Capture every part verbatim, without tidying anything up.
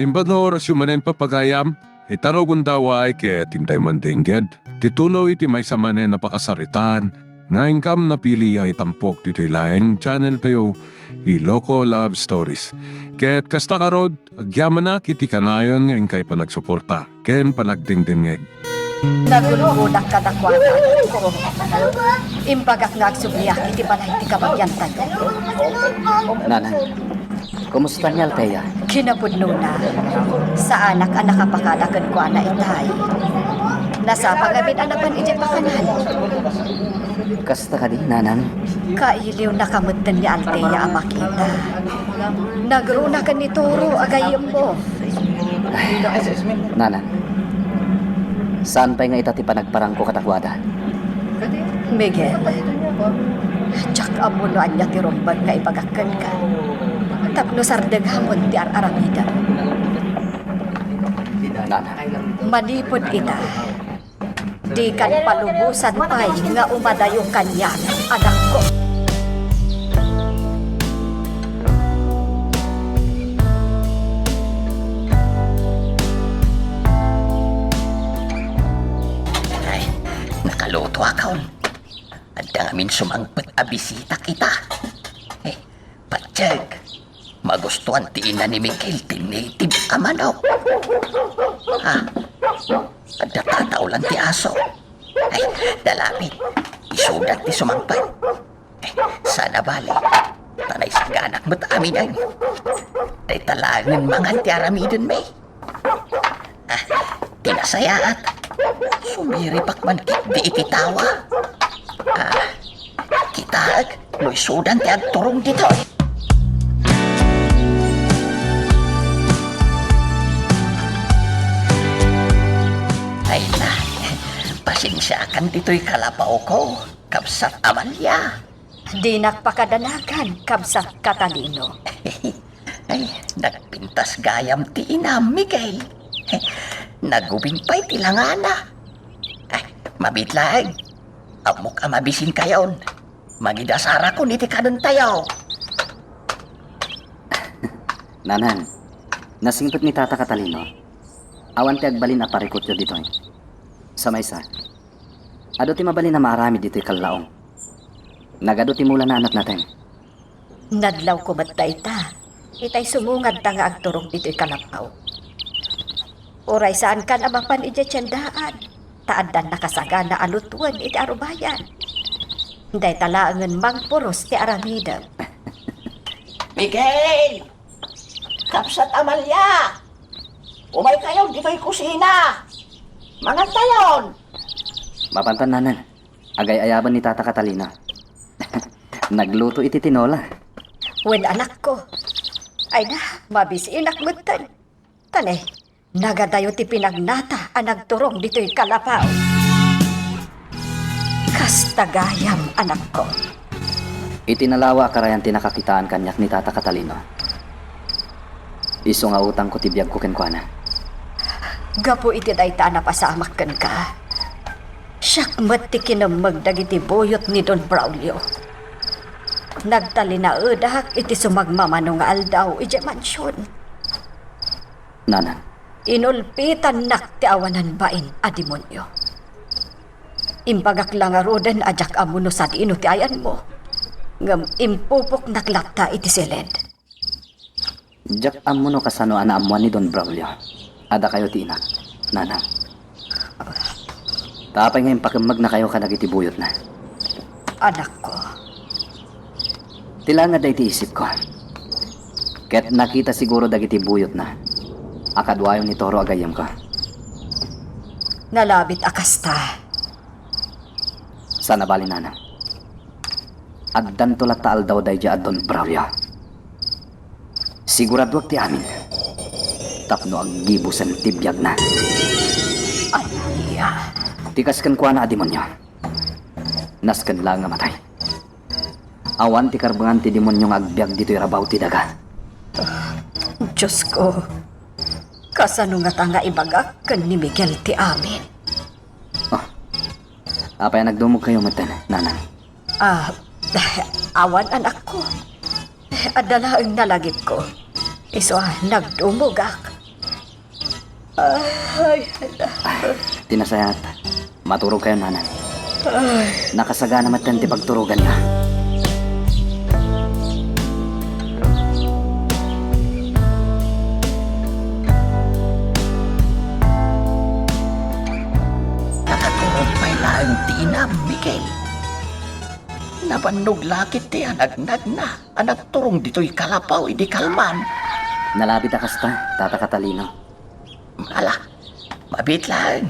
Imbag nga orasyo manen, papagayam, ita no gundaway ket intay mandengged ti tuloy ti maysa manen a pakasaritaan nga inkam napili a itampok ditoy laeng channel tayo, Iloko Love Stories. Ket kasta ngarud, agyamanak iti kanayon nga inkay panagsuporta ken panagdengdengngeg. Nagulgudak kadakuada, anakko. Imbagak nga agsubliak iti balay ti kabagiantayo. Nanang, kumusta ni Althea? Kinapudnona, saanak a nakapakada kenkuana itay. Nasapa ngamin a napan idiay pakanan. Kasta kadi, Nanang? Kailiwnaka metten ni Althea a makita. Nagruna ken ni Toro a gayyemmo. Ay, Nanang, saan pay nga ita ti panagparangko kadakuada? Miguel, diak ammo no ania ti rumbeng nga ibagak kenka tapno sardenghamon ti ar-aramidem. Nanang. Manipud ita, dikan palubosan pay nga umadayo kaniak, anakko. Ay, nakalutoakon. Adda ngamin sumangpet a bisitak ita. Eh, patiek. Magustuan ti ina ni Miguel ti native a manok. Ah, adda tataolan ti aso. Ay, dalapit. Isudan ti sumangpet. Ay, saan a bale. Ta naisaganak met aminen. Dayta laengen mangan ti aramidenmi. Ah, ti nasayaat. Sumiripak man ketdi iti tawa. Ah, kitaek no isudan ti agturong ditoy. Ay na, pasensiakan ditoy kalapaw ko, Kabsat Amalia. Dinak pakadanagan, Kabsat Catalino. Ay, nagpintas gayam ti inam, Miguel. Nagubing pay ti langana. Ay, mabiit laeng. Ammok a mabisinkayon. Mangidasarakon iti kanentayo. Nanang, nasingpet ni Tata Catalino. Awan ti agbalin a parikutyo ditoy. Sa maysa, adu ti mabalin a maaramid ditoy kallaong. Nagadu ti mulana a natnateng. Nadlawko met dayta, itay sumungadta nga agturong ditoy kalapaw. Uray saankan a mapan idiay tiendaan, ta addan nakasagana a lutuen iti arubayan. Dayta laengen mangpuros ti aramidem. Miguel! Kabsat Amalia! Umaykayon ditoy kusina! Mangantayon! Mapantan, Nanang. Agay-ayaban ni Tata Catalina. Nagluto iti tinola. Wen, anakko. Ay na, mabisinak metten. Tane, nagadayo ti pinagnata a nagturong ditoy kalapaw. Kasta gayam, anakko. Iti nalawa a karayan ti nakakitaan kaniak ni Tata Catalina. Isu nga utangko ti biagko kenkuana. Gapu iti dayta a napasamak kenka, siak met ti kinemmeg dagiti buyot ni Don Braulio. Nagtalinaedak iti sumagmamano nga aldaw idiay mansion. Nanang. Inulpitannak ti awanan bain a demonio. Imbagak la ngaruden a diak ammo no sadino ti ayanmo, ngem impupoknak latta iti siled. Diak ammo no kasano a naammoan ni Don Braulio a dakayo ti inak, Nanang. Ta apay nga impakemmegnakayo kadagiti buyotna? Anakko. Ti langad iti isipko. Ket nakita siguro dagiti buyotna a kaduayo ni Toro a gayyemko. Nalabit a kasta. Saan a bale, Nanang. Addanto latta aldaw daydiay a Don Braulio. Siguraduak ti amin tapno aggibusen ti biagna. Ania? Ti kas kenkuana a demonio. Nasken laeng a matay. Awan ti karbengan ti demonio nga agbiag ditoy rabaw ti daga. Diosko, kasano ngata nga ibagak ken ni Miguel ti amin? Ah, apay a nagdumogkayo metten, Nanang? Ah, awan, anakko. Adda laeng nalagipko. Isu a, nagdumogak. Ay, ay, ay. Ti nasayaat, maturogkayo, nanay. Ay. Nakasagana met ti pagturoganna. Nakaturog pay laeng ti inam, Miguel. Nabannog la ketdi a nagnagna a nagturong ditoy kalapaw idi kalman. Nalabit a kasta, Tata Catalino. Ala, mabiit laeng,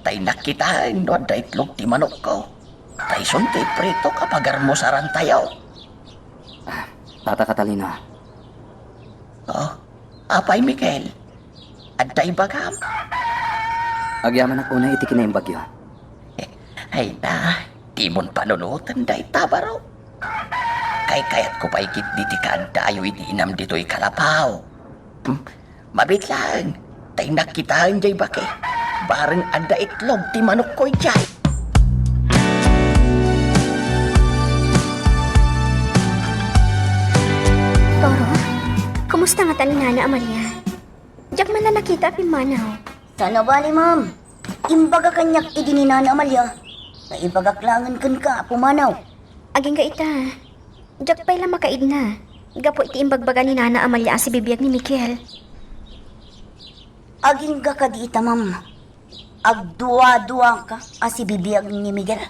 ta innak kitaen no adda itlog ti manokko. Ta isun ti ipritok a pagarmusarantayo. Ah, Tata Catalino. Oh, apay, Miguel? Adda ibagam? Agyamanak unay iti kinaimbagyo. Ay na, dimon panunoten dayta baro. Kaykayatko pay ketdi ti kaaddayo iti inam ditoy kalapaw. Hmm? Mabiit laeng, ta innak kitaen jay bake. Bareng adda itlog ti manokko idiay. Toro, kumusta ngata ni Nana Amalia? Diak man la nakita a pimmanaw. Saan a bali, ma'am. Imbaga kaniak idi ni Nana Amalia. Naibagak laengen kenka a pumanaw. Agingga ita, diak pay la makaidna gapu iti imbagbaga ni Nana Amalia a sibibiag ni Miguel. Agingga kadi ita, ma'am. Agduaduaka a sibibiag ni Miguel.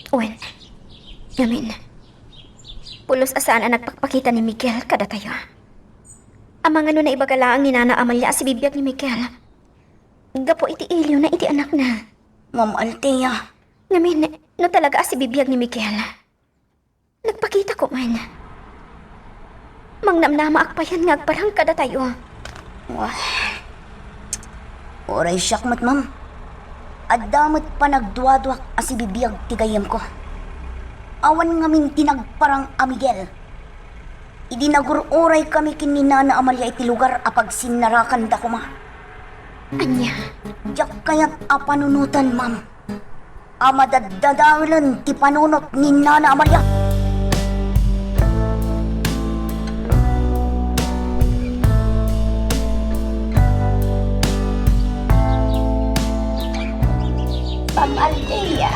Wen, ngamin, pulos a saan a nagpakpakita ni Miguel kadatayo. Amangan no naibaga laeng ni Nana Amalia a sibibiag ni Miguel gapu iti iliwna iti anakna. Ma'am Althea. Ngamin, no talaga a sibibiag ni Miguel, nagpakita koma. Mangnamnamaak payen nga agparang kadatayo. Wah. Uray siak met, ma'am. Adda met panagduaduak a sibibiag ti gayyemko. Awan ngamin ti nagparang a Miguel. Idi nagur-uray kami ken ni Nana Amalia iti lugar a pagsinnarakanda koma. Ania? Diak kayat a panunoten, ma'am, a madaddadaelen ti panunot ni Nana Amalia. Ma'am Althea.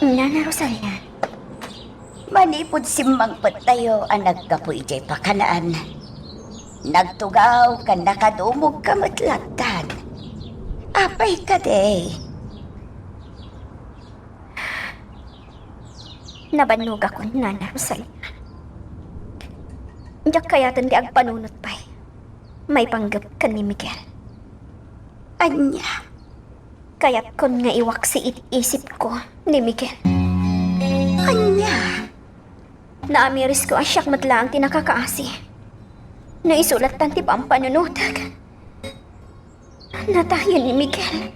Nana Rosalia. Manipud simmangpettayo a naggapu idiay pakanaan, nagtugaw ken nakadumogka met lattan. Apay kadi? Nabannogakon, Nana Rosalia. Diak kayaten ti agpanunot pay maipanggep ken ni Miguel. Ania? Kayatkon nga iwaksi iti isipko ni Miguel. Ania? Naamirisko a siak met laeng ti nakakaasi. No isu lattan ti pampanunotek, natayen ni Miguel.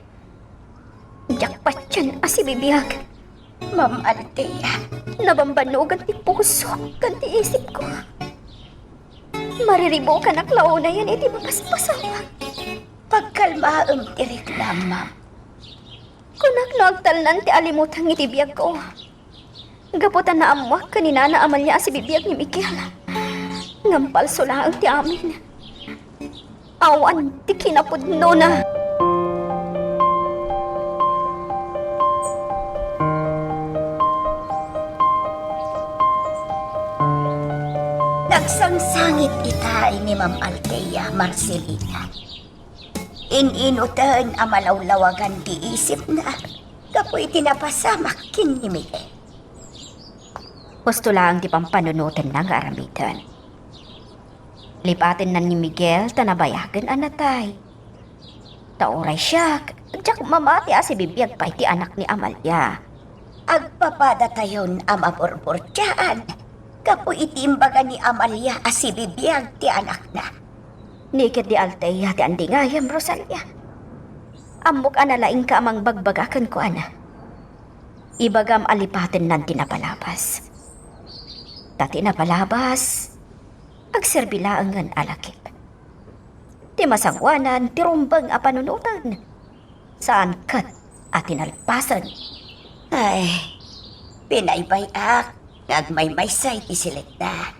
Diak patien a sibibiag. Ma'am Althea. Nabambannogan ti pusok ken ti isipko. Mariribukanak la unayen iti mapaspasamak. Pagkalmaem ti riknam, ma'am. Kunak no agtalnan ti alimutang iti biagko. Gapu ta naammoak ken ni Nana Amalia a sibibiag ni Miguel. Ngem palso laeng ti amin. Awan ti kinapudnona. Nagsangsangit itay ni Ma'am Althea, Marcelina. In-inuten a malawlawagan ti isipna gapu iti napasamak ken ni Miguel. Husto laeng ti pampanunotenna nga aramiden. Lipatenna ni Miguel ta nabayagen a natay. Ta uray siak, diak mamati a sibibiag pay ti anak ni Amalia. Agpapadatayon a maburburtiaan gapu iti imbaga ni Amalia a sibibiag ti anakna. Ni ketdi Althea ti andingayem, Rosalia. Ammok a nalaingka a mangbagbaga kenkuana. Ibagam a lipatennan ti napalabas. Ta ti napalabas, agserbi laengen a lakip. Ti masangoanan ti rumbeng a panunoten, saan ket a tinalpasen. Ay, binaybay-ak nga agmaymaysa iti silekna.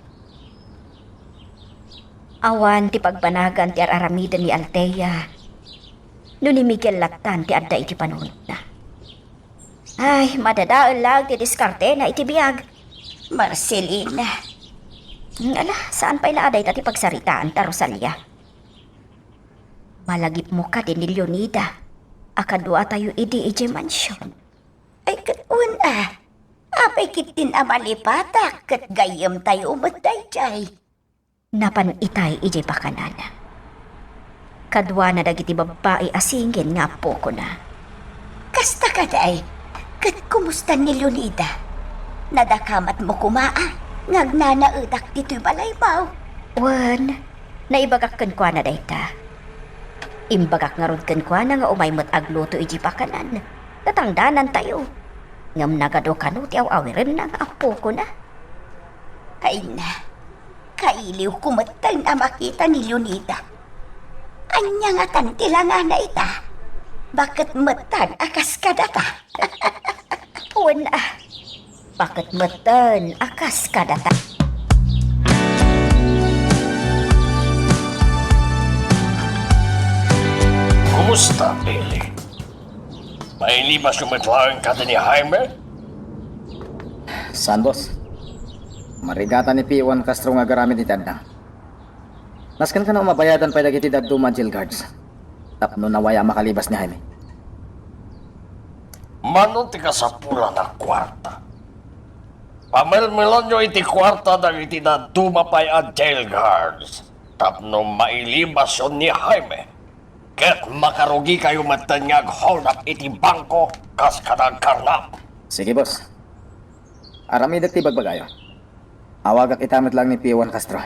Awan ti pagbanagan ti ar-aramiden ni Althea. No ni Miguel lattan ti adda iti panunotna. Ay, madadael laeng ti diskartena iti biag. Marcelina. Ala, saan pay la a dayta ti pagsaritaanta, Rosalia. Malagipmo kadi ni Leonida a kaduatayo idi idiay mansion? Ay, ket wen a. Apay ketdin a malipatak ket gayyemtayo met daydiay? Napan itay idiay pakanan. Kaduana dagiti babbai a singin nga appokona. Kasta kadi, ket kumusta ni Leonida? Nadakamatmo koma a nga agnanaedak ditoy balaymo? Wen, naibagak kenkuana dayta. Imbagak ngarud kenkuana nga umay met agluto idiay pakanan. Tatangdanantayo. Ngem nagadu kano ti aw-awirenna nga appokona. Ay na, kailiwko metten a makita ni Leonida. Ania ngatan ti langana ita? Baket metten a kas kadata. Wen a, baket metten a kas kadata. Kumusta, Billy? Mailibasyo met laeng kadi ni Jaime? Saan, boss. Marigatan ni P one Castro nga agaramid iti addang. Nasken kano a mabayadan pay dagiti dadduma a jail guards tapno nawaya a makalibas ni Jaime. Mano ti kasapulan a kuarta? Pamelmelanyo iti kuarta dagiti dadduma pay a jail guards tapno mailibasyo ni Jaime. Ket makarugikayo metten nga ag-hold up iti bangko kas kada agkarnap. Sige, boss. Aramidek ti ibagbagayo. Awagak ita met laeng ni P one Castro.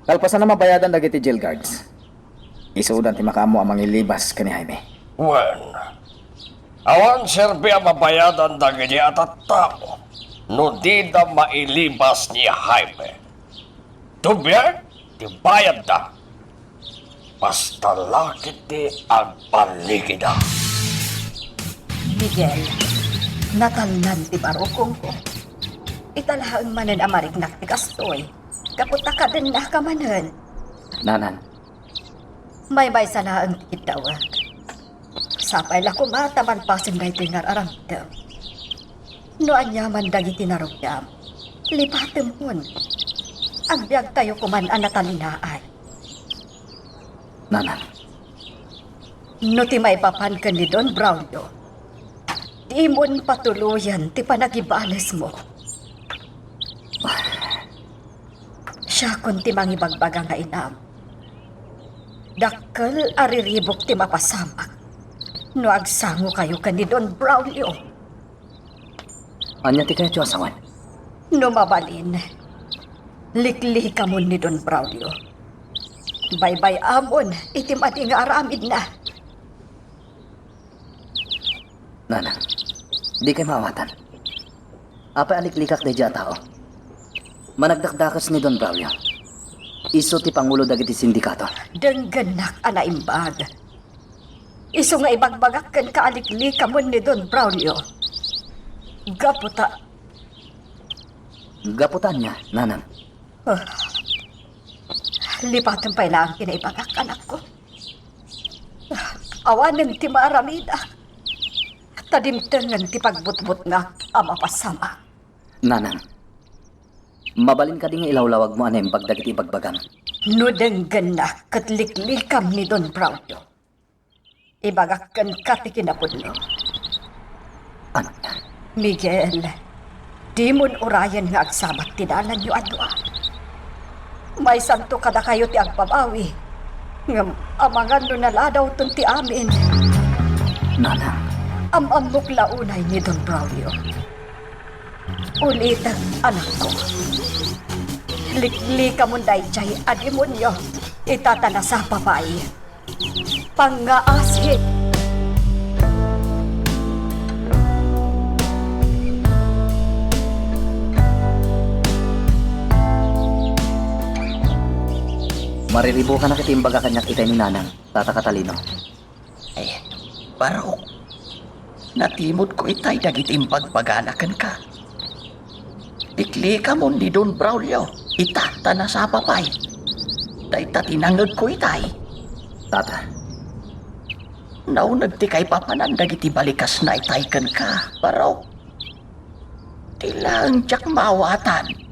Kalpasan a mabayadan dagiti jail guards, isudan ti makaammo a mangilibas ken ni Jaime. Wen, awan serbi a mabayadan dagiti a tattao no dida mailibas ni Jaime. Tubiag ti bayadda. Basta la ketdi agballigida. Miguel, natalnan ti barukongko. Ita laeng manen a mariknak ti kastoy, gapu ta kadennaka manen. Nanang. Maymaysa laeng ti kiddawek. Sapay la koma ta malpasen daytoy nga ar-aramidem. No aniaman dagiti narugiam, lipatemon. Agbiagtayo koman a natalinaay. Nanang. No ti maipapan ken ni Don Braulio, dimon patuloyen ti panagibalesmo. Siakon ti mangibagbaga nga inam. Dakkel a riribuk ti mapasamak no agsangokayo ken ni Don Braulio. Ania ti kayatyo a sawen? No mabalin, liklikamon ni Don Braulio. Baybay-amon iti madi nga aramidna. Nanang, dikay maawatan. Apay a liklikak daydiay a tao? Managdakdakes ni Don Braulio. Isu ti pangulo dagiti sindikato. Denggennak a naimbag. Isu nga ibagbagak kenka a liklikamon ni Don Braulio. Gapu ta... Gapu ta ania, Nanang? Ah, lipatem pay laeng ti naibagak, anakko. Awanen ti maaramidak, ta dimtengen ti pagbutbutngak a mapasamak. Nanang, mabalin kadi nga ilawlawagmo a naimbag dagiti ibagbagam? No denggennak ket liklikam ni Don Braulio, ibagak kenka ti kinapudno. Ania? Miguel, dimon urayen nga agsabat ti dalanyo a dua. Maysanto kadakayo ti agbabawi, ngem amangan no naladawton ti amin. Nanang. Am-ammok la unay ni Don Braulio. Ulitek, anakko. Liklikamon daydiay a demonio, ita ta nasapa pay. Pangngaasi. Mariribukanak iti imbaga kaniak itay ni Nanang, Tata Catalino. Eh, barok. Natimudko itay dagiti imbagbagana kenka. Liklikamon ni Don Braulio, ita ta nasapa pay. ta tinangegko itay. Tata. Nauneg ti kaipapanan dagiti balikasna itay kenka, Barok. Ti laeng diak maawatan.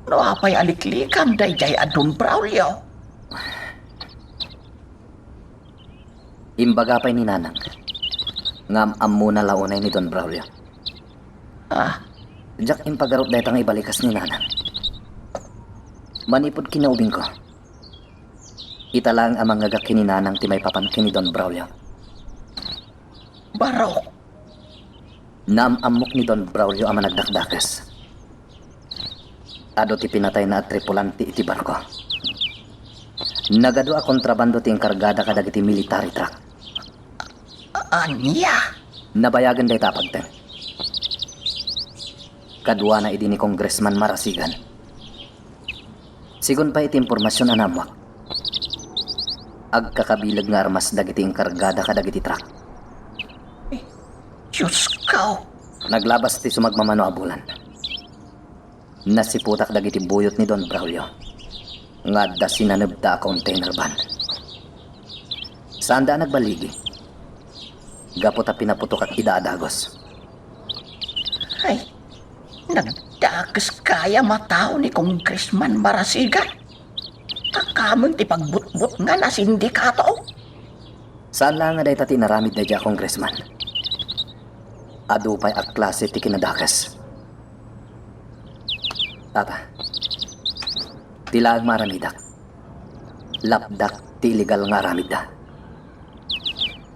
No apay a liklikan daydiay a Don Braulio? Imbaga pay ni Nanang nga am-ammona la unay ni Don Braulio. Ah. Diak impagarup dayta nga ibalikas ni Nanang. Manipud kinaubingko, ita laeng a mangngegak ken ni Nanang ti maipapan ken ni Don Braulio. Barok. Naam-ammok ni Don Braulio a managdakdakes. Adu ti pinatayna a tripulante iti barko. Nagadu a kontrabando ti inkargada kadagiti military truck. A-, ania? Nabayagen dayta a pagteng. Kaduana idi ni Congressman Marasigan. Sigun pay iti impormasion a naammuak, agkakabileg nga armas dagiti inkargada kadagiti truck. Eh, Diosko! Naglabas ti sumagmamano a bulan. Nasiputak dagiti buyot ni Don Braulio nga adda sinanebda a container van. Saanda a nagballigi gapu ta pinaputokak ida a dagus. Ay, nagdakes gayam a tao ni Congressman Marasigan. Kakamen ti pagbutbutngan a sindikato. Saan laeng nga dayta ti inaramid daydiay a congressman. Adu pay a klase ti kinadakes. Tata, ti laeng maaramidak, lapdak ti illegal nga aramidda.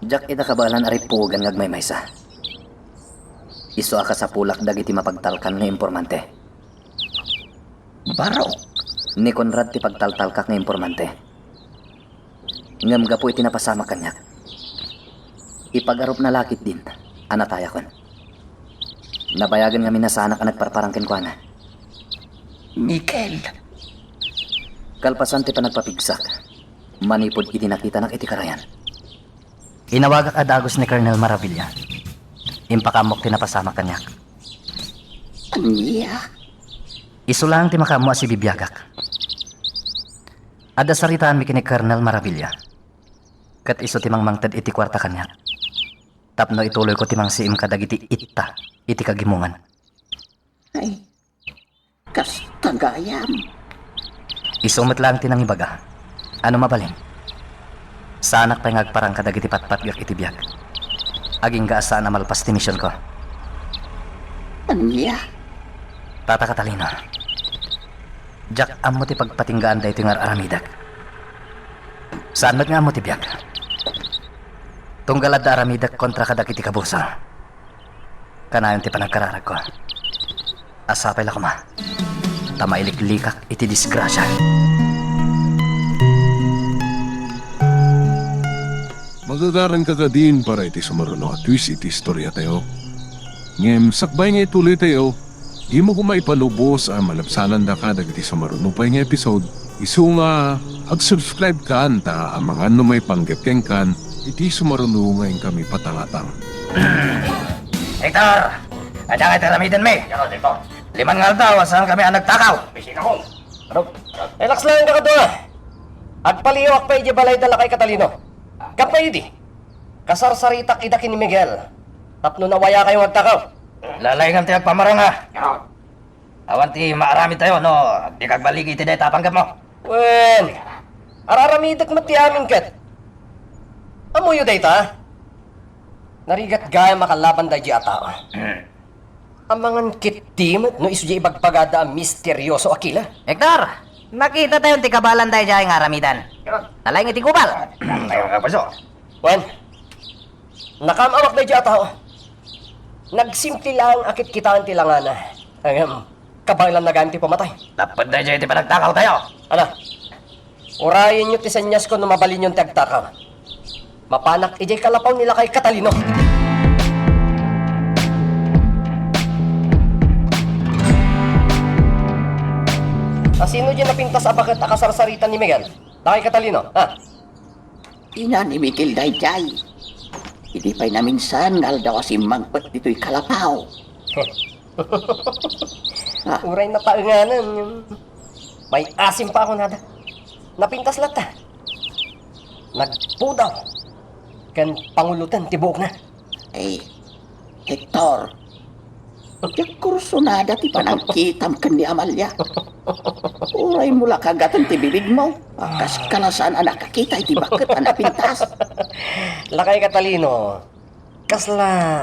Diak ida kabaelan a rippuogan nga agmaymaysa. Isu a kasapulak dagiti mapagtalkan nga impormante. Barok. Ni Conrad ti pagtaltalkak nga impormante. Ngem gapu iti napasamak kaniak, ipagarupna la ketdin a natayakon. Nabayagen ngamin a saanak a nagparparang kenkuana. Miguel. Kalpasan ti panagpapigsak, manipud idi nakitanak iti karayan, inawagak a dagus ni Colonel Maravilla. Impakaammok ti napasamak kaniak. Ania? Isu laeng ti makaammo a sibibiagak. Adda saritaanmi ken ni Colonel Maravilla. Ket isu ti mangmangted iti kuarta kaniak tapno ituloyko ti mangsiim kadagiti itta iti kagimongan. Ay, kasta gayam. Isu met laeng ti nangibaga. Ano mabalin? Saanak pay nga agparang kadagiti patpatgek iti biag. Agingga a saan a malpas ti misionko. Ania? Tata Catalino, diak ammo ti pagpatinggaan daytoy nga ar-aramidek. Saan met nga ammo ti biag. Tunggal adda aramidek kontra kadagiti kabusor. Kanayon ti panagkararagko a sapay la koma ta mailiklikak iti disgrasia. Magagaranka kadin para iti sumaruno a twist iti istoriatayo. Ngem sakbay nga ituloytayo, dimo koma ipalubos a malabsanandaka dagiti sumaruno pay nga episode. Isu nga, ag-subscribe kan ta amangan no maipanggep kenkan iti sumaruno nga inkami patangatang. Hector! Adda nga ti aramidenmi? Yan, Hector. Liman nga aldaw a saankami a nagtakaw. Bisita mo. Ano? Relax lang ka kadua. Agpaliiwak pay idiay balay da lakay Catalino. Gapu idi, kasarsaritak ida ken ni Miguel tapno nawayakayo nga agtakaw. Lalaingam ti agpamarang, a. Yan. Awan ti maaramidtayo no dika agballigi iti dayta a panggepmo. Wen, ar-aramidek met ti amin ket. Ammoyo dayta? Narigat gayam a kalaban daydiay a tao. Hmm. Amangan ketdi met no isu diay ibagbagada a misterioso a killer. Hector, nakitatayon ti kabaelan daydiay nga aramidan. Nalaing iti gubal. Tayo nga, paso. Wen, nakaam-amak daydiay a tao. Nagsimple laeng a kitkitaen ti langana. Ngem, kabaelanna gayam ti pamatay. Tapno daydiay ti panagtakawtayo. Ala, urayenyo ti seniasko no mabalinyon ti agtakaw. Mapanak idiay kalapaw ni lakay Catalino. A sino diay napintas a baket a kasarsarita ni Miguel? Lakay Catalino, ha? Ina ni Miguel daydiay. Idi pay naminsan nga aldaw a simmangpet ditoy kalapaw. Ah. Uray napaenganan, maiasim pa a kunada. Napintas latta. Nagpudaw ken panguloten ti buokna. Ay, Hector, diak kursunada ti panagkitam ken ni Amalia. Uraymo la kagaten ti bibigmo, kas kalasan a nakakita iti bakket a napintas. Lakay Catalino, kasla,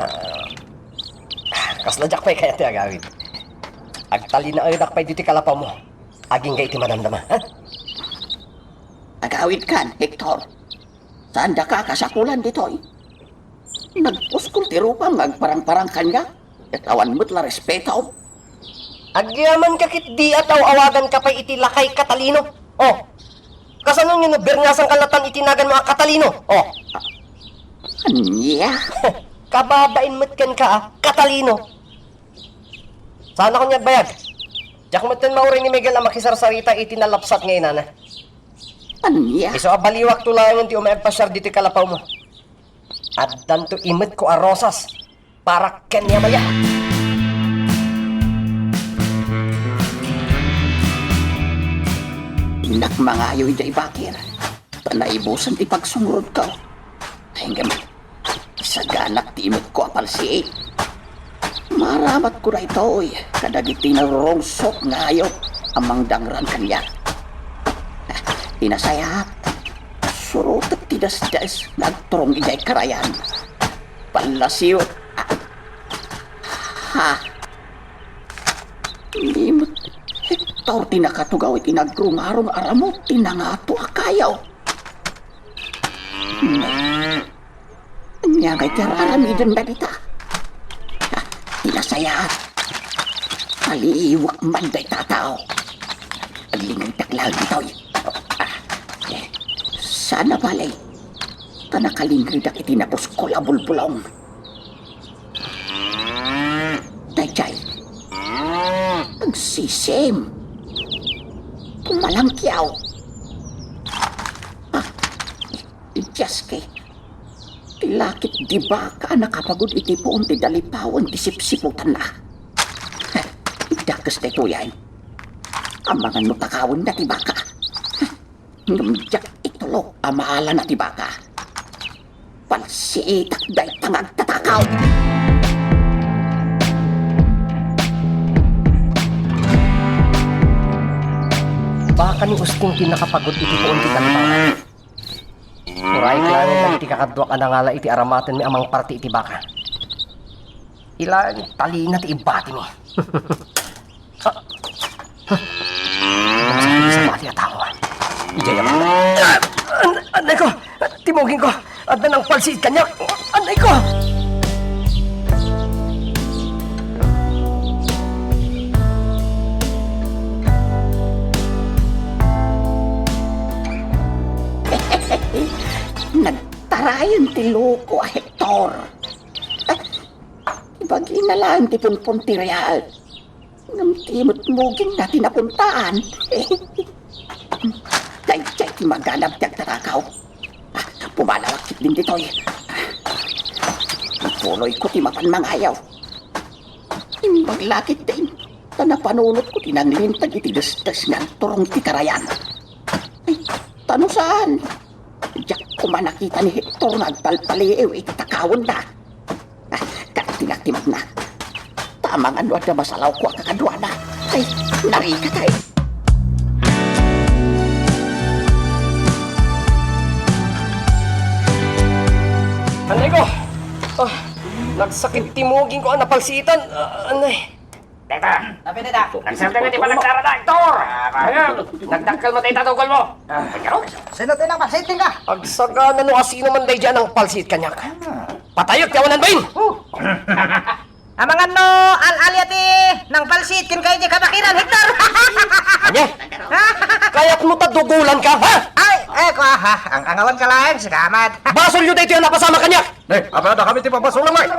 kasla diak pay kayat ti agawid. Agtalinaedak pay ditoy kalapawmo. Agingga iti madamdama, ha? Agawidkan, Hector. Saandaka a kasapulan ditoy. Nagpuskol ti rupam nga agparangparang kaniak, ket awan met la respetom. Agyamanka ketdi a tao-awaganka pay iti lakay Catalino. Oh, kasano nga no birngasanka latta iti naganmo a Catalino? Oh. Ania? Kababain met kenka a Catalino. Saanakon nga agbayag. Diak metten mauray ni Miguel a makisarsarita iti nalapsat nga inana. Ania? Isu a baliwakto laengen ti umay agpasiar ditoy kalapawmo. Addanto imetko a rosas para ken ni Amalia. Dinak mangayo idiay bakir, ta naibusan ti pagsungrodko. Ay, ngem, isaganak ti imetko a palsiit. Maaramatko daytoy kadagiti narurungsot nga hayop a mangdangran kaniak. Inasayaat, surotek ti desdes nga agturong idiay karayan. Pallasiwek. Ha? Ni met Hector ti nakatugaw iti nagrungarong a ramut ti nangato a kayo. Ania ngay ti ar-aramidenda dita? Ah, ti nasayaat. Paliiwek man dayta a tao. Aglingedak laeng ditoy. Ah, eh, saan a bale. Ta nakalingedak iti napuskol a bulbulong. Daydiay. Agsisim. Pumalangkiaw. Ah, Dios ke, ti lakit di baka a nakapagud iti puon ti dalipawen ti sipsiputanna. Dakes daytoy ay. Amangan no takawenda ti baka. Ngem diak itulok a maalana ti baka. Palsiitak dayta nga agtatakaw. Baka ni Usting ti nakapagud iti puon ti dalipawen. Uray laeng dagiti kakaduak a nangala iti aramatenmi a mangparti iti baka. Ilaeng talina ti ibatimi. Ah. Sa pati a tao. Idiay a baka. Ah, an-, anay ko! Timugingko! Adda nangpalsiit kaniak! Anay ko! Nagtarayen ti loko a Hector. Ibagina laeng ti punpon ti real. Ngem ti mugingna ti napuntaan. Daydiay ti maganab ti agtatakaw. Ah, pumalawak ketdin ditoy. Ipuloyko ti mapan mangayaw. Imbag la ketdin, ta napanunotko ti nanglinteg iti desdes nga agturong iti karayan. Ay, ta no saan, diak koma nakita ni Hector nga agpalpaliiw iti takawenda. Ah, ket ti naktimakna. Ta amangan no adda masalawko a kakaduana. Ay, narikatay. Anay ko! Ah, nagsakit ti mugingko a napalsiitan. Ah, anay. Deta! Napin, deta! Nagsarita nga ti panagdarada, Hector! Ayan! Nagdakkel mo tayo tatugol mo! Sino ti nangpalsiit kenka? Agsagana no asino man daydiay a nangpalsiit kaniak. Patayek ti awanan bain! Amangan no al-alia ti nangpalsiit kenka iti kabakiran, Hector! Ania? Kayatmo ta dugolanka, ha? Ay, eh, kua, ha? Ang angawan ka laeng, sigamat. Basolyo daytoy a napasamak kaniak! Ne, apay adda kami ti pabasolem, ay?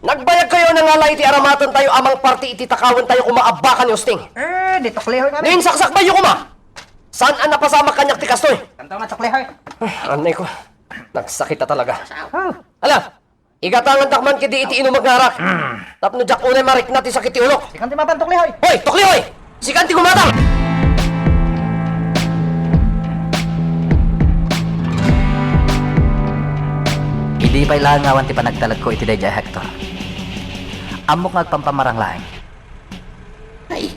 Nagbayagkayo a nangala iti aramatentayo a mangparti iti takawentayo koma a baka ni Usting. Eh, di tuklihoy kami. Ngem saksakbayyo koma! Saan a napasamak kaniak ti kastoy? Kanto nga tuklihoy. Ah, anay ko. Nagsakit a talaga. Oh. Ala, igatangandak man ketdi iti inumek nga arak. Hmm. Tapno diak unay marikna ti sakit ti ulok. Sikan ti mapan tuklihoy. Hoy, tuklihoy! Sikan ti gumatang! Di pay laeng awan ti panagtalekko iti daydiay, Hector. Ammok nga agpampamarang laeng. Ay,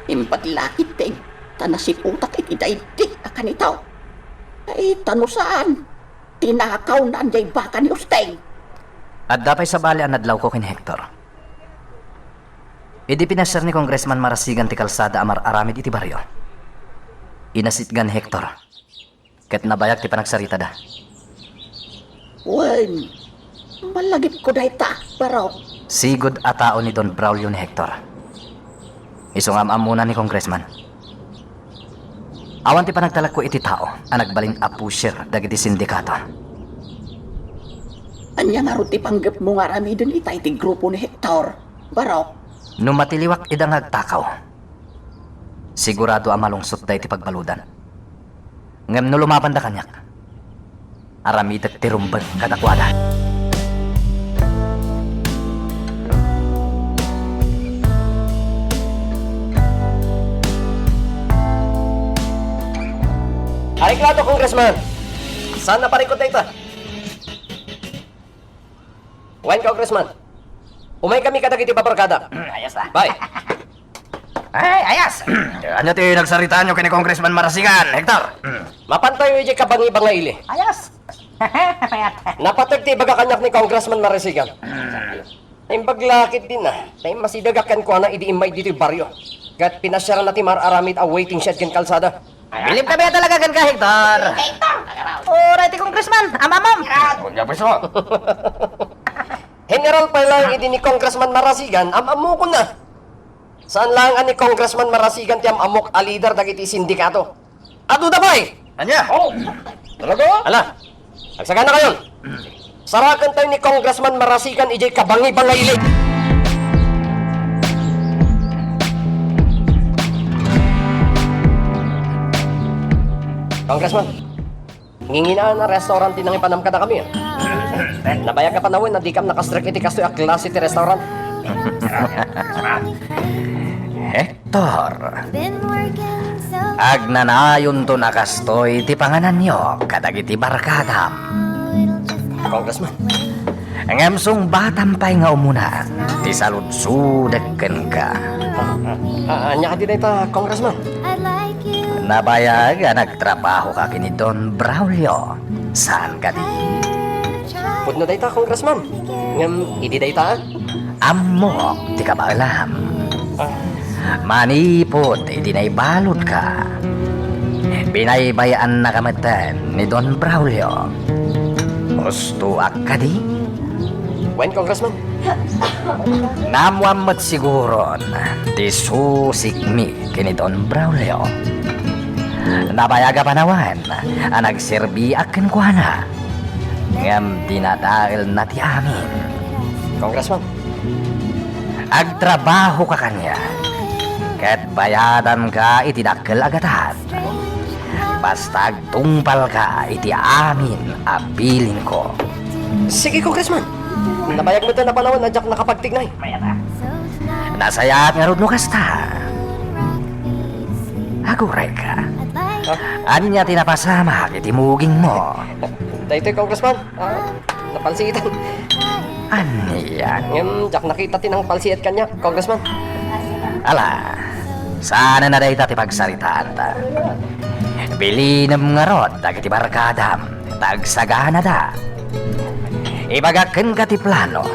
imbag lakit, Teng, ta nasiputak iti daydi a kanitaw. Ay, ta no saan, tinakawnan diay baka ni Usteng. Adda pay sabali a nadlawko ken Hector. Idi pinasiar ni Congressman Marasigan ti kalsada a mar-aramid iti barrio, inasitgan ni Hector ket nabayag ti panagsaritada. Wen, malagipko dayta, Barok. Sigud a tao ni Don Braulio ni Hector. Isu nga am-ammona ni Congressman. Awan ti panagtalekko iti tao a nagbalin a pusher dagiti sindikato. Ania ngarud ti panggepmo nga aramiden ita iti grupo ni Hector, Barok? No matiliwak ida nga agtakaw, sigurado a malungsotda iti pagbaludan. Ngem no lumabanda kaniak, aramidek ti rumbeng kadakuada. Ariklado, Congressman! Saan a parikut dayta? Wen, Congressman. Umaykami kadagiti babarkada. Ayos, ah. Bye. Ay, ayos. Ania ti nagsaritaanyo ken ni Congressman Marasigan, Hector? Mapantayo idiay kabangi-bangaili. Ayos. Napateg ti ibaga kaniak ni Congressman Marasigan. Imbag lakit din, ah. Tay masidegak kenkuana idi immay ditoy barrio. Ket pinasiarna ti mar-aramid a waiting shed ken kalsada. Bilib kami talaga kenka, Hector. Uray ti Congressman, am-amam. Ania pay isu? General pay laeng idi ni Congressman Marasigan, am-ammokon na. Saan laeng a ni Congressman Marasigan ti am-ammok a lider dagiti sindikato. Aduda pay! Ania? Oh, talaga? Ala, agsaganakayon. Sarakentayo ni Congressman Marasigan idiay kabangi-bangaili. Congressman, nginginaan a restaurant ti nangipanam kadakami, ah. Nabayag a panawen a dikam nakastrek iti kastoy a klase ti restaurant. Hector, agnanayonton a kastoy ti pangananyo kadagiti barkadam. Congressman. Ngem sungbatam pay nga umuna ti saludsodek kenka. Ah, ania kadi dayta, Congressman? Nabayag a nagtrabahoka ken ni Don Braulio. Saan kadi? Pudno dayta, Congressman. Ngem idi dayta, ah? Ammok ti kabaelam. Ah. Manipud idi naibaludka, binaybay-annaka metten ni Don Braulio. Hustoak kadi? Wen, Congressman. Naammoam met siguron ti susikmi ken ni Don Braulio. Nabayag a panawen a nagserbiak kenkuana, ngem dinadaelna ti amin. Congressman. Agtrabahoka kaniak, ket bayadanka iti dakkel a gatad. Basta agtungpalka iti amin a bilinko. Sige, Congressman. Nabayag metten a panawen a diak nakapagtignay. Nasayaat ngarud no kasta. Agurayka. Ha? Ania ti napasamak iti mugingmo? Daytoy, Congressman. Ah, napalsiitan. Ania? Ngem, diak nakita ti nangpalsiit kaniak, Congressman. Ala, saanen a dayta ti pagsaritaanta. Bilinem ngarud dagiti barkadam ta agsaganada. Ibagak kenka ti plano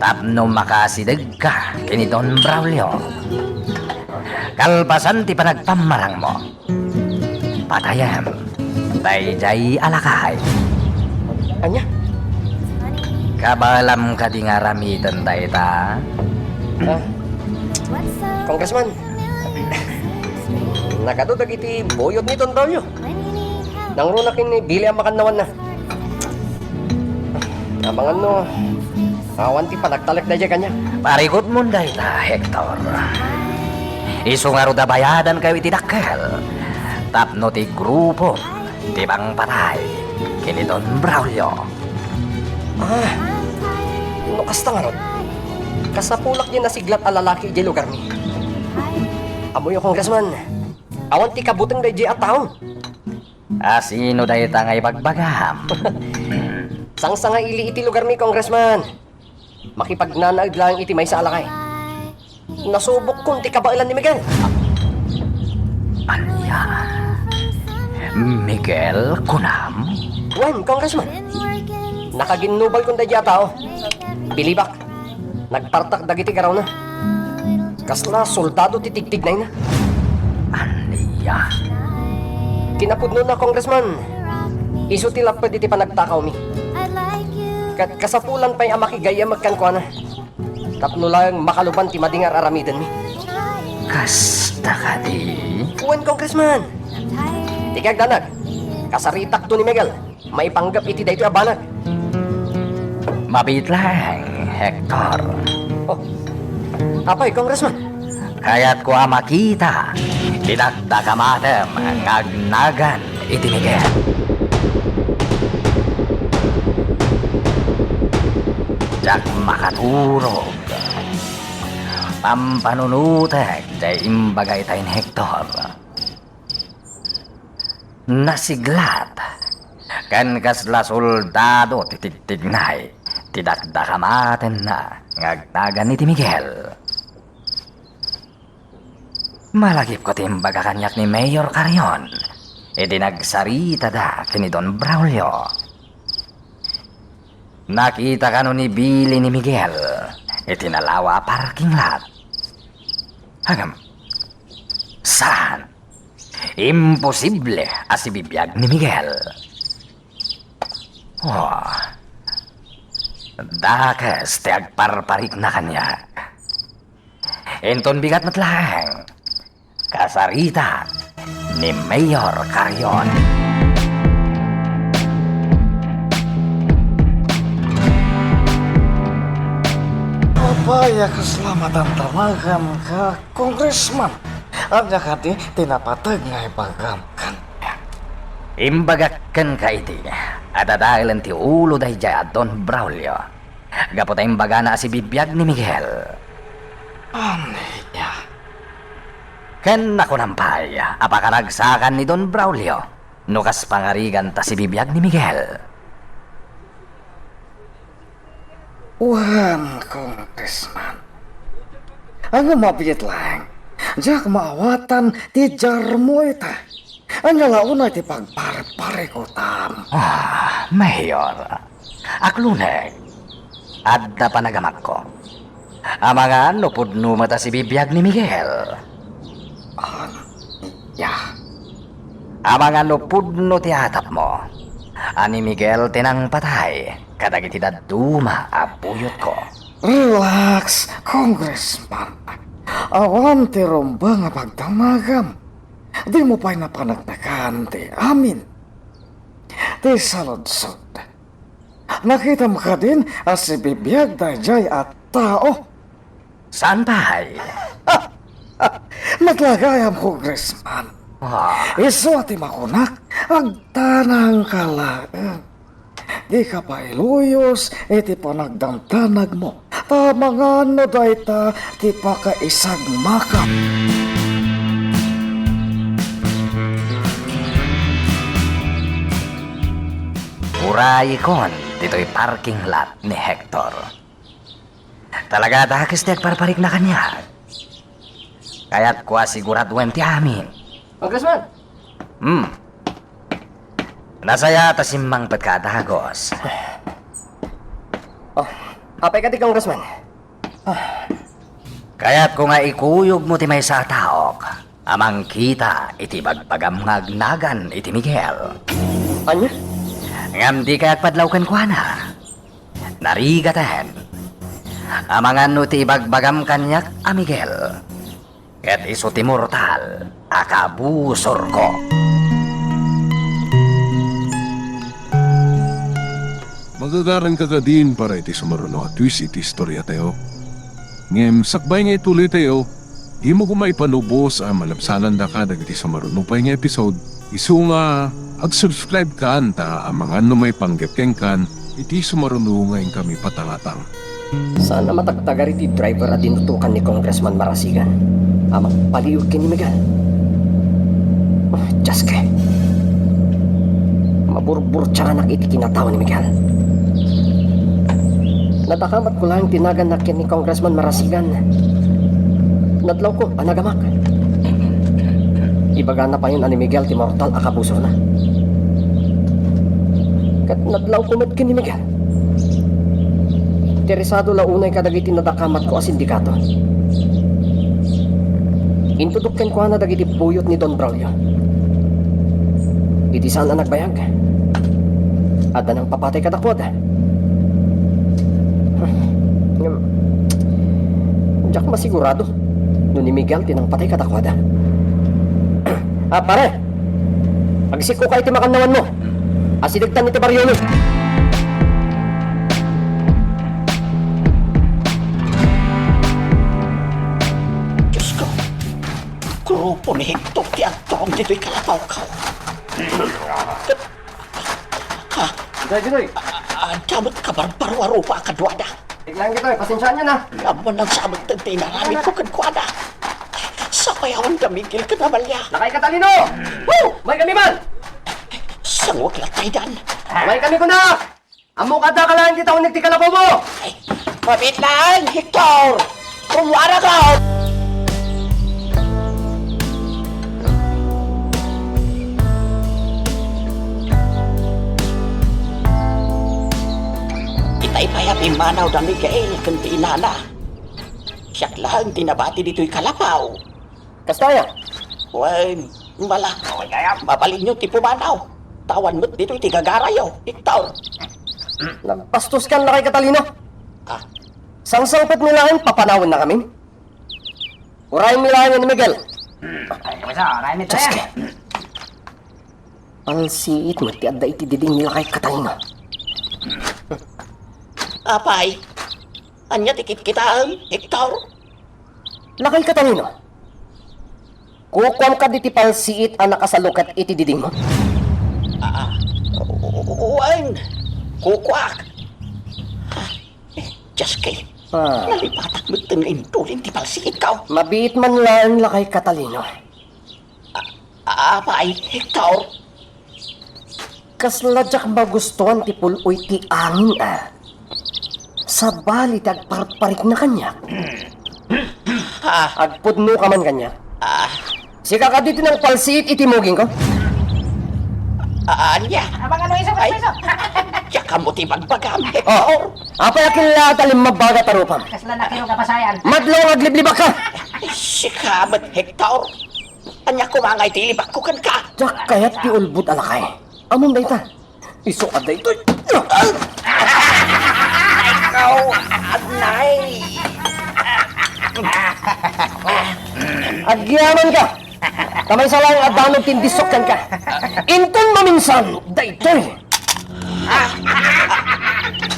tapno makasidegka ken ni Don Braulio. Kalpasan ti panagpammarangmo, patayem daydiay a lakay. Ania? Kabaelam kadi nga aramiden dayta? Ah, Congressman, nagadu dagiti buyot ni Don Braulio. Nangruna ken ni Billy a makannawanna. Amangan no awan ti panagtalek daydiay kaniak. Parikutmon dayta, Hector. Isu ngarud a bayadankayo iti dakkel tapno ti grupo ti mangpatay ken ni Don Braulio. Ah, no kasta ngarud, kasapulak diay nasiglat a lalaki idiay lugarmi. Ammoyo, Congressman, awan ti kabuteng daydiay a tao. A sino dayta nga ibagbagam? Sangsangaili iti lugarmi, Congressman. Makipagnanaed laeng iti maysa a lakay. Nasubokkon ti kabaelan ni Miguel. Ania? Miguel, kunam? Wen, Congressman. Nakaginnubalkon daydiay a tao. Bilibak. Nagpartak dagiti garawna. Kasla soldado ti tigtignayna. Ania? Kinapudnona, Congressman, isu ti lapped iti panagtakawmi. Ket kasapulan pay a makigayyemek kenkuana tapno laeng makaluban ti madi nga ar-aramidenmi. Kasta kadi? Wen, Congressman. Ti kagdanag, kasaritakto ni Miguel maipanggep iti daytoy a banag. Mabiit laeng, Hector. Oh. Apay, Congressman? Kayatko a makita ti dakdakamatem nga agnagan iti Miguel. Diak makaturog. Pampanunotek ti imbaga ita ni Hector. Nasiglat ken kasla soldado ti tigtignay ti dakdakamatenna nga agnagan iti Miguel. Malagipko ti imbaga kaniak ni Mayor Carrion idi nagsaritada ken ni Don Braulio. Nakita kano ni Billy ni Miguel iti nalawa a parking lot. Agam, saan? Imposible a sibibiag ni Miguel. Oh, dakes ti agparparikna kaniak. Inton bigat met laeng, kasarita ni Mayor Carrion. Apay a kasla matantanagam ka, Congressman? Ania kadi ti napateg nga ibagam kaniak? Imbagak kenka idi, adadaelen ti ulo daydiay a Don Braulio. Gapu ta imbagana a sibibiag ni Miguel. Ania? Ken nakunam pay a pakaragsakan ni Don Braulio no kas pangarigan ta sibibiag ni Miguel. Wen, Congressman. Ania, mabiit laeng, diak maawatan ti diarmo ita. Ania la unay ti pagparparikutam? Ah, Mayor, akloneg, adda panagamakko. Amangan no pudno met a sibibiag ni Miguel. Ania? Amangan no pudno ti atapmo a ni Miguel ti nangpatay kadagiti dadduma a buyotko. Relax, Congressman. Awan ti rumbeng a pagdamagam. Dimo pay napaneknekan ti amin. Ti saludsod, nakitam kadin a sibibiag daydiay a tao? Saan pay? Met la gayam, Congressman. Ah. Isu a ti makunak, agtanangka laeng. Dika pay luyos iti panagdandanagmo, ta amangan no dayta ti pakaisagmakam. Urayikon ditoy parking lot ni Hector. Talaga a dakes ti agparparikna kaniak. Kayatko a siguraduen ti amin. Congressman! Hmm. Nasayaat a simmangpetka a dagus. Oh, apay kadi, Congressman? Kayatko nga ikuyogmo ti maysa a taok a mangkita iti ibagbagam nga agnagan iti Miguel. Ania? Ngem dika agpadlaw kenkuana. Narigaten. Amangan no ti ibagbagam kaniak a Miguel ket isu ti mortal a kabusorko. Magagaranka kadin para iti sumaruno a twist iti istoriatayo. Ngem sakbay nga ituloytayo, dimo koma ipanubos a malabsanandaka dagiti sumaruno pay nga episode. Isu nga, ag-subscribe kan ta amangan no maipanggep kenkan iti sumaruno nga inkami patangatang. Saan a matagtagar iti driver a dinutokan ni Congressman Marasigan a magpaliw ken ni Miguel. Ah, Dios ko. Maburburtiaranak iti kinatao ni Miguel. Nadakamatko laeng ti nagannak ken ni Congressman Marasigan. Nadlawko a nagamak. Ibagana payen a ni Miguel ti mortal a kabusorna. Ket nadlawko met ken ni Miguel. Interesado la unay kadagiti nadakamatko a sindikato. Intudok kenkuana dagiti buyot ni Don Braulio. Iti saan a nagbayag, adda nangpapatay kadakuada. Ngem, diak masigurado no ni Miguel ti nangpatay kadakuada. Ah, pare, agsikko ka iti makannawanmo. Asidegtan iti bariomi. Diyos ko, grupo ni Hector ti agturong ditoy kalapaw ko. Ah, Ditoy, ditoy. Ah, adda met kabarbaro a rupa a kaduada. Tiklang ditoy, pasensiaan na. Ammon nang sabet ti inaramid ko kenkuana. Sapay awan da Miguel ken Amalia. Lakay Catalino! Oh! May kami man! Sanguak lataydan. May kami kuna! Ammo kada ka lang ti taon ti kalabaw mo! Ay, mabit lang, Hector! Kumuara ka! Itay pay a pimmanaw da Miguel ken ti inana. Siak laeng ti nabati ditoy kalapaw. Kasta aya? Wen, mala. Mabalinyo ti pumanaw. Tawan met ditoy ti gagarayo, Hector. Nagbastos kan lakay Catalino. Ah. Sangsangpet ni laeng papanawen na kami. Urayen mi laeng ni Miguel. Ay, kumusta? Urayen mi tayo. Palsiit met ti adda iti diding ni lakay Catalino. Apay, ania ti kitkitaem, Hector? Lakay Catalino, kukuam kadi ti palsiit a nakasaluket iti didingmo? Ah, wen, kukuak. Dios kay, ah, nalipatak metten nga indulin ti palsiitko. Mabiit man laeng lakay Catalino. A-, apay, Hector? Kasla diak magustuan ti pul-oy ti angin a sabali ti agparparikna kaniak. Ah. Agpudno ka man kaniak. Ah. Sika kadi ti nangpalsiit iti mugingko? Ah, ania? Abang ano iso, ay, iso? Diak ammo ti bagbagam, Hector. Oh, apay a kinla ta limmabbaga ta rupam? Kasla nakiro ka pasayan. Madlaw nga agliblibak ka. Sika met, Hector. Ania koma nga iti libakko kenka? Diak kayat ti ulbod a lakay. Ammom dayta. Isu a daytoy. Ikaw, anay. Agyaman ka. Ta maysa laeng a danog ti indisok kenka. Inton maminsan, daytoy.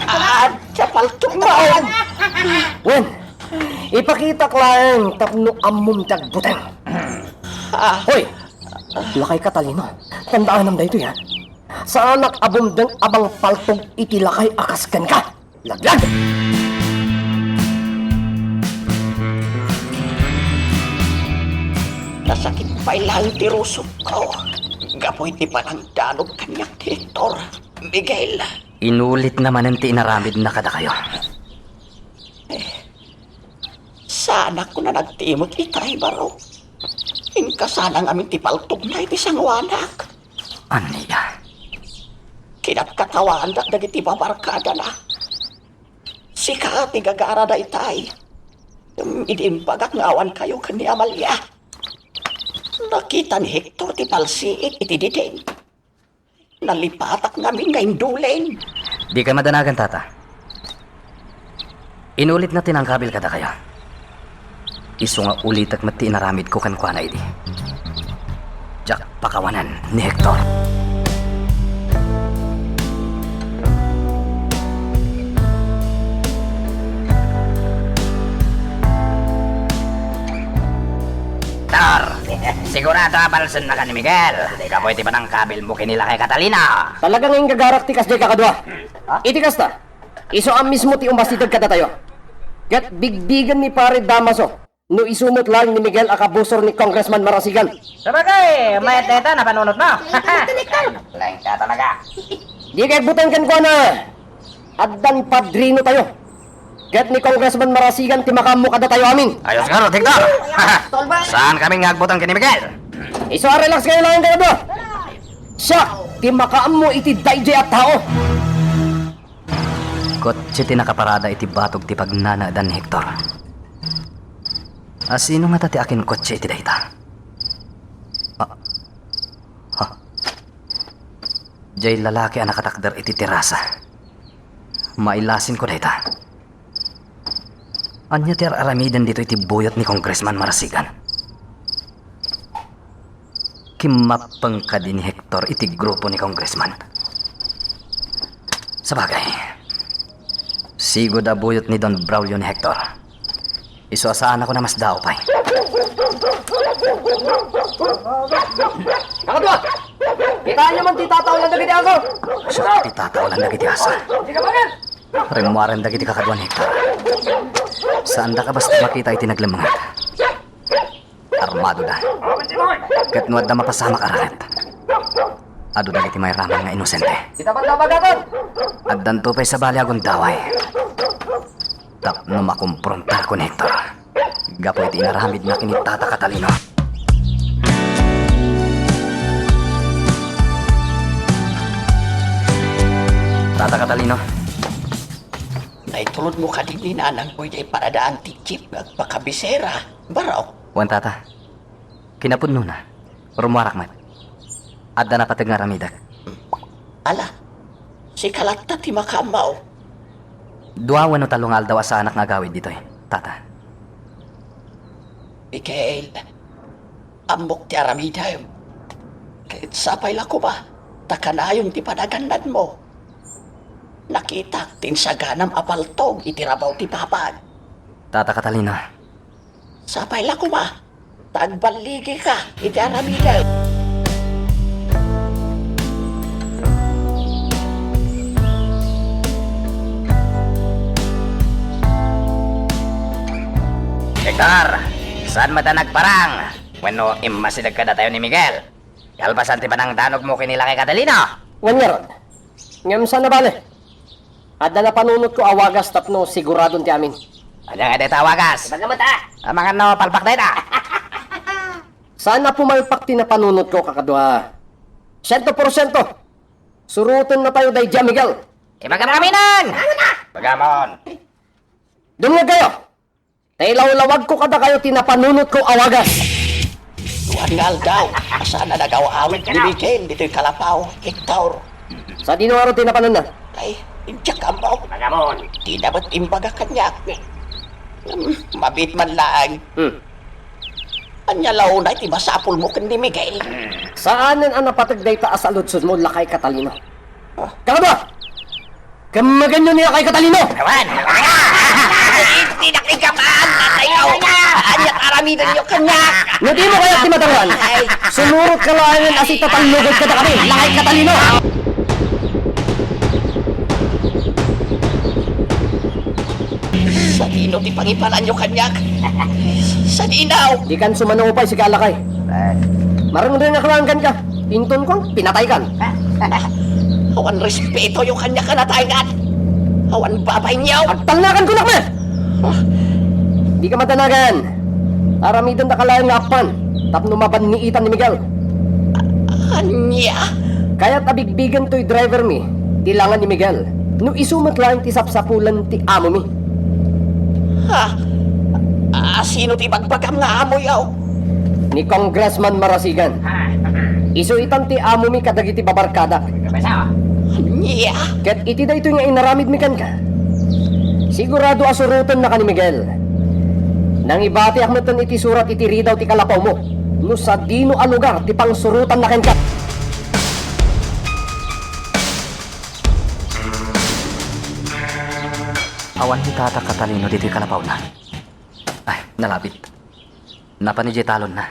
Ah, sa paltok mo. Wen, ipakitak laeng tapno ammom ti agbuteng. Ah. Hoy, lakay Catalino, tandaanam daytoy, ha? Saanak a bumdeng a mangpaltog iti lakay a kas kenka. Laglag! Nasakit pay laeng ti rusotko gapu iti panangdanog kaniak ni Hector, Miguel. Inulitna manen ti inaramidna kadakayo. Eh, saanak nga nagtimot itay baro. Inka sana ngamin ti paltogna iti sangoanak. Ania? Kinatkatawan dagiti babarkadana. Sika ti gagarada itay. Idi imbagak nga awan kayo ken ni Amalia, nakita ni Hector ti palsiit iti diding. Nalipatak ngamin nga indulin. Dika madanagan, tata. Inulitna ti nangkabil kadakayo. Isu nga ulitek met ti inaramidko kenkuana idi. Diak pakawanen ni Hector. Tar, sigurado a balsennaka ni Miguel. Gapu iti panangkabilmo ken ni lakay Catalina. Talaga nga inggagarak ti kasdiay kakadua. Ha? Iti kasta, isu a mismo ti umasideg kadatayo. Ket bigbigen ni Pare Damaso no isu met laeng ni Miguel a kabusor ni Congressman Marasigan. Sabagay, mayat dayta napanunotmo. Laeng ka talaga. Dika agbuteng kenkuana. Addan padrinotayo. Ket ni Congressman Marasigan ti makaammo kadatayo amin. Ayos ngarud, Hector. Saan kami nga agbutang ken ni Miguel? Isu a relax kayo laeng kayo, bro. Siak ti makaammo iti daydiay a tao. Kotse ti nakaparada iti batog ti pagnanaedan ni Hector. A sino ngata ti akinkotse iti dayta? Ah. Ha. Jay lalaki a nakatakder iti terasa. Mailasinko dayta. Ania ti ar-aramiden ditoy iti buyot ni Congressman Marasigan? Kimmappeng kadi ni Hector iti grupo ni Congressman? Sabagay, sigud a buyot ni Don Braulio ni Hector. Isu a saanakon a masdaaw pay. Kakadua! Kitaenyo man ti tataolan dagiti aso! Siak ti tataolan dagiti aso. Rimmuaren dagiti kakadua ni Hector. Saandaka basta makita iti naglemmenget. Armadoda. Ket no adda mapasamak a raket, adu dagiti mairaman nga inosente. Addanto pay sabali a gundaway tapno makomprontarko ni Hector gapu iti inaramidna ken ni Tata Catalino. Tata Catalino. Naitulodmo kadi ni nanangko idiay paradaan ti jeep nga agpakabisera, barok? Wen, Tata. Kinapudnona, rummuarak met. Adda napateg nga aramidek. Ala, sika latta ti makaammo. Dua wenno tallo nga aldaw a saanak nga agawid ditoy, Tata. Miguel, ammok ti aramidem. Ket sapay la koma ta kanayon ti panagannadmo. Nakitak ti insaganam a paltog iti rabaw ti papag. Tata Catalino. Sapay la koma ta agballigika iti aramidem. Hector, saan met a nagparang wenno immasideg kadatayo ni Miguel? Kalpasan ti panangdanogmo ken ni Lakay Catalino. Wen ngarud. Ngem saan a bale. Adda napanunotko a wagas tapno siguradon ti amin. Ania nga dayta a wagas? Ibaga met, a. Amangan no palpak dayta. Saan a pumalpak ti napanunotko, kakadua. Siento por siento. Surotennatayo daydiay a Miguel. Ibagam amin. Ibagamon. Dumngegkayo. Ta ilawlawagko kadakayo ti napanunotko a wagas. Duan nga aldaw a saan a nagaw-awid ni Miguel ditoy Calapao, Hector. Sadino ngarud ti napananna? Ay, diak ammo. Ibagamon. Dina met imbaga kaniak. Hmm, mabiit man laeng. Hmm. Ania la unay ti masapulmo ken ni Miguel? Saanen a napateg dayta a saludsodmo, Lakay Catalino. Ah. Kakadua! Kemmegenyo ni Lakay Catalino! Awan! Ay, tinakikamaan, tatay ko! Ania ti aramidenyo kaniak? No dimo kayat ti mataruan, sumurotka laengen a sitatallogen kadakami, Lakay Catalino! Sadino ti pangipalanyo kaniak? Sadino? Dikan sumano pay, sika a lakay. Marengrengak laeng kenka. Intonkon, pinataykan. Awan respetoyo kaniak a nataykan. Awan babaynyo. Agtalnakan kunak met! Dika madanagan. Aramidendaka laeng nga appan tapno mabanniitan ni Miguel. Ania? Kayat a bigbigen toy driver mi ti langan ni Miguel. No isu met laeng ti sapsapulen ti amo mi. Ha? A, sino ti bagbagam nga amoyo? Ni Congressman Marasigan. Isu itan ti amo mi kadagiti babarkadak. Ania? Ket iti daytoy nga inaramid mi kenka, sigurado a surotennaka ni Miguel. Nangibatiak metten iti surat iti ridaw ti kalapawmo no sadino a lugar ti pangsurotanna kenka. Awan ni Tata Catalino ditoy kalapawna. Ay, nalabit. Napan idiay talonna.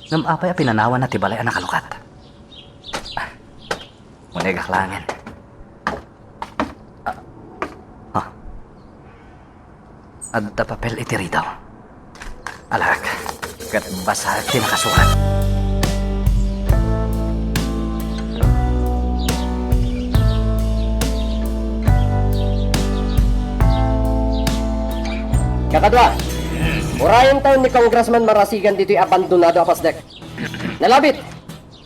Ngem apay a pinanawanna ti balay a nakalukat? Ah, unegak laengen. Ah, ha? Adda papel iti ridaw. Alak, ket basaek ti nakasurat. Kakadua, urayentayo ni Congressman Marasigan ditoy abandonado a pasdek. Nalabit,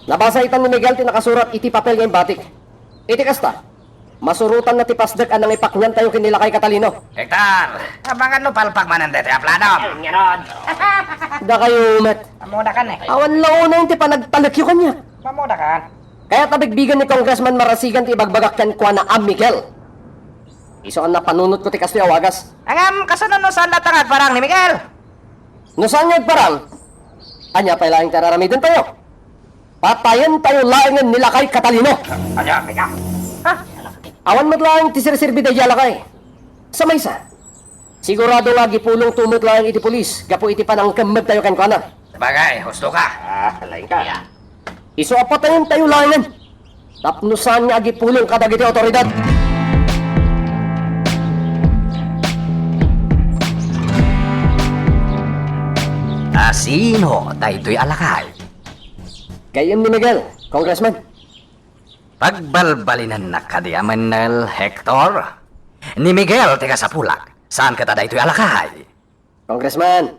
nabasa itan ni Miguel ti nakasurat iti papel nga imbatik. Iti kasta, masurotanna ti pasdek a nangipakniantayo ken ni Lakay Catalino. Hector! Amangan no palpak manen daytoy a plano. Dakayo met. Amoda kan eh. Awan la unayen ti panagtalekyo kaniak. Mamoda kan. Kayat a bigbigen ni Congressman Marasigan ti ibagbagak kenkuana a Miguel. Isu a napanunotko ti kastoy a wagas. Ngem, kasano no saan latta nga agparang ni Miguel? No saan nga agparang, ania pay laeng ti ar-aramidentayo? Patayentayo laengen ni Lakay Catalino. Ania, ania? Ha? Awan met laeng ti serserbi daydiay a lakay. Sa maysa, sigurado nga agipulongto met laeng iti pulis gapu iti panangkemmedtayo kenkuana. Sabagay, husto ka. Ah, laeng ka. Isu a patayentayo laengen tapno saan nga agipulong kadagiti awtoridad. Asino daytoy a lakay? Gayyem ni Miguel, Congressman. Pagbalbalinannak kadi a Mennel, Hector? Ni Miguel ti kasapulak, saan ket a daytoy a lakay. Congressman,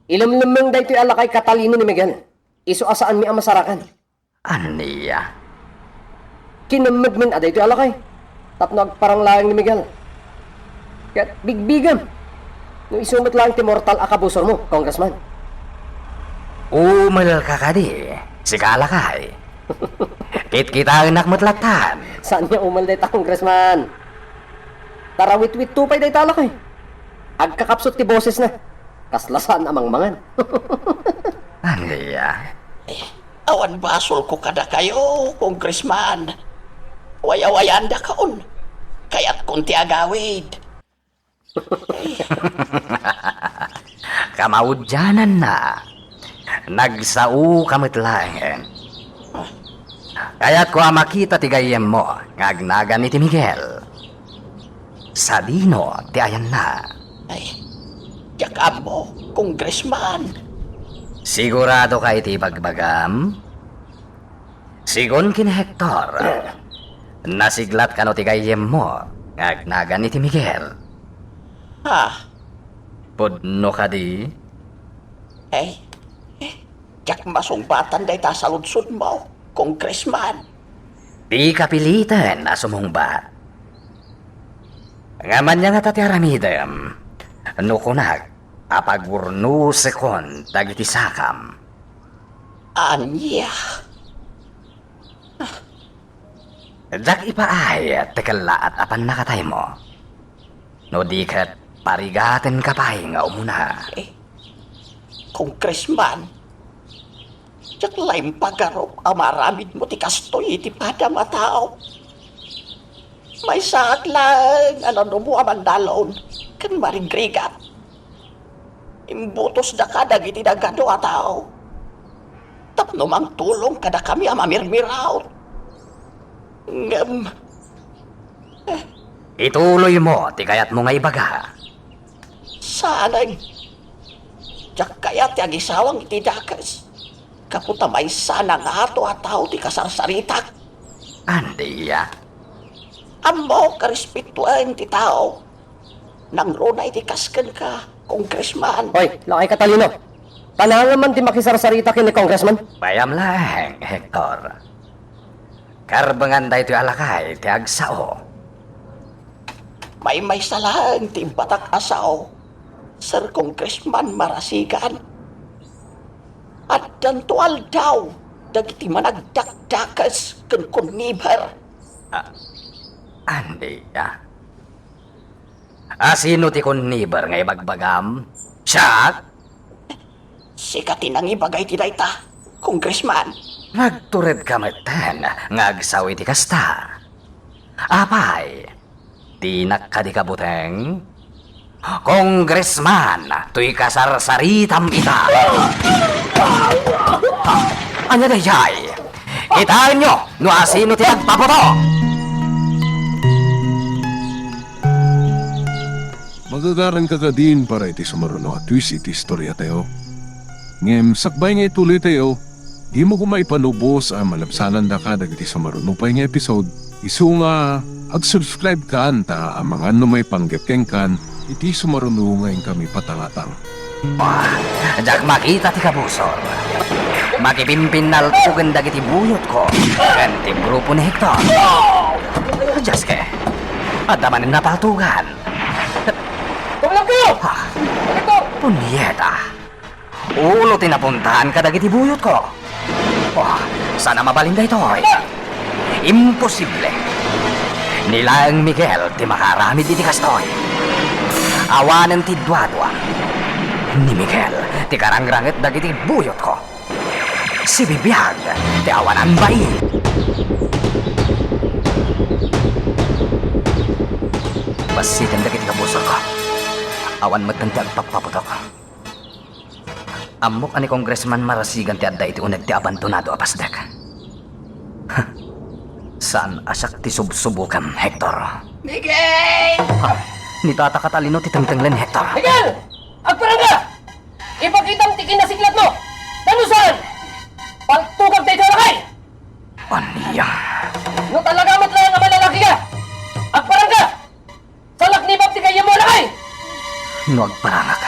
ilemlemmeng daytoy a lakay Catalino ni Miguel. Isu a saanmi a masarakan. Ania? Kinemmegmin a daytoy a lakay tapno agparang laeng ni Miguel. Ket bigbigem no isu met laeng ti mortal a kabusormo, Congressman. Umelka kadi, sika a lakay? Kitkitaennak met lattan. Saan nga umel dayta, Congressman? Tarawitwitto pay dayta a lakay. Agkakapsut ti bosesna. Kasla saan a mangmangan. Ania? Eh, awan basolko kadakayo, Congressman. Wayawayaandakon. Kayatkon ti agawid. Kamaudiananna, nagsaoka met laeng. Kayatko a makita ti gayyemmo nga agnagan iti Miguel. Sadino ti ayanna? Ay, diak ammo, Congressman. Siguradoka iti ibagbagam? Sigun ken Hector, nasiglat kano ti gayyemmo nga agnagan iti Miguel? Ah. Pudno kadi? Eh, eh, diak masungbatan dayta a saludsodmo, Congressman. Dika piliten a sumungbat. Ngem ania ngata ti aramidem no kunak a pagurnusekon dagiti sakam? Ania? Diak ipaay ti kellaat a pannakataymo. No di ket, parigatenka pay nga umuna. Eh, Congressman, diak la impagarup a maaramidmo ti kastoy iti padam a tao. Maysaak laeng a nanumo a mandalon ken marigrigat. Imbutosdaka dagiti nagadu a tao tapno mangtulong kadakami a mamirmiraut. Ngem, eh, ituloymo ti kayatmo nga ibaga. Saan, diak kayat ti agisawang iti dakes gapu ta maysa a nangato a tao ti kasarsaritak. Andia? Ammok a respetoen ti tao. Nangruna iti kas kenka, Congressman. Hoy, Lakay Catalino. Kananga man ti makisarsarita ken ni Congressman? Bayam laeng, Hector. Karbengan daytoy a lakay ti agsao. Maymaysa laeng ti imbatak a sao, Sir Congressman Marasigan. Addanto aldaw dagiti managdakdakes ken conniver. A-, andia? Asino ti conniver nga ibagbagam? Siak? Sika ti nangibaga iti dayta, Congressman. Nagturedka metten nga agsao iti kasta. Apay, dinak kadi kabuteng? Congressman, toy kasarsaritam ita. Ania daydiay? Kitaenyo no asino ti nagpaputo! Magagaranka kadin para iti sumaruno a twist iti istoriatayo. Ngem sakbay nga itulitayo, dimo koma ipalubos a malabsanandaka dagiti sumaruno pay nga episode. Isu nga ag-subscribe kan ta amangan no maipanggep kenkan Iti sumaruno nga inkami patalatan. Ah, diak makita ti kabusor. Makipinpinnaltugen dagiti buyotko ken ti grupo ni Hector. Diaske, adda manen napaltugan. Tumulong kayo! Ah, Hector! Punyeta! Ulo ti napuntahan kadagiti buyotko. Oh, saan a mabalin daytoy? Imposible! Ni laeng Miguel ti makaaramid iti kastoy. Awanen ti duadua. Ni Miguel ti karangranget dagiti buyotko. Sibibiag ti awanan bai. Bassiten dagiti kabusorko. Awan met ti agpappaputok. Ammok a ni Congressman Marasigan ti adda iti uneg ti abandonado a pasdek. Saan a siak ti subsubukem, Hector. Miguel! Ha, ni Tata Catalino ti tengtenglen, Hector. Miguel! Agparangka! Ipakitam ti kinasiglatmo! Danusan! Paltugak daytoy a lakay! Ania? No talaga met laeng a manlalaki ka, agparangka! Salaknibak ti gayyemmo a lakay! No agparangak,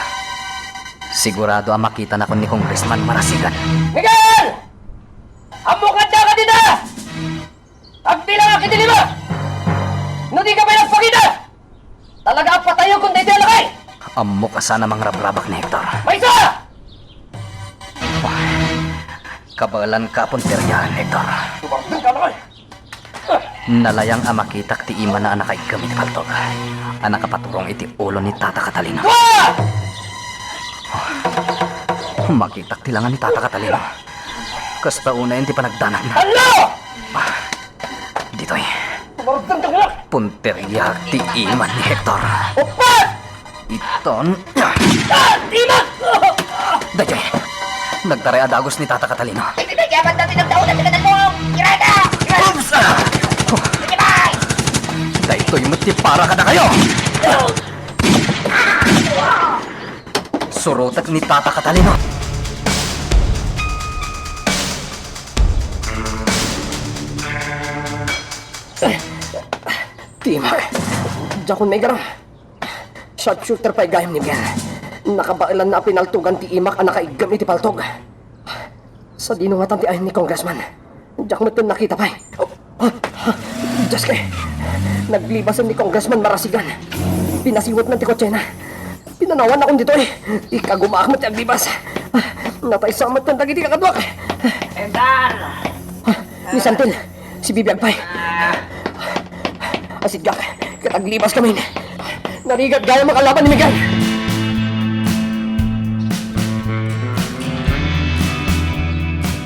sigurado a makitanakon ni Congressman Marasigan. Miguel! Ammok nga addaka dita! Agbilangak iti lima! No dika pay nagpakita, talaga a patayekon daytoy a lakay! Ammok a saan a mangrabrabak ni Hector. Maysa! Kabaelanka a punteriaan, Hector. Tumangteng ka, lakay! Nalayang a makitak ti imana a nakaiggem iti paltog a nakapaturong iti ulo ni Tata Catalino. Dua! Makitak ti langa ni Tata Catalino. Kasta unayen ti panagdanagna. Tallo! Ditoy. Tumangteng ka, lakay! Punteriaak ti iman ni Hector. Upat! Iton. Ah! Timak! Daytoy. Nagtaray a dagus ni Tata Catalino. Ibibigay man dati ng daon at pinagdalong! Irada! Oops! Ah! Ibigay! Daytoy met ti para kadakayo! Surotek ni Tata Catalino. Timak. Diakon maigaram. Sharpshooter pay gayam ni Miguel. Nakabaelanna a pinaltugan ti imak a nakaiggem iti paltog. Sadino ngatan ti ayan ni Congressman? Diak metten nakita pay. Diaske! Naglibasen ni Congressman Marasigan. Pinasiwetnan ti kotsena. Pinanawannakon ditoy. Ikagumaak met ti aglibas. Natay sa metten dagiti kakaduak. Entar! Ni Santel, sibibiag pay. Asiddek, ket aglibas kamin. Narigat gayam a kalaban ni Miguel.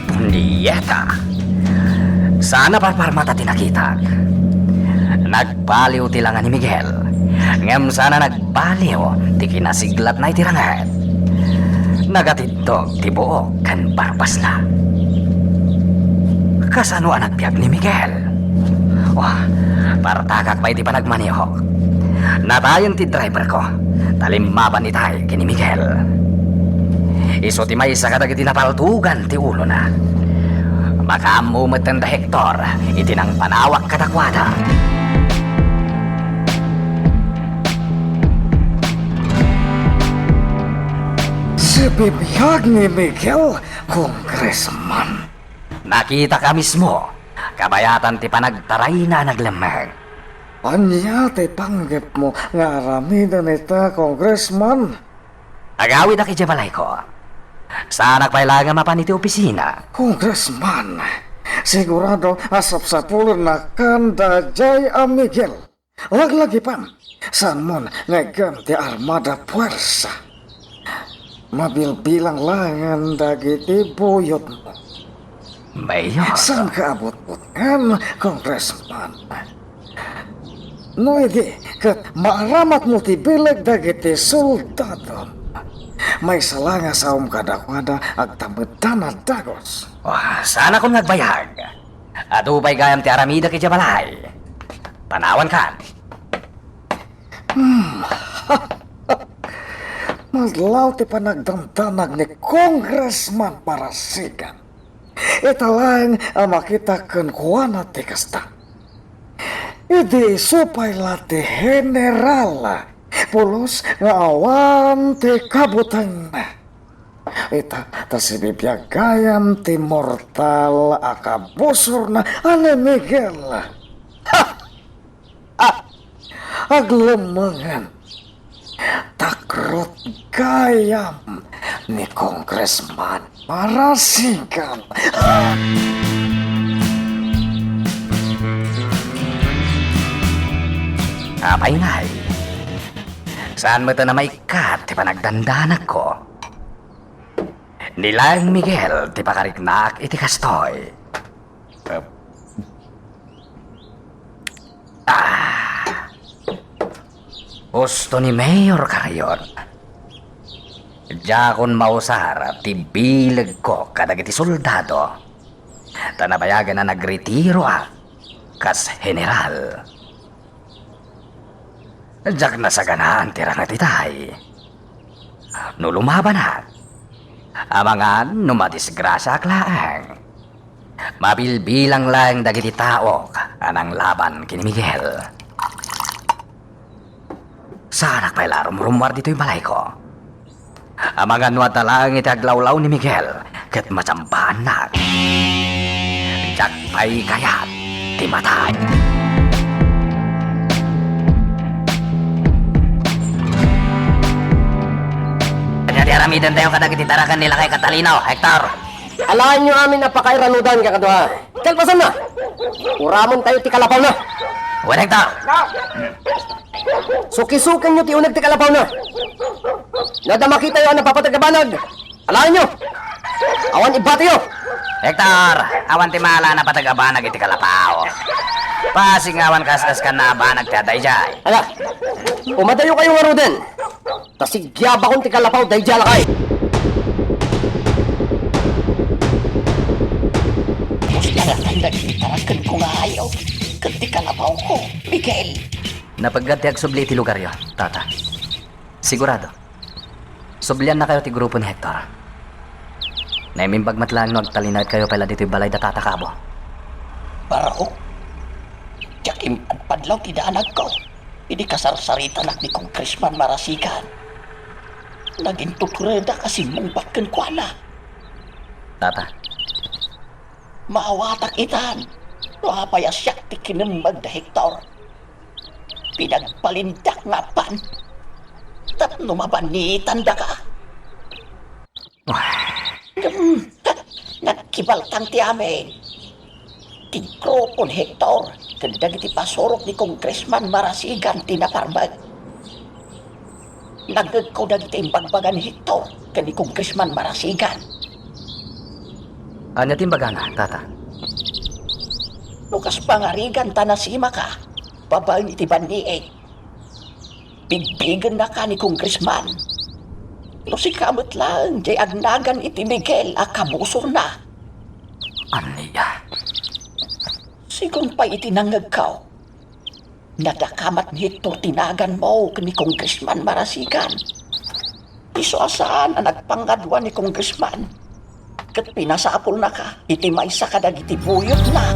Punyeta! Saan a parparmata ti nakitak. Nagbaliw ti langa ni Miguel. Ngem saan a nag- Baliw ti kinasiglatna iti ranget. Nagatiddog ti buok ken barbasna. Kasano a nagbiag ni Miguel? Oh, partakak pay ti panagmanihok. Natayen ti driverko, ta limmaban itay ken ni Miguel. Isu ti maysa kadagiti napaltugan ti ulona. Makaammo metten da Hector iti nangpanawak kadakuada. Sibibiag ni Miguel, Congressman. Nakitaka mismo, kabayatan ti panagtarayna a naglemmeng. Ania ti panggepmo nga aramiden ita, Congressman? Agawidak idiay balayko. Saanak pay laeng a mapan iti opisina. Congressman, sigurado a sapsapulennakan daydiay a Miguel. Laglagipan, saanmon nga iggem ti armada puersa. Mabilbilang laengen dagiti buyotmo. Mayor. Saanka a butbutngen, Congressman. No idi ket maaramatmo ti bileg dagiti soldadom, maysa la nga saom kadakuada agtameddan a dagus. Oh, saanakon nga agbayag. Adu pay gayam ti aramidek idiay balay. Panawankan. Hmm. Madlaw ti panagdandanag ni Congressman Marasigan. Ita laeng a makita kenkuana ti kasta. Idi isu pay la ti general, pulos nga awan ti kabutengna. Ita, ta sibibiag gayam ti mortal a kabusorna a ni Miguel. Ha! Ha! Aglemmengen. Takrot gayam ni Congressman Marasigan. Ha! Apay ngay? Saan met a maikkat ti panagdandanagko? Ni laeng Miguel ti pakariknak iti kastoy. Ah. Husto ni Mayor Carion. Diakon mausar ti bilegko kadagiti soldado. Ta nabayagen a nagretiroak kas general. Diak nasaganaan ti ranget itay. No lumabanak, amangan no madisgrasiaak laeng. Mabilbilang laeng dagiti taok a nanglaban ken ni Miguel. Saanak pay la a rumrumuar ditoy balayko. Amangan no adda laeng iti aglawlaw ni Miguel ket matsambaannak. Diak pay kayat ti matay. Ania ti aramidentayo kadagiti daraken ni Lakay Catalino, Hector? Alaenyo amin a pakairanudan, kakadua. Kalpasanna, uramentayo ti kalapawna. Wen, Hector. Sukisukenyo ti uneg ti kalapawna. No adda makitayo a napapateg a banag, alaenyo. Awan ibbatiyo. Hector, awan ti maala a napateg a banag iti kalapaw. Pasingawan kas-, kas-, kaskan a banag ti adda idiay. Ala, umadayokayo ngaruden. Ta sigyabakon ti kalapaw daydiay a lakay. Puslangan dagiti tarakenko nga hayop ken ti kalapawko, Miguel. Napeggad ti agsubli iti lugaryo, Tata. Sigurado. Subliannakayo ti grupo ni Hector. Naimimbag met laeng no agtalinaedkayo pay la ditoy balay da Tata Cabo. Barok, diak impadpadlaw ti danagko idi kasarsaritanak ni Congressman Marasigan. Nagintuturedak a simmungbat kenkuana. Tata. Maawatak itan no apay a siak ti kinemmeg da Hector. Pinagbalindak nga apan tapno mabanitandaka. Ngem, nagkibaltang ti amin. Ti grupo ni Hector ken dagiti pasurok ni Congressman Marasigan ti naparmek. Nangngegko dagiti imbagbaga ni Hector ken ni Congressman Marasigan. Ania ti imbagana, Tata? No kas pangarigan ta nasimaka babaen iti banniit, bigbigennaka ni Congressman. No sika met laeng diay agnagan iti Miguel a kabusorna. Ania? Sigun pay iti nangngegko, nadakamat ni Hector ti naganmo ken ni Congressman Marasigan. Isu a saan a nagpangadua ni Congressman ket pinasapulnaka iti maysa kadagiti buyotna.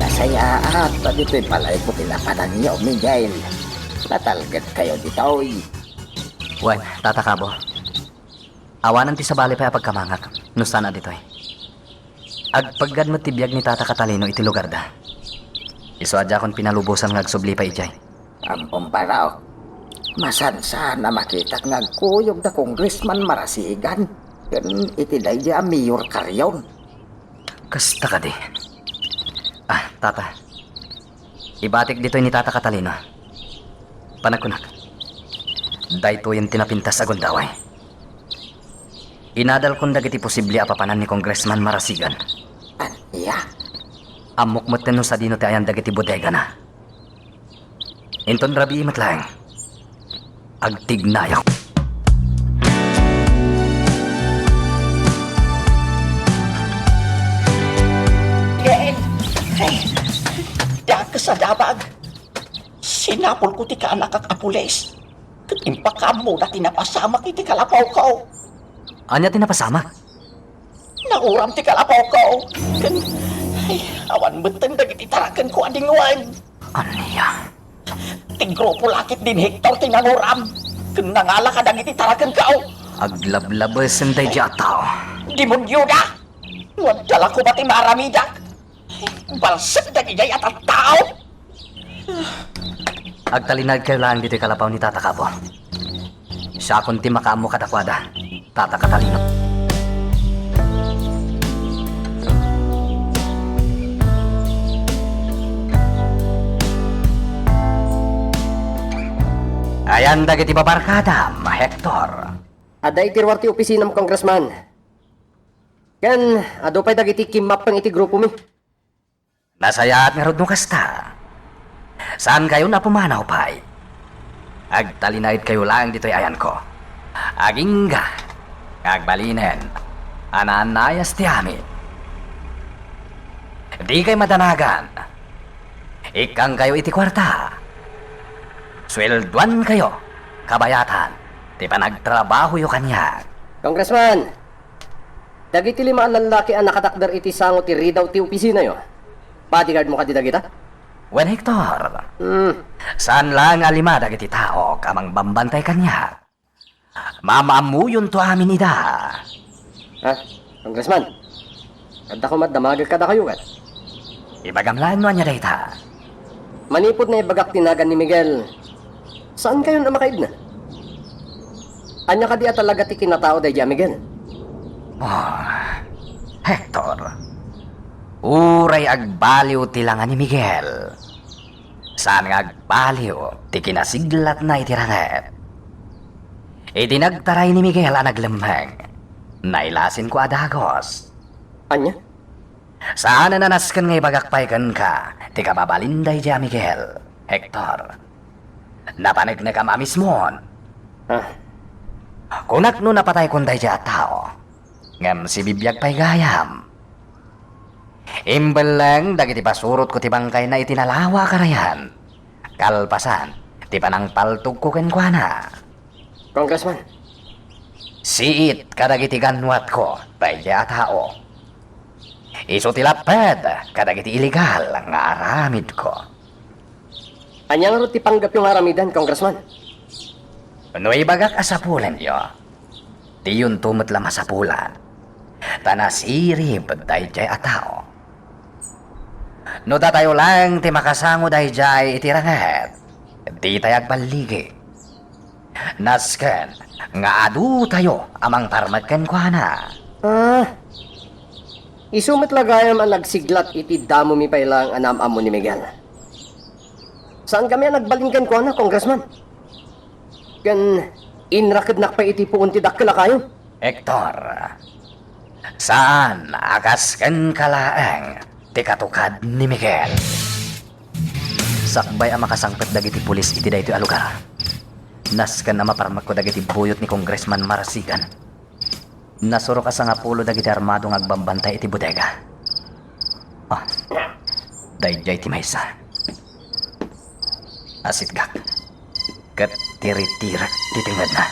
Nasayaat ta ditoy balayko ti napananyo, Miguel. Natalgedkayo ditoy. Wen, Tata Cabo. Awanen ti sabali pay a pagkamangak no saan a ditoy. Agpeggad met ti biag ni Tata Catalino iti lugarda. Isu a diakon pinalubosan nga agsubli pay idiay. Ammom, Barok, masansan a makitak nga agkuyog da Congressman Marasigan ken iti daydiay a Mayor Carion. Kasta kadi. Ah, Tata. Ibatik ditoy ni Tata Catalino. Panagkunak, daytoyen ti napintas a gundaway. Inadalkon dagiti posible a papanan ni Congressman Marasigan. Ania? Ammok metten no sadino ti ayan dagiti bodegana. Inton rabii met laeng, agtignayo. Ken, ay, dakes a dabag. Sinapulko ti kaanakak a pulis. Ket impakaammoda ti napasamak iti kalapawko. Ania ti napasamak? Nanguram ti kalapawko. Ken, ay, awan metten dagiti tarakenko a dingwen. Ania? Ti grupo la ketdin Hector ti nanguram. Ken nangala kadagiti tarakenko. Aglablabesen daydiay a tao. Demonioda! No adda la koma ti maaramidak, balsek dagijay a tattao! Agtalinaedkayo laeng ditoy kalapaw ni Tata Kabo. Siakon ti makaammo kadakuada, Tata Catalino. Ayan dagiti babarkadam, Hector. Adda iti ruar ti opisinam, Congressman. Ken adu pay dagiti kimmappeng iti grupomi. Nasayaat ngarud no kasta. Saankayon a pumanaw pay. Agtalinaedkayo laeng ditoy ayanko. Agingga nga agbalinen a naannayas ti amin. Dikay madanagan. Ikkangkayo iti kuarta. Sueldoankayo kabayatan ti panagtrabahoyo kaniak. Congressman, dagiti lima a lallaki a nakatakder iti sango ti ridaw ti opisinayo, bodyguardmo kadi dagita? Wen, Hector. Hmm. Saan laeng a lima dagiti taok a mangbambantay kaniak. Maam-ammuyonto amin ida. Ha? Congressman, adda koma damagek kadakayo ket? Ibagam laeng no ania dayta. Manipud naibagak ti nagan ni Miguel, saankayon a makaidna? Ania kadi a talaga ti kinatao daydiay a Miguel? Oh, Hector, uray agbaliw ti langa ni Miguel, saan nga agbaliw ti kinasiglatna iti ranget. Iti nagtaray ni Miguel a naglemmeng, nailasinko a dagus. Ania? Saan a nasken nga ibagak pay kenka ti kababalin daydiay a Miguel, Hector. Napaneknekam a mismon. Ah. Kunak no napataykon daydiay a tao, ngem sibibiag pay gayam. Imbelleng dagiti pasurotko ti bangkayna iti nalawa a karayan, kalpasan ti panangpaltogko kenkuana. Congressman. Siit kadagiti gannuatko daydiay a tao. Isu ti lapped kadagiti illegal nga aramidko. Ania ngarud ti panggepyo nga aramiden, Congressman? No ibagak a sapulenyo, diyonto met la masapulan, ta nasirib daydiay a tao. No datayo laeng ti makasango daydiay iti ranget, ditay agballigi. Nasken nga adutayo a mangparmek kenkuana. Ah, isu met la gayam a nagsiglat iti damomi pay laeng a naam-ammo ni Miguel. Saankami a nagbalin kenkuana, Congressman. Ken inrakednak pay iti puon ti dakkel a kayo. Hector, saan a kas kenka laeng ti katukad ni Miguel. Sakbay a makasangpet dagiti pulis iti daytoy a lugar, nasken a maparmekko dagiti buyot ni Congressman Marasigan. Nasurok a sangapulo dagiti armado nga agbambantay iti bodega. Ah, daydiay ti maysa. Asitgak ket tiritirek ti tengngedna.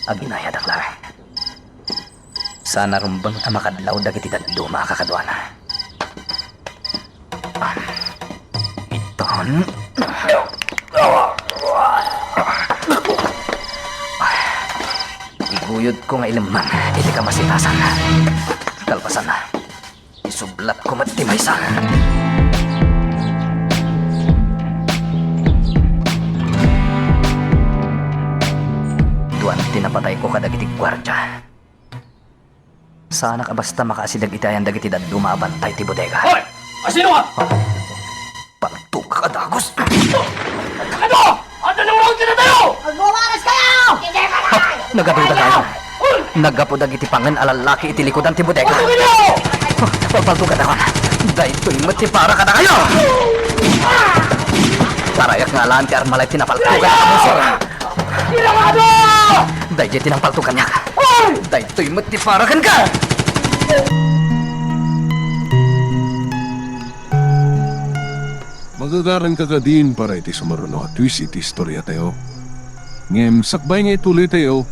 Aginayadak laeng. Saan a rumbeng a makadlaw dagiti dadduma a kakaduana. Iton. Iguyodko nga ilemmeng iti kamasitasan. Kalpasanna, isublatko met ti maysa. Duan ti napatayko kadagiti guardia. Saanak a basta makaasideg iti ayan dagiti dadduma a bantay ti bodega. Hoy! Asino ka? Paltog ka, dagus. Ano? Adda nangruna kadatayo! Agwawaras kayo! Nagaduda kayo. Naggapu dagiti pangen a lallaki iti likudan ti bodega. Paltog ka, dagus. Daytoy met ti para kadakayo. Parayak nga alaan ti armalay ti napaltogan a kabusor. Daydiay ti nangpaltog kaniak. Daytoy met ti para kenka. Magagaranka kadin para iti sumaruno a twist iti istoriatayo. Ngem sakbay nga ituloytayo,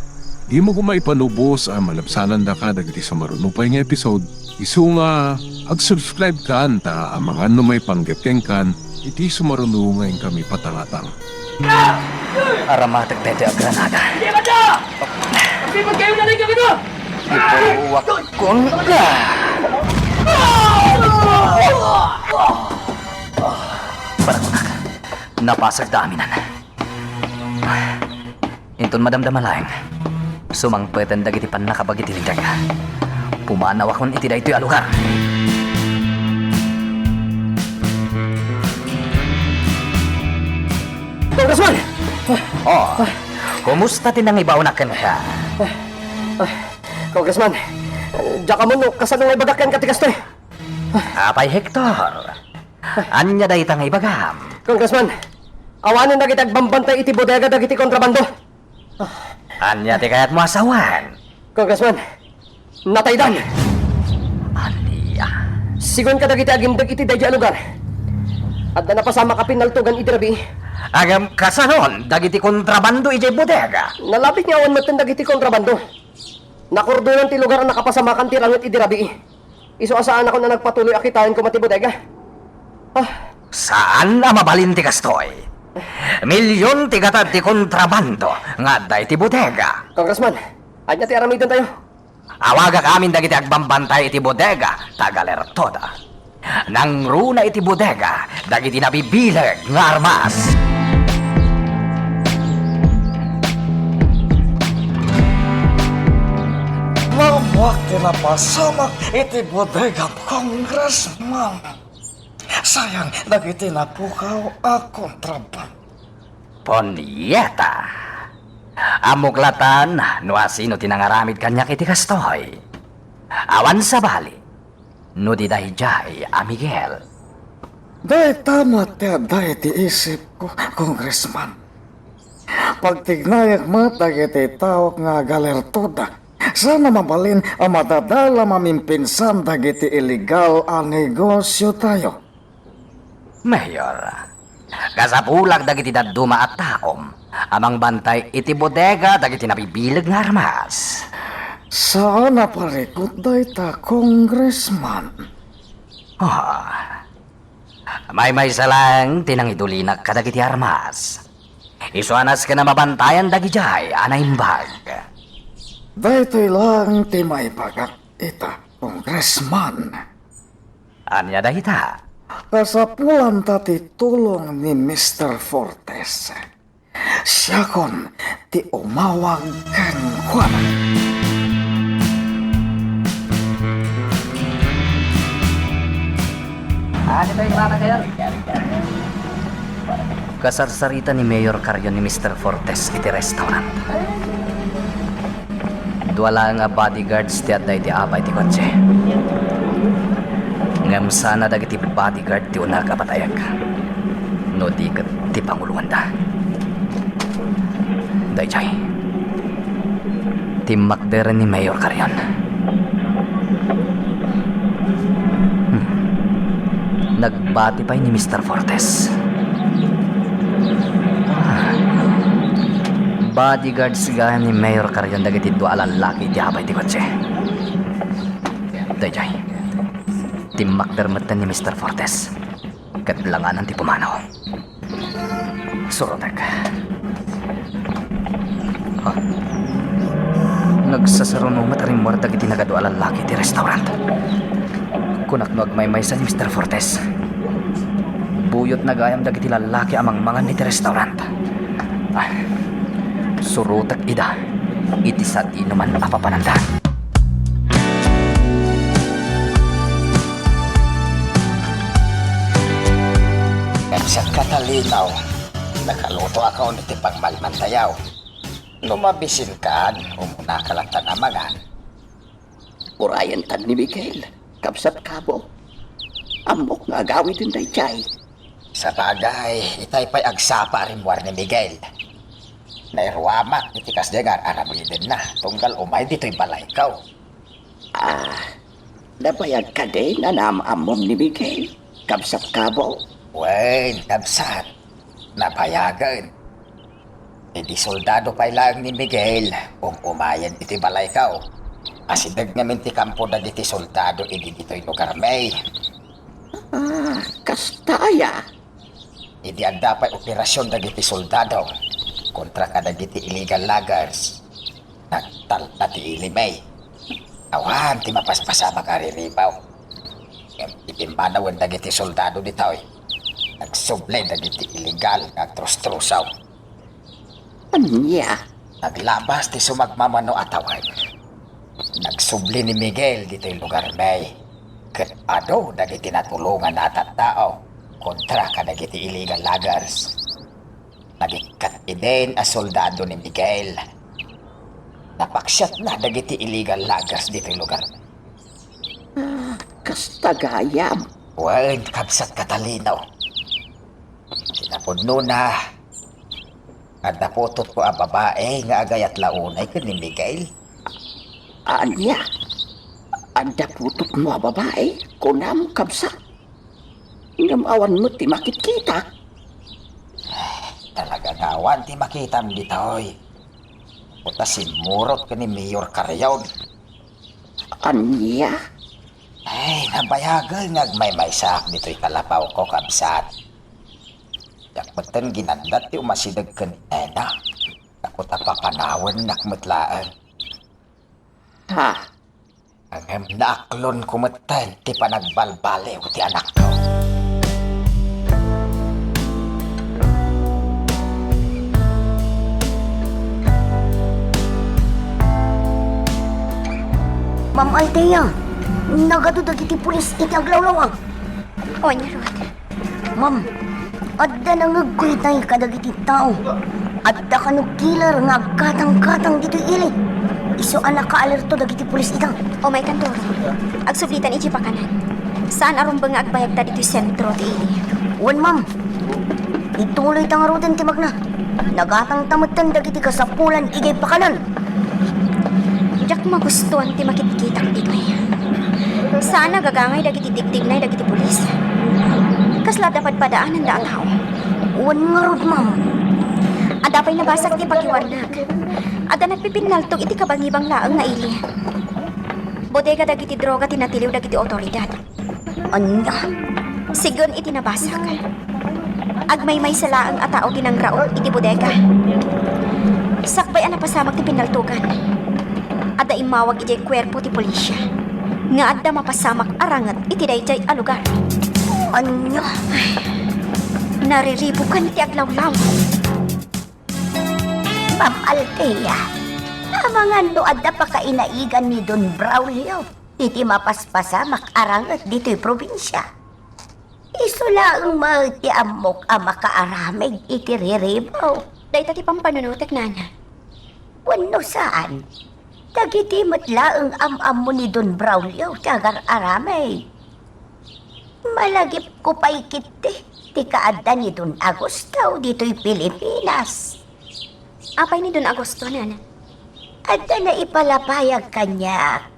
Dimo koma ipanubos a malabsanandaka dagiti sumaruno pay nga episode, isu nga ag-subscribe kan ta amangan no maipanggep kenkan iti sumaruno nga inkami patangatang. Aramatek daytoy a granada. Ipuruak kon ka. Para kunak, napasagda aminan. Inton madamdama laeng, sumangpeten dagiti pannakabagi ti linteg. Pumanawakon iti daytoy a lugar. Congressman! Oh, kumusta ti nangibaonak kenka? Congressman, diak ammo no kasano nga ibagak kenka ti kastoy. Apay, Hector? Ania dayta nga ibagam? Congressman, awanen dagiti agbambantay iti bodega dagiti kontrabando. Ania ti kayatmo a sawen? Congressman, nataydan. Ania? Sigun kadagiti agindeg iti daydiay a lugar, adda napasamak a pinaltogan idi rabii. Ngem kasanon dagiti kontrabando idiay bodega? Nalabit nga awan metten dagiti kontrabando. Nakordonan ti lugar a nakapasamakan ti ranget idi rabii. Isu a saanakon a nagpatuloy a kitaen koma ti bodega. Ah. Saan a mabalin ti kastoy. Milion ti gatad ti kontrabando nga adda iti bodega. Congressman, ania ti aramidentayo? Awagak amin dagiti agbambantay iti bodega ta agalertoda. Nangruna iti bodega dagiti nabibileg nga armas. Ammoak ti napasamak iti bodegam, Congressman. Sayang dagiti napukaw a kontrabando. Punyeta! Ammok latan no asino ti nangaramid kaniak iti kastoy. Awan sabali, no di daydiay a Miguel. Dayta met ti adda iti isipko, Congressman. Pagtignayek met dagiti taok nga agalertoda, saan a mabalin a madadala mamimpinsan dagiti illegal a negosiotayo. Mayor, kasapulak dagiti dadduma a taom a mangbantay iti bodega dagiti nabibileg nga armas. Saan a parikut dayta, Congressman. Ah, maymaysa laeng ti nangidulinak kadagiti armas. Isu a nasken a mabantayan dagidiay a naimbag. Daytoy laeng ti maibagak ita, Congressman. Ania dayta? Kasapulanta ti tulong ni Mister Fortes. Siakon ti umawag kenkuana. Ania dayta, Mayor? Kasarsarita ni Mayor Carion ni Mister Fortes iti restaurant. Dua laeng a bodyguards ti adda iti abay ti kotse. Ngem saan a dagiti bodyguard ti uneg a patayek, no di ket ti panguloanda. Daydiay, timmakder ni Mayor Carion. Hmm. Nagbati pay ni Mister Fortes. Bodyguards gayam ni Mayor Carion dagiti dua a lallaki iti abay ti kotse. Daydiay, timmakder metten ni Mister Fortes ket langanan ti pumanaw. Surotek. Ha? Nagsasaruno met a rimmuar dagiti nagadua a lallaki iti restaurant. Kunak no agmaymaysa ni Mister Fortes. Buyotna gayam dagiti lallaki a mangmangan iti restaurant. Ah, surotek ida iti sadinoman a papananda. Ngem siak, Catalino, nakalutoakon iti pagmalmantayaw. No mabisinkan, umunaka latta a mangan. Urayentan ni Miguel, kabsat Cabo. Ammok nga agawiden daydiay. Sabagay, itay pay agsapa a rimmuar ni Miguel. Nairuamak iti kasdiay nga ar-aramidenna, tunggal umay ditoy balayko. Ah, nabayag kadi a naam-ammom ni Miguel, kabsat Cabo? Wen, kabsat, nabayagen. Idi soldado pay laeng ni Miguel, um-umayen iti balaykaw. Asideg ngamin ti kampo dagiti soldado idi ditoy lugarmi. Ah, kasta aya? Idi adda pay operasion dagiti soldado kontra kadagiti illegal loggers, nagtalna ti ilimi. Awan ti mapaspasamak a riribaw. Ngem iti manawen dagiti soldado ditoy, nagsubli dagiti illegal nga agtrustrosaw. Ania? Naglabas ti sumagmamano a tawen. Nagsubli ni Miguel ditoy lugarmi, ket adu dagiti natulonganna a tattao kontra kadagiti illegal loggers. Nagikkat idin a soldado ni Miguel. Napaksiatna dagiti illegal loggers ditoy lugarmi. Ah, kasta gayam. Wen, kabsat Catalino. Kinapudnona, adda putotko a babai nga agayat la unay ken ni Miguel. Ania? Adda putotmo a babai? Kunam, kabsat? Ngem awan met ti makitkitak. Talaga nga awan ti makitam ditoy. Kuta simmurot ken ni Mayor Carrion. Ania? Ay, nabayagen nga agmaymaysaak ditoy kalapawko, kabsat. Diak metten ginandat ti umasideg ken ni Nena. Gapu ta papanawennak met laeng. Ha? Ngem naaklonko metten ti panagbalbaliw ti anakko. Ma'am Althea, nagadu dagiti pulis iti aglawlawag. O, ania, Ruth? Ma'am, adda nangegko itay kadagiti tao. Adda kano killer nga agkatangkatang ditoy ili. Isu a nakaalerto dagiti pulis ita. O, maykan, Doro. Agsublitan iti pakanan. Saan a rumbeng nga agbayagta ditoy sentro ti ili. Wen, ma'am. Ituloyta ngaruden ti magna. Nagatangta metten dagiti kasapulan idiay pakanan. Diak magustuan ti makitkitak ditoy. Saan a gagangay dagiti tigtignay dagiti pulis. Kasla adda padpadaananda a tao. Wen ngarud, ma'am. Adda pay nabasak ti pakiwarnak. Adda nagpipinnaltog iti kabangibang laeng nga ili. Bodega dagiti droga ti natiliw dagiti otoridad. Ania? Sigun iti nabasak, agmaymaysa laeng a tao ti nangraot iti bodega. Sakbay a napasamak ti pinnaltogan, adda immawag idiay kuerpo ti pulisya nga adda mapasamak a ranget iti daydiay a lugar. Ania? Nariribukan ti aglawlaw. Ma'am Althea, amangan no adda pakainaigan ni Don Braulio iti mapaspasamak a ranget ditoy probinsia. Isu laeng met ti ammok a makaaramid iti riribaw. Dayta ti pampanunotek, nana. Wenno saan, dagiti met laeng am-ammo ni Don Braulio ti agar-aramid. Malagipko pay ketdi ti kaadda ni Don Augusto ditoy Pilipinas. Apay ni Don Augusto, nana? Adda naipalapayag kaniak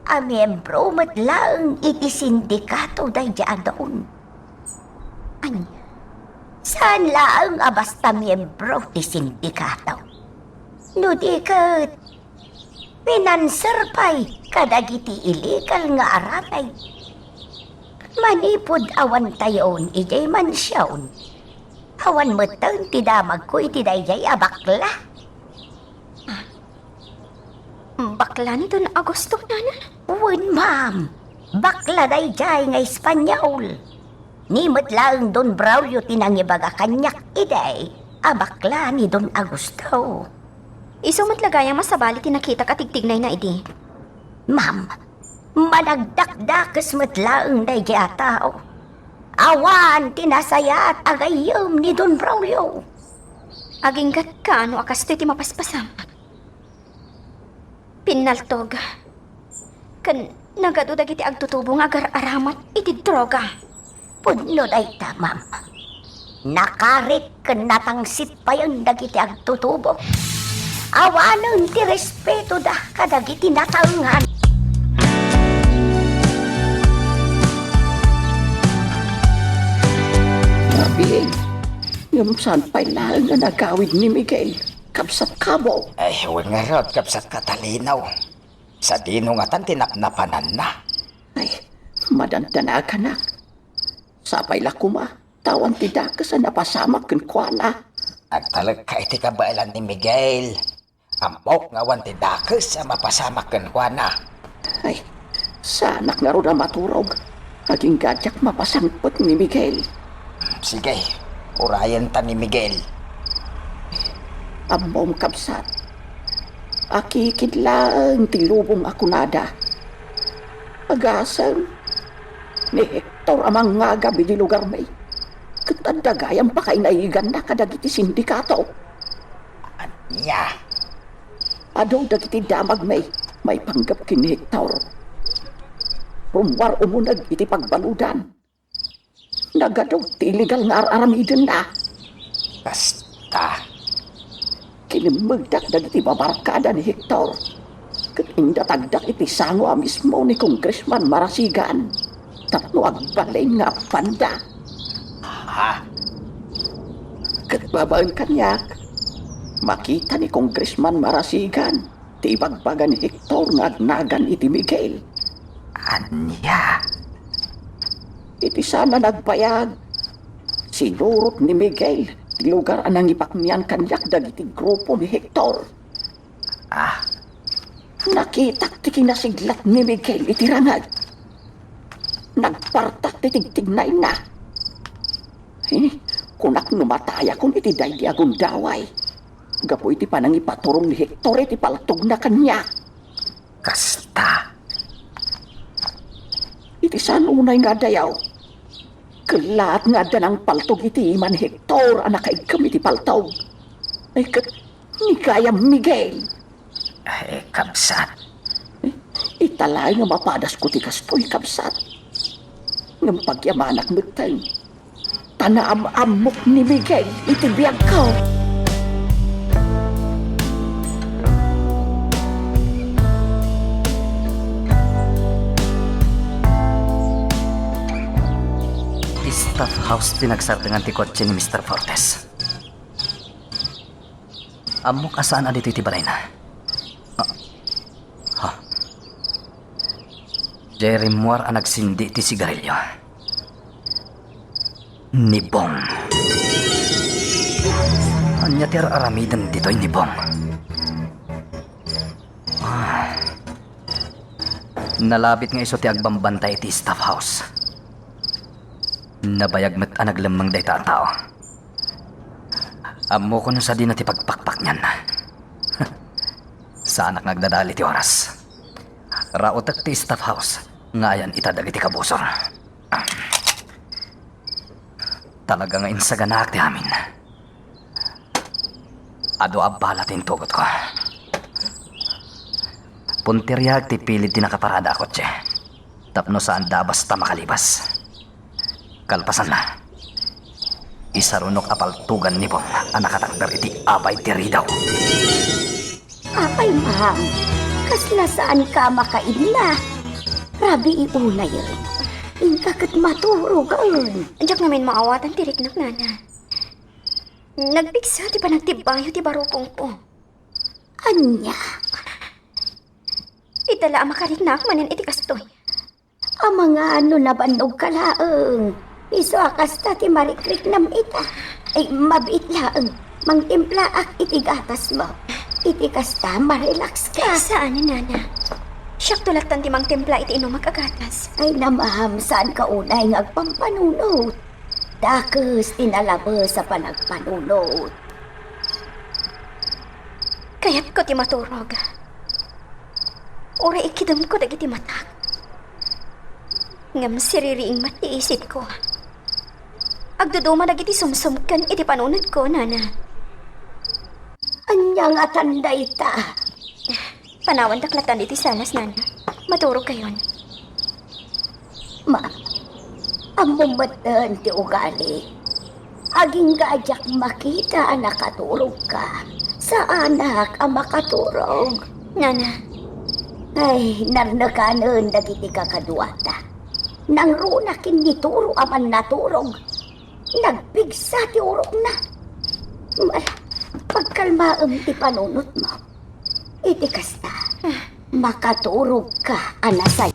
a miyembro met laeng iti sindikato daydi a Don. Ania? Saan laeng a basta miyembro ti sindikato. No di ket, pinanser pay kadagiti illegal nga aramid. Manipud awantayon idiay mansion, awan metten ti damagko iti daydiay a bakla. Ah, bakla ni Don Augusto, nana? Wen, ma'am. Bakla daydiay nga Espanyol. Ni met laeng Don Braulio ti nangibaga kaniak idi a bakla ni Don Augusto. Isu met la gayam a sabali ti nakitak a tigtignayna idi. Ma'am, managdakdakes met laeng daydi a tao. Awan ti nasayaat a gayyem ni Don Braulio. Aginggatka no a kastoy ti mapaspasamak. Pinnaltog. Ken nagadu dagiti agtutubo nga agar-aramat iti droga. Pudno dayta, ma'am. Nakarit ken natangsit payen dagiti agtutubo. Awanen ti respetoda kadagiti nataengan. Abi, ngem saan pay laeng nga nagawid ni Miguel? kabsat Kabo. Ay, wen ngarud, kabsat Katalino. Sadino ngatan ti napnapananna? Ay, madandanaganak. Sapay la koma, ta awan ti dakes a napasamak kenkuana. Agtalekka iti kabaelan ni Miguel. Ammok nga awan ti dakes a mapasamak kenkuana. Ay, saanak ngarud a maturog. Agingga diak mapasangpet ni Miguel. Sige, urayenta ni Miguel. Ammom, kabsat, akikid laeng ti lubong a kunada. Agasem, ni Hector a mangngagab idi lugarmi. Ket adda gayam pakainaiganna kadagiti sindikato. Ania? Adu dagiti damagmi maipanggep ken ni Hector. Rummuar umuneg iti pagbaludan. Nagadu ti illegal nga ar-aramidenna. Kasta. Kinemmegdak dagiti babarkada ni Hector. Ket indatagdak iti sango a mismo ni Congressman Marasigan tapno agbalin nga appanda. Ha? Ket babaen kaniak, makita ni Congressman Marasigan ti ibagbaga ni Hector nga agnagan iti Miguel. Ania? Iti saan a nagbayag, sinurot ni Miguel ti lugar a nangipaknian kaniak dagiti grupo ni Hector. Ah. Nakitak ti kinasiglat ni Miguel iti rangag. Nagpartak ti tigtignayna. Eh, kunak no matayakon iti daydi a gundaway. Gapu iti panangipaturong ni Hector iti paltogna kaniak. Kasta. Iti saan unay nga adayo, kellaat nga adda nangpaltog iti ima ni Hector a nakaigkem iti paltog. Ay, ket ni gayam Miguel. Ay, kabsat. Eh, ita laeng nga mapadasko ti kastoy, kabsat. Ngem pagyamanak metten. Ta naam-ammok ni Miguel iti biagko. Staff house ti nagsardengan ti kotse ni Mister Fortes. Ammok a saan a ditoy ti balayna. Ah. Ha? Diay rimmuar a nagsindi ti sigarilio. Ni Bong. Ania ti ar-aramiden ditoy ni Bong? Ah. Nalabit nga isu ti agbambantay iti staff house. Nabayag met a naglemmeng dayta a tao. Ammokon no sadino ti pagpakpaknianna. Saanak nga agdadael iti oras. Raotek ti staff house nga ayan ita dagiti kabusor. Talaga nga insaganaak ti amin. Adu a bala ti intugotko. Punteriaak ti pilid ti nakaparada a kotse tapno saanda a basta makalibas. Kalpasanna, isarunok a paltogan ni Bong a nakatakder iti abay ti ridaw. Apay, ma'am, kasla saanka a makainna? Rabii unayen. Inka ket maturogen. Diak ngamin maawatan ti riknak, nana. Nagpigsa ti panagtibbayo ti barukongko. Ania? Ita la a makariknak manen iti kastoy. Amangan no nabannogka laeng. Isu a kasta ti marikriknam ita. Ay, mabiit laeng. Mangtimplaak iti gatasmo. Iti kasta, marelaxka. Ay, saan, nana. Siakto lattan ti mangtimpla iti inumak a gatas. Ay, namam, saanka unay nga agpampanunot. Dakes ti nalabes a panagpanunot. Kayatko ti maturog. Uray ikidemko dagiti matak. Ngem siririing met ti isipko. Agduduma dagiti sumsumken iti panunotko, nana. Ania ngatan dayta? Panawandak lattan iti salas, nana. Maturogkayon. Ma, ammom metten ti ugali. Agingga a diak makita a nakaturogka. Saanak a makaturog. Nana. Ay, narnekanen dagiti kakaduata. Nangruna ken ni Turo a mannaturog. Nagpigsa ti urokna. Mal-, pagka Kalmaem ti panunotmo. Iti kasta, makaturogka a nasay.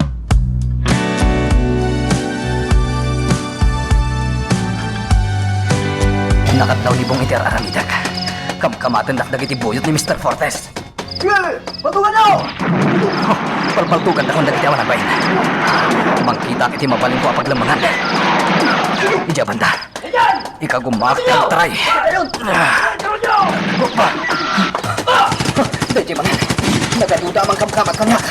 Nakadlaw ni Bong iti ar-aramidek. Kamkamatendak dagiti buyot ni Mister Fortes. Eh, patungan daw! Palpaltugandakon dagiti awan a bain. Mangkitak iti mabalinko a paglemmengan. Idiay banda. Ikagumaak ti agtaray. Daydiay manen, nagaduda a mangkamkamat kaniak.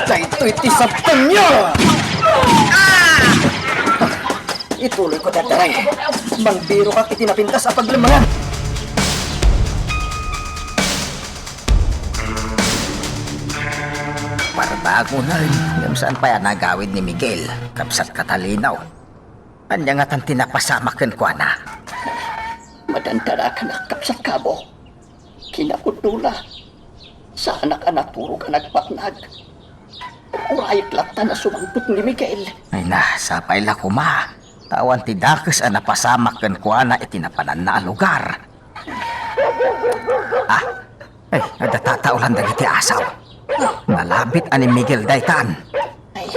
Daytoy ti sabtenyo! Ituloyko ti agtaray. Mangbirokak iti napintas a paglemmengan. Parbagonen, ngem saan pay a nagawid ni Miguel, kabsat Catalino. Ania ngatan ti napasamak kenkuana? Madandarakanak, kabsat Cabo. Kinakudnona. Saanak a naturog a nagbaknag. Urayek latta a sumangpet ni Miguel. Ay na, sapay la koma. Ta awan ti dakes a napasamak kenkuana iti napananna a lugar. Ah, ay, adda tataolan dagiti asaw. Nalabit a ni Miguel daytan. Ay,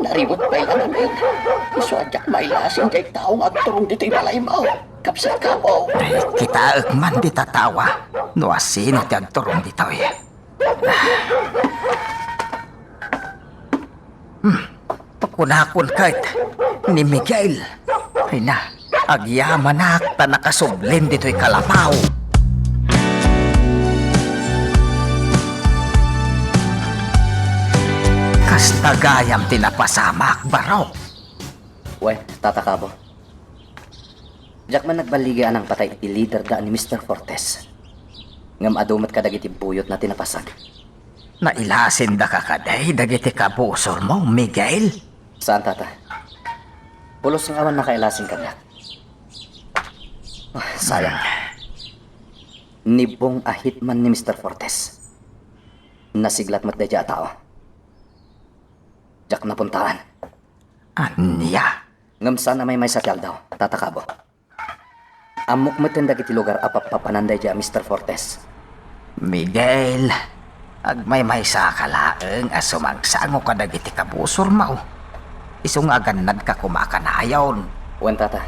naribut pay la ngamin. Isu a diak mailasin diay tao nga agturong ditoy balaymo. Kabsat Cabo. Ay, kitaek man ti tatawa no asino ti agturong ditoy. Hmm, kunakon ket ni Miguel. Ay na, agyamanak ta nakasublin ditoy kalapaw. Kasta gayam ti napasamak, Barok. Wen, Tata Cabo. Diak man nagballigi a nangpatay iti liderda a ni Mister Fortes. Ngem adu met kadagiti buyotna ti napasag. Nailasindaka kadi dagiti kabusormo, Miguel? Saan, Tata. Pulos nga awan nakailasin kaniak. Ah, sayang. Ni Bong a hitman ni Mister Fortes. Nasiglat met daydiay a tao. Diak napuntaan. Ania? Ngem saan a maymaysa ti aldaw, Tata Cabo. Ammok metten dagiti lugar a pappapanan daydiay a Mister Fortes. Miguel, agmaymaysaka laeng a sumangsango kadagiti kabusormo. Isu nga agannadka koma kanayon. Wen, Tata.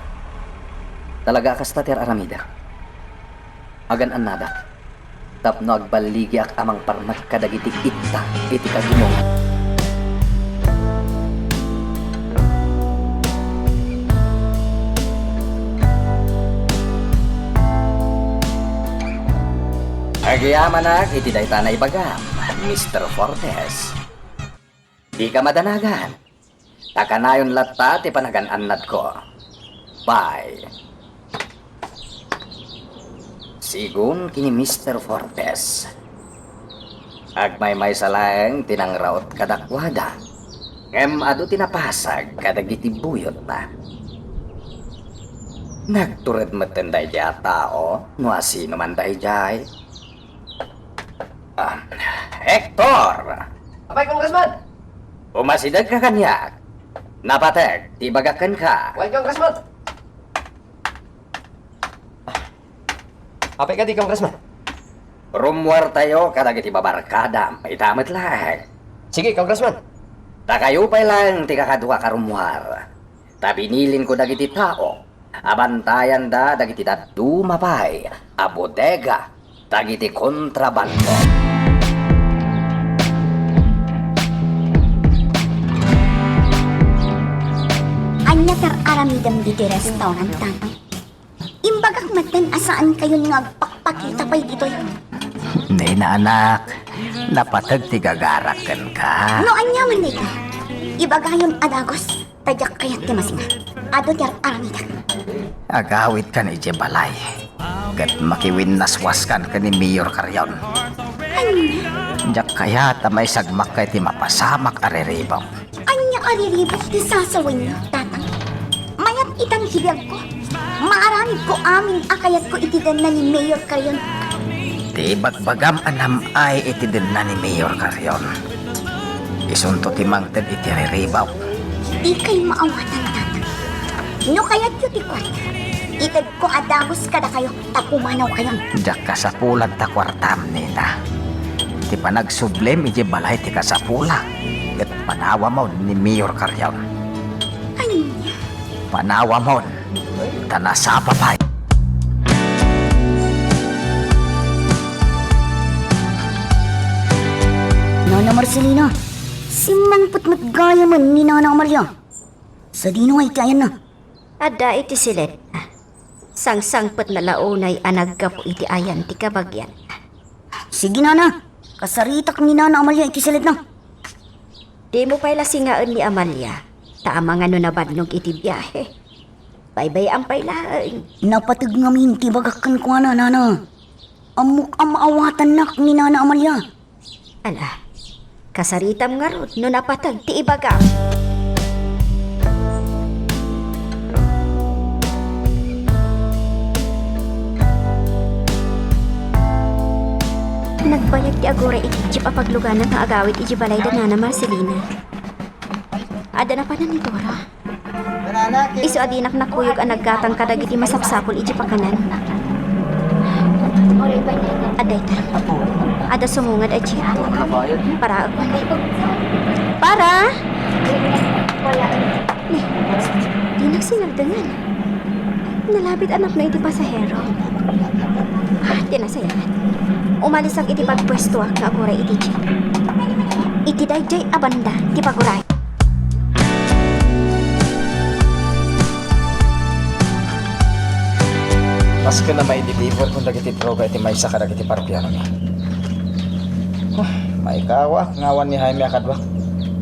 Talaga a kasta ti ar-aramidek. Agan-annadak tapno agballigiak a mangparmek kadagiti itta iti kaginungan. Agyamanak iti dayta a naibagam, Mister Fortes. Dika madanagan. Ta kanayon latta ti panagan-annadko. Bye. Sigun ken ni Mister Fortes, agmaymaysa laeng ti nangraut kadakuada, ngem adu ti napasag kadagiti buyotna. Nagtured metten daydiay a tao no asino man daydiay. Ah, Hector! Apay, Congressman! Umasidegka kaniak. Napateg ti ibagak kenka. Wen, Congressman! Apay kadi, Congressman? Rummuartayo kadagiti babarkadam. Ita met laeng. Sige, Congressman. Ta kayo pay laeng ti kakaduak a rummuar. Ta binilinko dagiti tao a bantayanda dagiti dadduma pay a bodega dagiti kontrabando. Ania ti ar-aramidem ditoy restaurant, Tatang? Imbagak metten a saankayon nga agpakpakita pay ditoy. Nina, anak, napateg ti gagarak kenka. No ania man dayta, ibagayon a dagus. Ta diak kayat ti masinga. Adu ti ar-aramidek. Agawidkan idiay balay, ket makiwinnaswaskan ken ni Mayor Carrion. Ania? Diak kayat a maisagmakka iti mapasamak a riribuk. Ania a riribuk ti sasawenyo, Tatang? Mayat itan ti biagko. Maaramidko amin a kayatko iti denna ni Mayor Carrion. Ti ibagbagam a nam-ay iti denna ni Mayor Carrion. Isunto ti mangted iti riribuk. Dikay maawatan, Tatang. No kayatyo ti kuarta, Itedko a dagus kadakayo ta pumanawkayon. Diak kasapulan ta kuartam, Nina. Ti panagsublim idiay balay ti kasapulak, ket panawamon ni Mayor Carrion. Ania? Panawamon, ta nasapa pay. Nana Marcelina, simmangpet met gayamen ni Nana Amalia. Sadino ngay ti ayanna? Adda iti siletna. Sangsangpetna la unay a naggapu iti ayan ti kabagianna. Sige, Nana. Kasaritak ni Nana Amalia iti siletna. Dimo pay la singaen ni Amalia, ta amangan no nabadnog iti biahe. Baybay-am pay laeng. Napateg ngamin ti ibagak kenkuana, Nana. Ammok a maawatannak ni Nana Amalia. Ala, kasaritam ngarud no napateg ti ibagam. Nagbayag ti aguray iti jeep a pagluganan nga agawid iti balay da Nana Marcelina. Adda napanan ni Dora. Isu a dinak nakuyog a naggatang kadagiti masapsapul iti pakanan. Adda ita. Adda sumungad a jeep. Para ako. Para! Ni, dinak sinaldengan. Nalabit a napno iti pasahero. Ah, ti nasayaat. Umalisak iti pagpuestoak nga aguray iti jeep. Iti daydiay a banda ti paguray. Maski na maideliver kon dagiti droga iti maysa kadagiti parokianomi. Ah, maikawak nga awan ni Jaime a kaduak.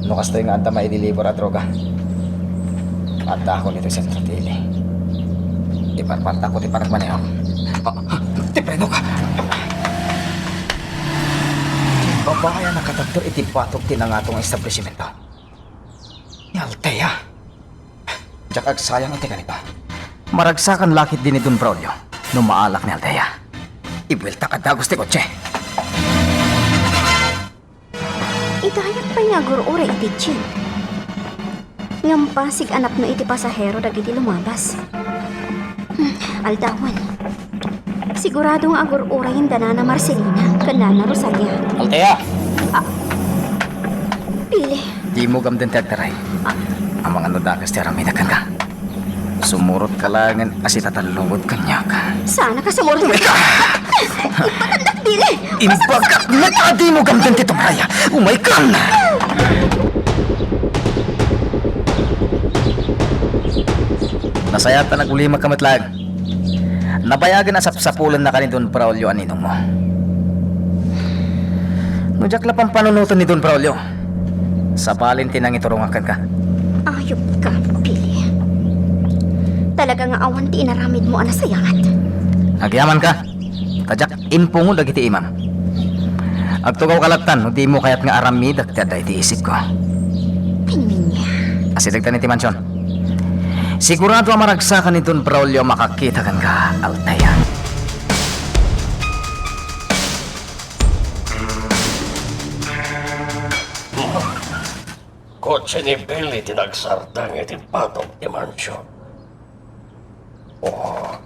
No kastoy nga adda maideliver a droga, addaakon iti sentro ti ili. Iparpartako ti panagmanehok. Ah, ti prenok! Babaen a nakatagder iti batok ti nangato nga establisimento. Ni Althea. Diak agsayang iti kanito. Maragsakan la ketdi ni Don Braulio no maalak ni Althea. Ibueltak a dagus ti kotse. Idayag pay nga agur-uray iti jeep. Ngem pasig a napno iti pasahero dagiti lumabas. Hmm, aldawen. Sigurado nga agur-urayen da Nana Marcelina ken Nana Rosalia. Althea! Ah, Billy. Dimo gamden ti agtaray. Ah. Amangan no dakes ti aramidek kenka. Sumurotka laengen a sitatallungod kaniak. Saan a kasumurot? Umay ka! Ipakandak, Billy! Imbagak met a dimo gamden ti tumraya! Umay ka! Nasayaat a nagulimaka met laeng. Nabayagen a sapsapulennaka ni Don Braulio a ninongmo. No diak la pampanunoten ni Don Braulio, sabali ti nangiturongak kenka. Ayupka, Billy. Talaga nga awan ti inaramidmo a nasayaat. Agyamanka, ta diak impungo dagiti imam. Agtugawka lattan no dimo kayat nga aramidek ti adda iti isipko. Ania? Asidegtan iti mansion. Sigurado a maragsakan ni Don Braulio a makakita kenka, Althea. Kotse ni Billy ti nagsardeng iti batok ti mansion. Oh,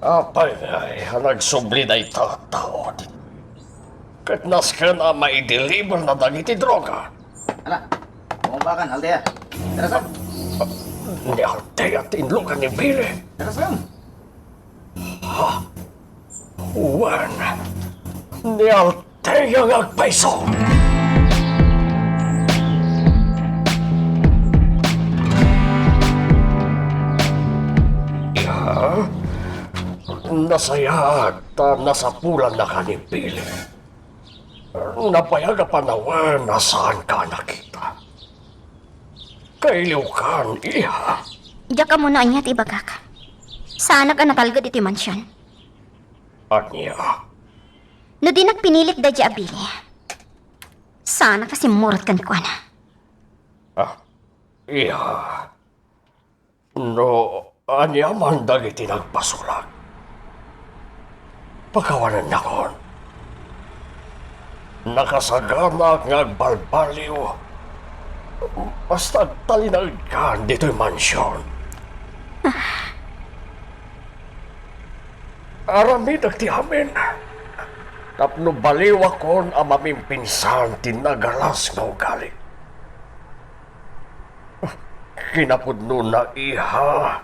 apay ngay a nagsubli dayta a tao? Ket nasken a maideliverna dagiti droga. Ala, bumbakan, Althea. Darasam. Ni Althea ti inlugan ni Billy. Darasam. Ha? Wen, ni Althea nga agpayso. Ya, nasayaat ta nasapulannaka ni Billy. Nabayag a panawen a saanka a nakita. Kailiwkan, iha. Diak ammo no ania ti ibagak. Saanak a natalged iti mansion. Ania? No dinak pinilit daydiay a Billy, saanak a simmurot kenkuana. Ah, iha. No aniaman dagiti nagpasulak, pakawanennakon. Nakasaganaak nga agbalbaliw basta agtalinaedkan ditoy mansion. Aramidek ti amin tapno baliwakon a mamimpinsan ti nagalas nga ugali. Kinapudnona, iha,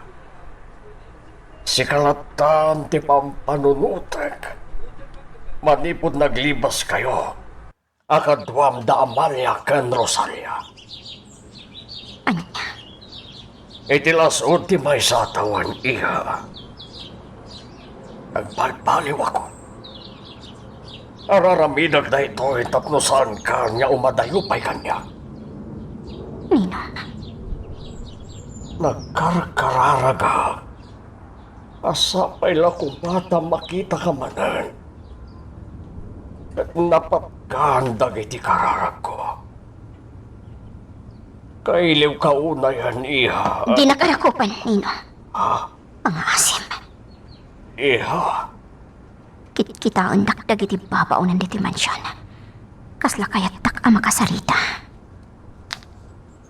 sika lattan ti pampanunotek manipud naglibaskayo a kaduam da Amalia ken Rosalia. Ania? Iti las-ud ti maysa a tawen, iha, nagbalbaliwakon. Araramidek daytoy tapno saankan nga umadayo pay kaniak. Ninong. Nagkarkararagak a sapay la koma ta makitaka manen ket napatgan dagiti kararagko. Kailiwka unayen, iha. Dinak arakupen, Ninong. Ha? Pangaasim. Iha. Kitkitaendak dagiti babaonan ditoy mansion. Kasla kayatdak a makasarita.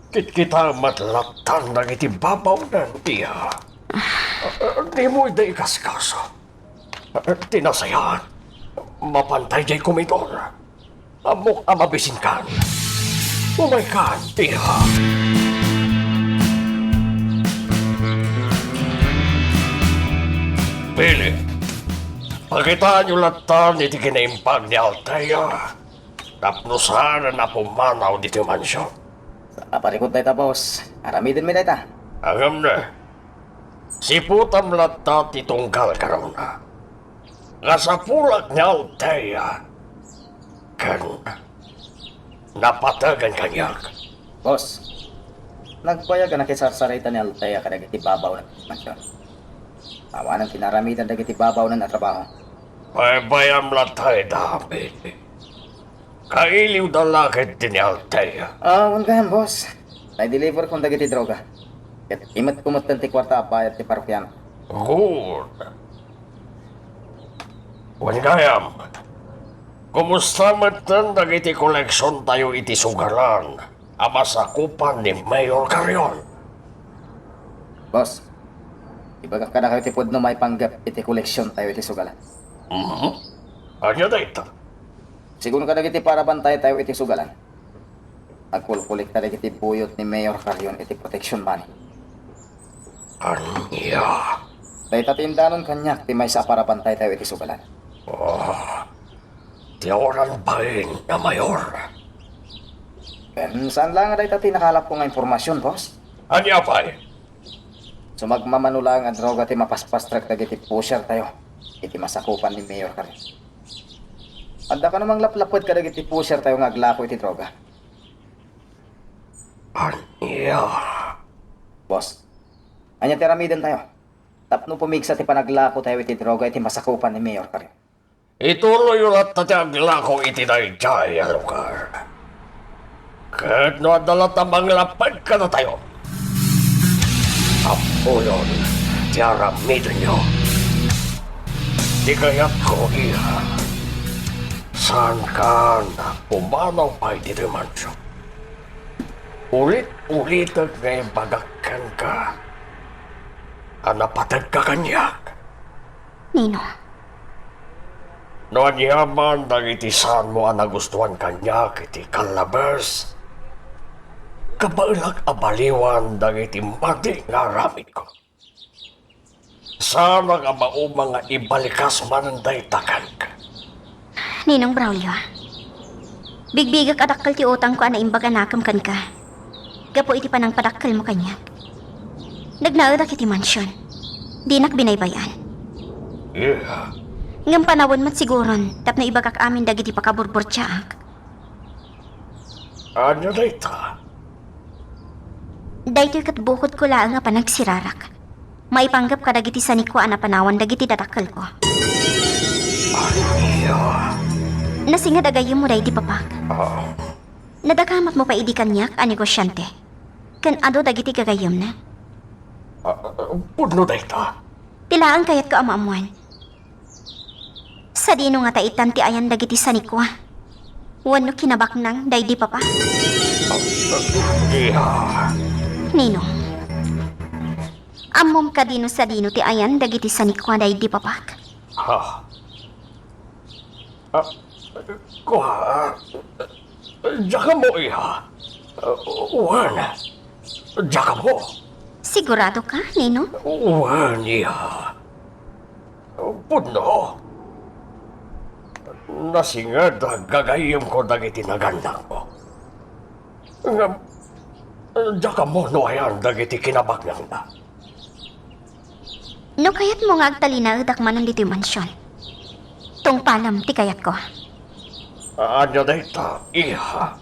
Kitkitaem met lattan dagiti babaonan, iha. Dimo ida ikaskaso. Ti nasayaat, mapantay diay komedor. Ammok a mabisinkan. Umaykan, iha. Pili, pakitaenyo lattan iti kinaimbag ni Althea tapno saanen a pumanaw ditoy mansion. Sa-, aparikut dayta, boss. Aramidenmi dayta. Ngem ne, siputam latta ti tunggal garuna. Nasapulak ni Althea ken napategan kaniak. Boss, nagbayag a nakisarsarita ni Althea kadagiti babaonan ti mansion. Awanen ti naaramidan dagiti babaonan a trabaho. Baybayam latta, David. Kailiwda la ketdi ni Althea. Ah, wen gayam, boss. Naideliverkon dagiti droga. Ket imetko metten ti kuarta a bayad ti parokiano. Good. Wen gayam, kumusta metten dagiti koleksiontayo iti sugalan a masakupan ni Mayor Carrion? Boss, ibagak kadakayo ti pudno maipanggep iti koleksiontayo iti sugalan. Mhm. Ania dayta? Sigun kadagiti parabantaytayo iti sugalan, agkolkolekta dagiti buyot ni Mayor Carrion iti protection money. Ania? Dayta ti indanon kaniak ti maysa a parabantaytayo iti sugalan. Oh, ti awanan bain a mayor. Ken saan la nga dayta ti nakalapko nga impormasion, boss? Ania pay? Sumagmamano laeng a droga ti mapaspastrek dagiti pushertayo iti masakupan ni Mayor Carrion. Adda kano manglaplaped kadagiti pushertayo nga aglako iti droga. Ania? Boss, ania ti aramidentayo tapno pumigsa ti panaglakotayo iti droga iti masakupan ni Mayor Carrion? Ituloyyo latta ti aglako iti daydiay a lugar. Ket no adda latta manglapped kadatayo, ammoyon ti aramidenyo. Ti kayatko, iha, saankan a pumanaw pay ditoy mansion. Ulit-ulitek nga ibagak kenka a napategka kaniak. Nino? No aniaman dagiti saanmo a nagustuan kaniak iti kallabes, kabaelak a baliwan dagiti madi nga aramidko. Saanak a mauma nga ibalikas manen dayta kenka. Ninong Braulio, bigbigak a dakkel ti utangko a naimbag a nakem kenka gapu iti panangpadakkelmo kaniak. Nagnaedak iti mansion. Dinak binaybay-an. Yeah. Ngem panawen met siguron tapno ibagak amin dagiti pakaburburtiaak. Ania dayta? Daytoy ket bukodko laeng a panagsirarak. Maipanggep kadagiti sanikua a napanawan dagiti dadakkelko. Ania? Nasingad a gayyemmo daydi papak. Ah. Nadakamatmo pay idi kaniak a negosiante. Ken adu dagiti gagayyemna. Ah, ah, pudno dayta. Ti laeng kayatko a maammoan. Sadino ngata itan ti ayan dagiti sanikua? Wenno kinabaknang daydi papa? Iya. Nino? Ammom kadi no sadino ti ayan dagiti sanikua daydi papak? Ah. Ah, kua, ah, diak ammo, iha. Ah, wen, diak ammo. Sigurado ka, Nino? Wen, iha. Pudno. Nasinged a gagayyemko dagiti nagannangko. Ngem, diak ammo no ayan dagiti kinabaknangda. No kayatmo nga agtalinaedak manen ditoy mansion, tungpalem ti kayatko. Ania dayta, iha?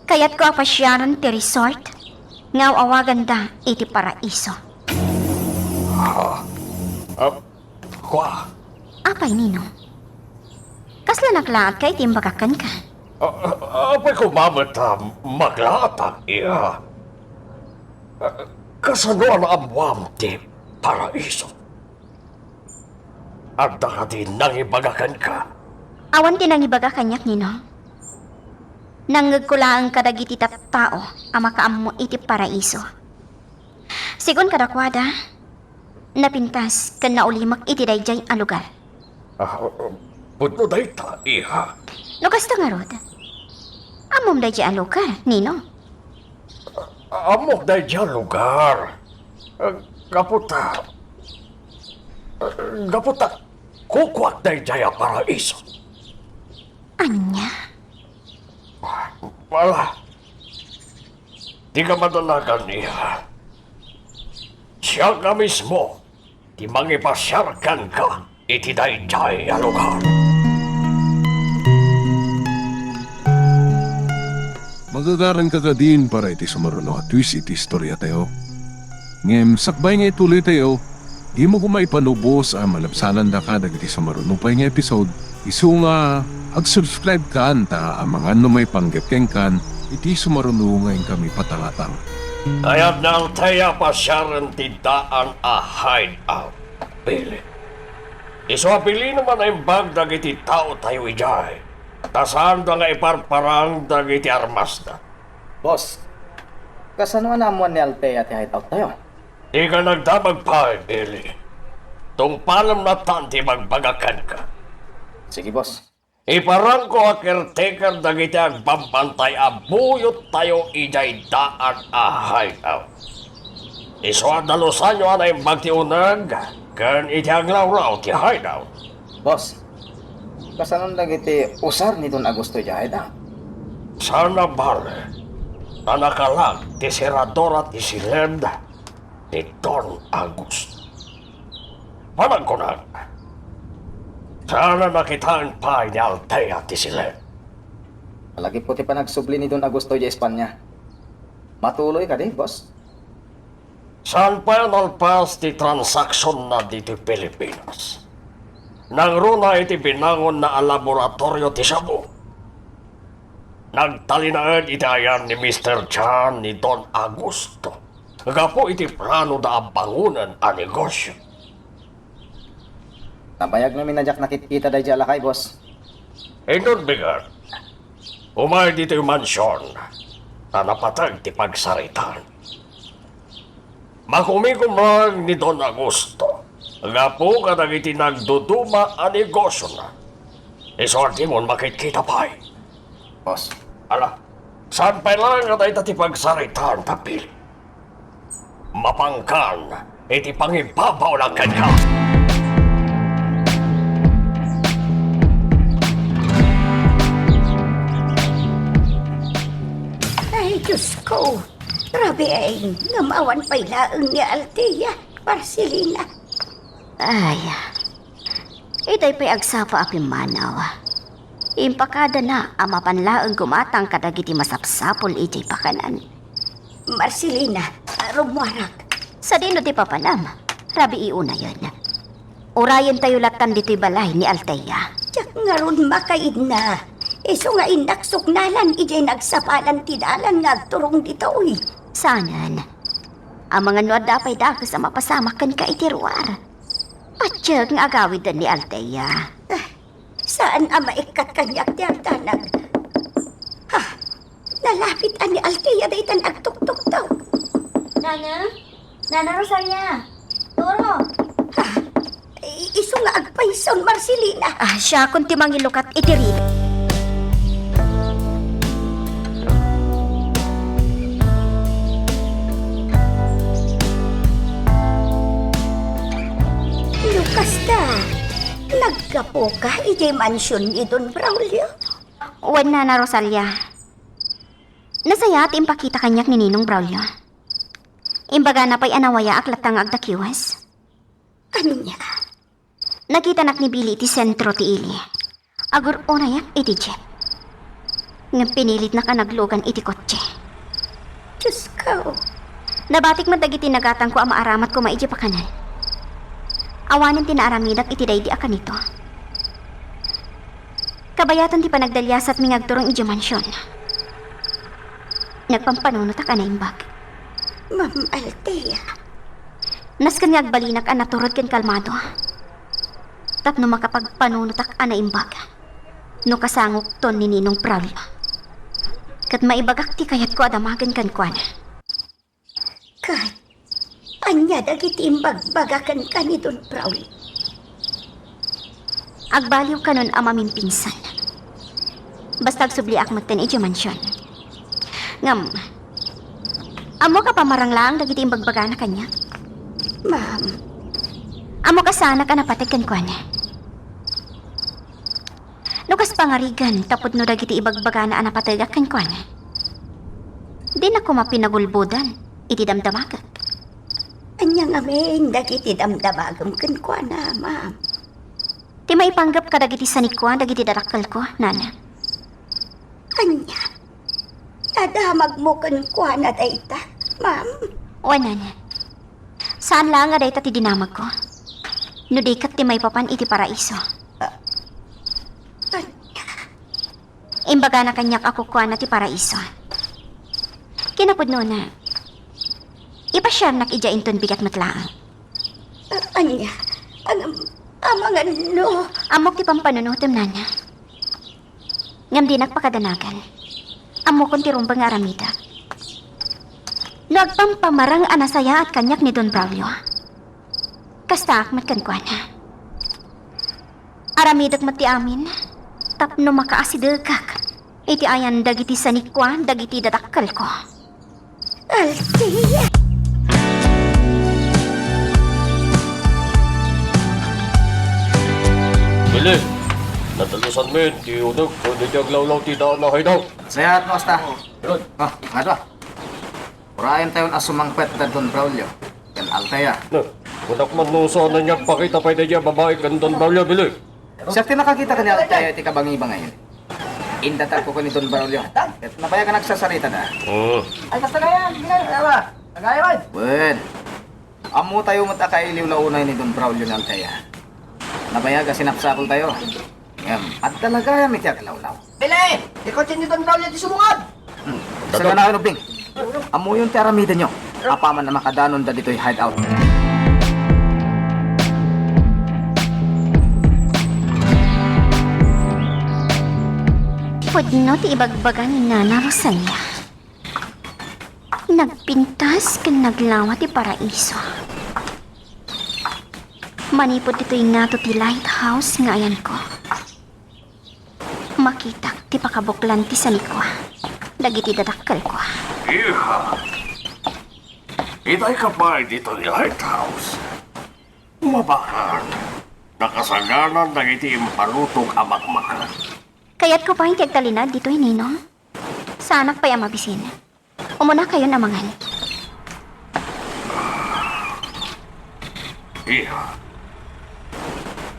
Kayatko a pasiaren ti resort nga aw-awaganda iti Paraiso. Ha? Ah, kua? Apay, Nino? Kasla naglaatka iti imbagak kenka? A-, a-, apay koma met a maglaatak, iha? Kasano a naammoam ti Paraiso? Adda kadi nangibaga kenka? Awan ti nangibaga kaniak, Nino. Nangngegko laeng kadagiti tattao a makaammo iti Paraiso. Sigun kadakuada, napintas ken naulimek iti daydiay a lugar. Ah, pudno dayta, iha. No kasta ngarud, ammom daydiay a lugar, Nino? Ammok daydiay a lugar. Gapu ta, gapu ta kukuak daydiay a Paraiso. Ania? Wala. Dika madanagan, iha. Siak a mismo ti mangipasiar kenka iti daydiay a lugar. Magagaranka kadin para iti sumaruno a twist iti istoriatayo. Ngem sakbay nga ituloytayo, dimo koma ipanubos a malabsanandaka dagiti sumaruno pay nga episode. Isu nga, ag-subscribe kan ta amangan no maipanggep kenkan iti sumaruno nga inkami patangatang. Kayat ni Althea a pasiaren ti daan a hideout, Billy. Isu a bilin a manaimbag dagiti taotayo idiay, ta saanda nga iparparang dagiti armasda. Boss, kasano a naammoan ni Althea ti hideout tayo? Dika nagdamag pay, Billy. Tungpalem latta ti ibagbagak kenka. Sige, boss. Iparangko a caretaker dagiti agbambantay a buyottayo idiay daan a hideout. Isu a dalusanyo a naimbag ti uneg ken iti aglawlaw ti hideout. Boss, kasanon dagiti usar ni Don Augusto idiay hideout? Saan a bale, ta nakalag ti seradora ti siled ni Don Augusto. Panagkunak, saan a nakitaen pay ni Althea ti siled. Malagipko ti panagsubli ni Don Augusto idiay Espanya. Matuloy kadi, boss? Saan pay a nalpas ti transaksionna ditoy Pilipinas? Nangruna iti binangonna a laboratorio ti Cebu. Nagtalinaed iti ayan ni Mister Chan ni Don Augusto gapu iti planoda a bangonen a negosio. Nabayag ngamin a diak nakitkita daydiay a lakay, boss. Inton bigat, umay ditoy mansion, ta napateg ti pagsaritaan. Makumikom laeng ni Don Augusto gapu kadagiti nagduduma a negosiona. Isu a dimon makitkita pay. Boss. Ala, saan pay laeng a dayta ti pagsaritaan, Tapil? Mapangkan iti pangibabaw na kenka. Ay, Diyos ko! Rabiin, ngem awan pay laeng ni Althea, Marcelina. Ay, itay pay agsapa a pimmanaw. Impakadana a mapan laeng gumatang kadagiti masapsapul idiay pakanan. Marcelina, rummuarak. Sadino ti papanam? Rabii unayen. Urayentayo lattan ditoy balay ni Althea. Diak ngarud makaidna. Isu nga innak suknalan idiay nagsapalan ti dalan nga agturong ditoy. Saanen. Amangan no adda pay dakes a mapasamak kenka iti ruar. Patiek nga agawiden ni Althea. Ah, saan a maikkat kaniak ti agdanag. Ha, nalapit a ni Althea daytan agtuktuktok. Nana? Nana Rosalia? Turo! Ha, I-, isu nga agpayson, Marcelina. Ah, siakon ti mangilukat iti rili. No kasta, naggapuka idiay mansion ni Don Braulio? Wen, Nana Rosalia. Nasayaat ti impakita kaniak ni Ninong Braulio. Imbagana pay a nawayaak latta nga agdakiwes. Ania? Nakitanak ni Billy iti sentro ti ili. Agur-unayak iti jeep. Ngem pinilitnak a naglugan iti kotse. Diosko! Nabatik met dagiti nagatangko a maaramat koma iti pakanen. Awanen ti naaramidak iti daydi a kanito. Kabayatan ti panagdaliasatmi nga agturong idiay mansion. Nagpampanunotak a naimbag. Ma'am Althea. Nasken nga agbalinak a naturod ken kalmado. Tapno makapagpanunotak a naimbag no kasangokton ni Ninong Braulio. Ket maibagak ti kayatko a damagen kenkuana. Ket ania dagiti imbagbagak kenka ni Don Braulio? Agbaliw kanon a mamimpinsan. Basta agsubliak metten idiay mansion. Ngem, ammok a pamarang laeng dagiti imbagbagana kaniak? Ma'am. Ammok a saanak a napateg kenkuana. No kas pangarigan, tapno dagiti ibagbagana a napategak kenkuana, dinak koma pinagulbodan iti damdamagek. Ania ngamin dagiti damdamagem kenkuana, ma'am? Ti maipanggep kadagiti sanikua dagiti dadakkelko, Nana. Ania? Nadamagmo kenkuana dayta, ma'am? Wen, Nana. Saan laeng a dayta ti dinamagko. No di ket ti maipapan iti paraiso. Ah, ania? Imbagana kaniak a kukuana ti paraiso. Kinapudnona, ipasiarnak idiay inton bigat met laeng. Ah, ania? Amangan no? Ammok ti pampanunotem, Nana. Ngem dinak pakadanagan. Ammokon ti rumbeng nga aramidek. No agpampamarang a nasayaat kaniak ni Don Braulio, kastaak met kenkuana. Aramidek met ti amin tapno makaasidegak iti ayan dagiti sanikua dagiti dadakkelko. Althea! Billy, nadalusanmi ti uneg ken iti aglawlaw ti daan a hideout. Sayaat no kasta. Good. Ah, nga dua. Urayen tayon a sumangpet da Don Braulio ken Althea. No, kunak man no saan a agpakita pay daydiay a babai ken Don Braulio, Billy. Siak ti nakakita ken ni Althea iti kabangibangayen. Indatagko ken ni Don Braulio. Ket nabayag a nagsasarita da. Oo. Ay, kasta gayam, Billy, awa. Nagayon. Wen. Ammotayo met a kailiwlaw unay ni Don Braulio ni Althea. Nabayag a sinapsapultayo. Ngem, adda la gayam iti aglawlaw. Billy! Ti kotse ni Don Braulio ti sumungad! Hmm. Saganayon, Ubing. Ammoyon ti aramidenyo. Apaman a makadanon dagitoy hideout. Pudno ti ibagbaga ni Nana Rosalia. Nagpintas ken naglawa ti paraiso. Manipud ditoy ngato ti lighthouse nga ayanko. Makitak ti pakabuklan ti sanikua dagiti dadakkelko. Iha, itayka pay ditoy lighthouse. Mabakan, nakasaganan dagiti impalutog a makmakan. Kayatko pay ti agtalinaed ditoy, Ninong. Saanak pay a mabisin. Umunakayon a mangan. Iha,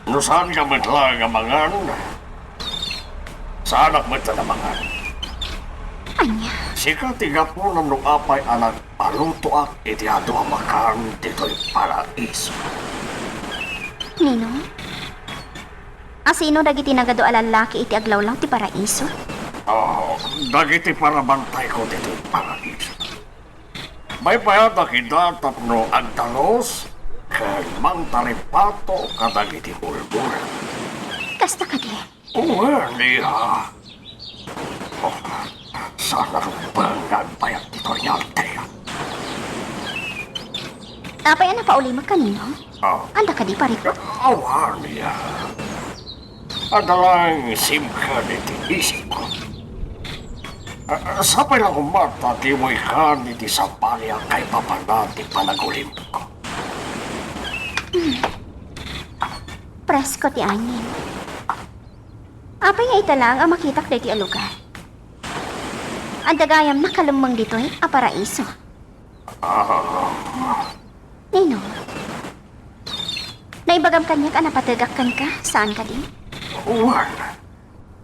no saanka met laeng a mangan, saanak met a mangan. Ania? Sika ti gapuna no apay a nagpalutoak iti adu a makan ditoy paraiso. Ninong? Asino dagiti nagadu a lallaki iti aglawlaw ti paraiso? Oh, dagiti parabantayko ditoy paraiso. Maypayadak ida tapno agdalus ken mangtaripato kadagiti bulbul. Kasta kadi? Wen, iha. Oh, saan a rumbeng nga agbayag ditoy ni Althea. Apay a napaulimek kanino? Ah. Anda kadi, pare ko? Awan, ya. Adda laeng simka iti isipko. Ah, sapay la koma ta diyo maykan iti sabali a kaipapanan ti panagulimko. Presko ti angin. Apay nga ita laeng a makitak daytoy a lugar? Adda gayam nakalemmeng ditoy a paraiso. Ah. Ninong, naibagam kaniak a napategak kenka, saan kadi? Wen,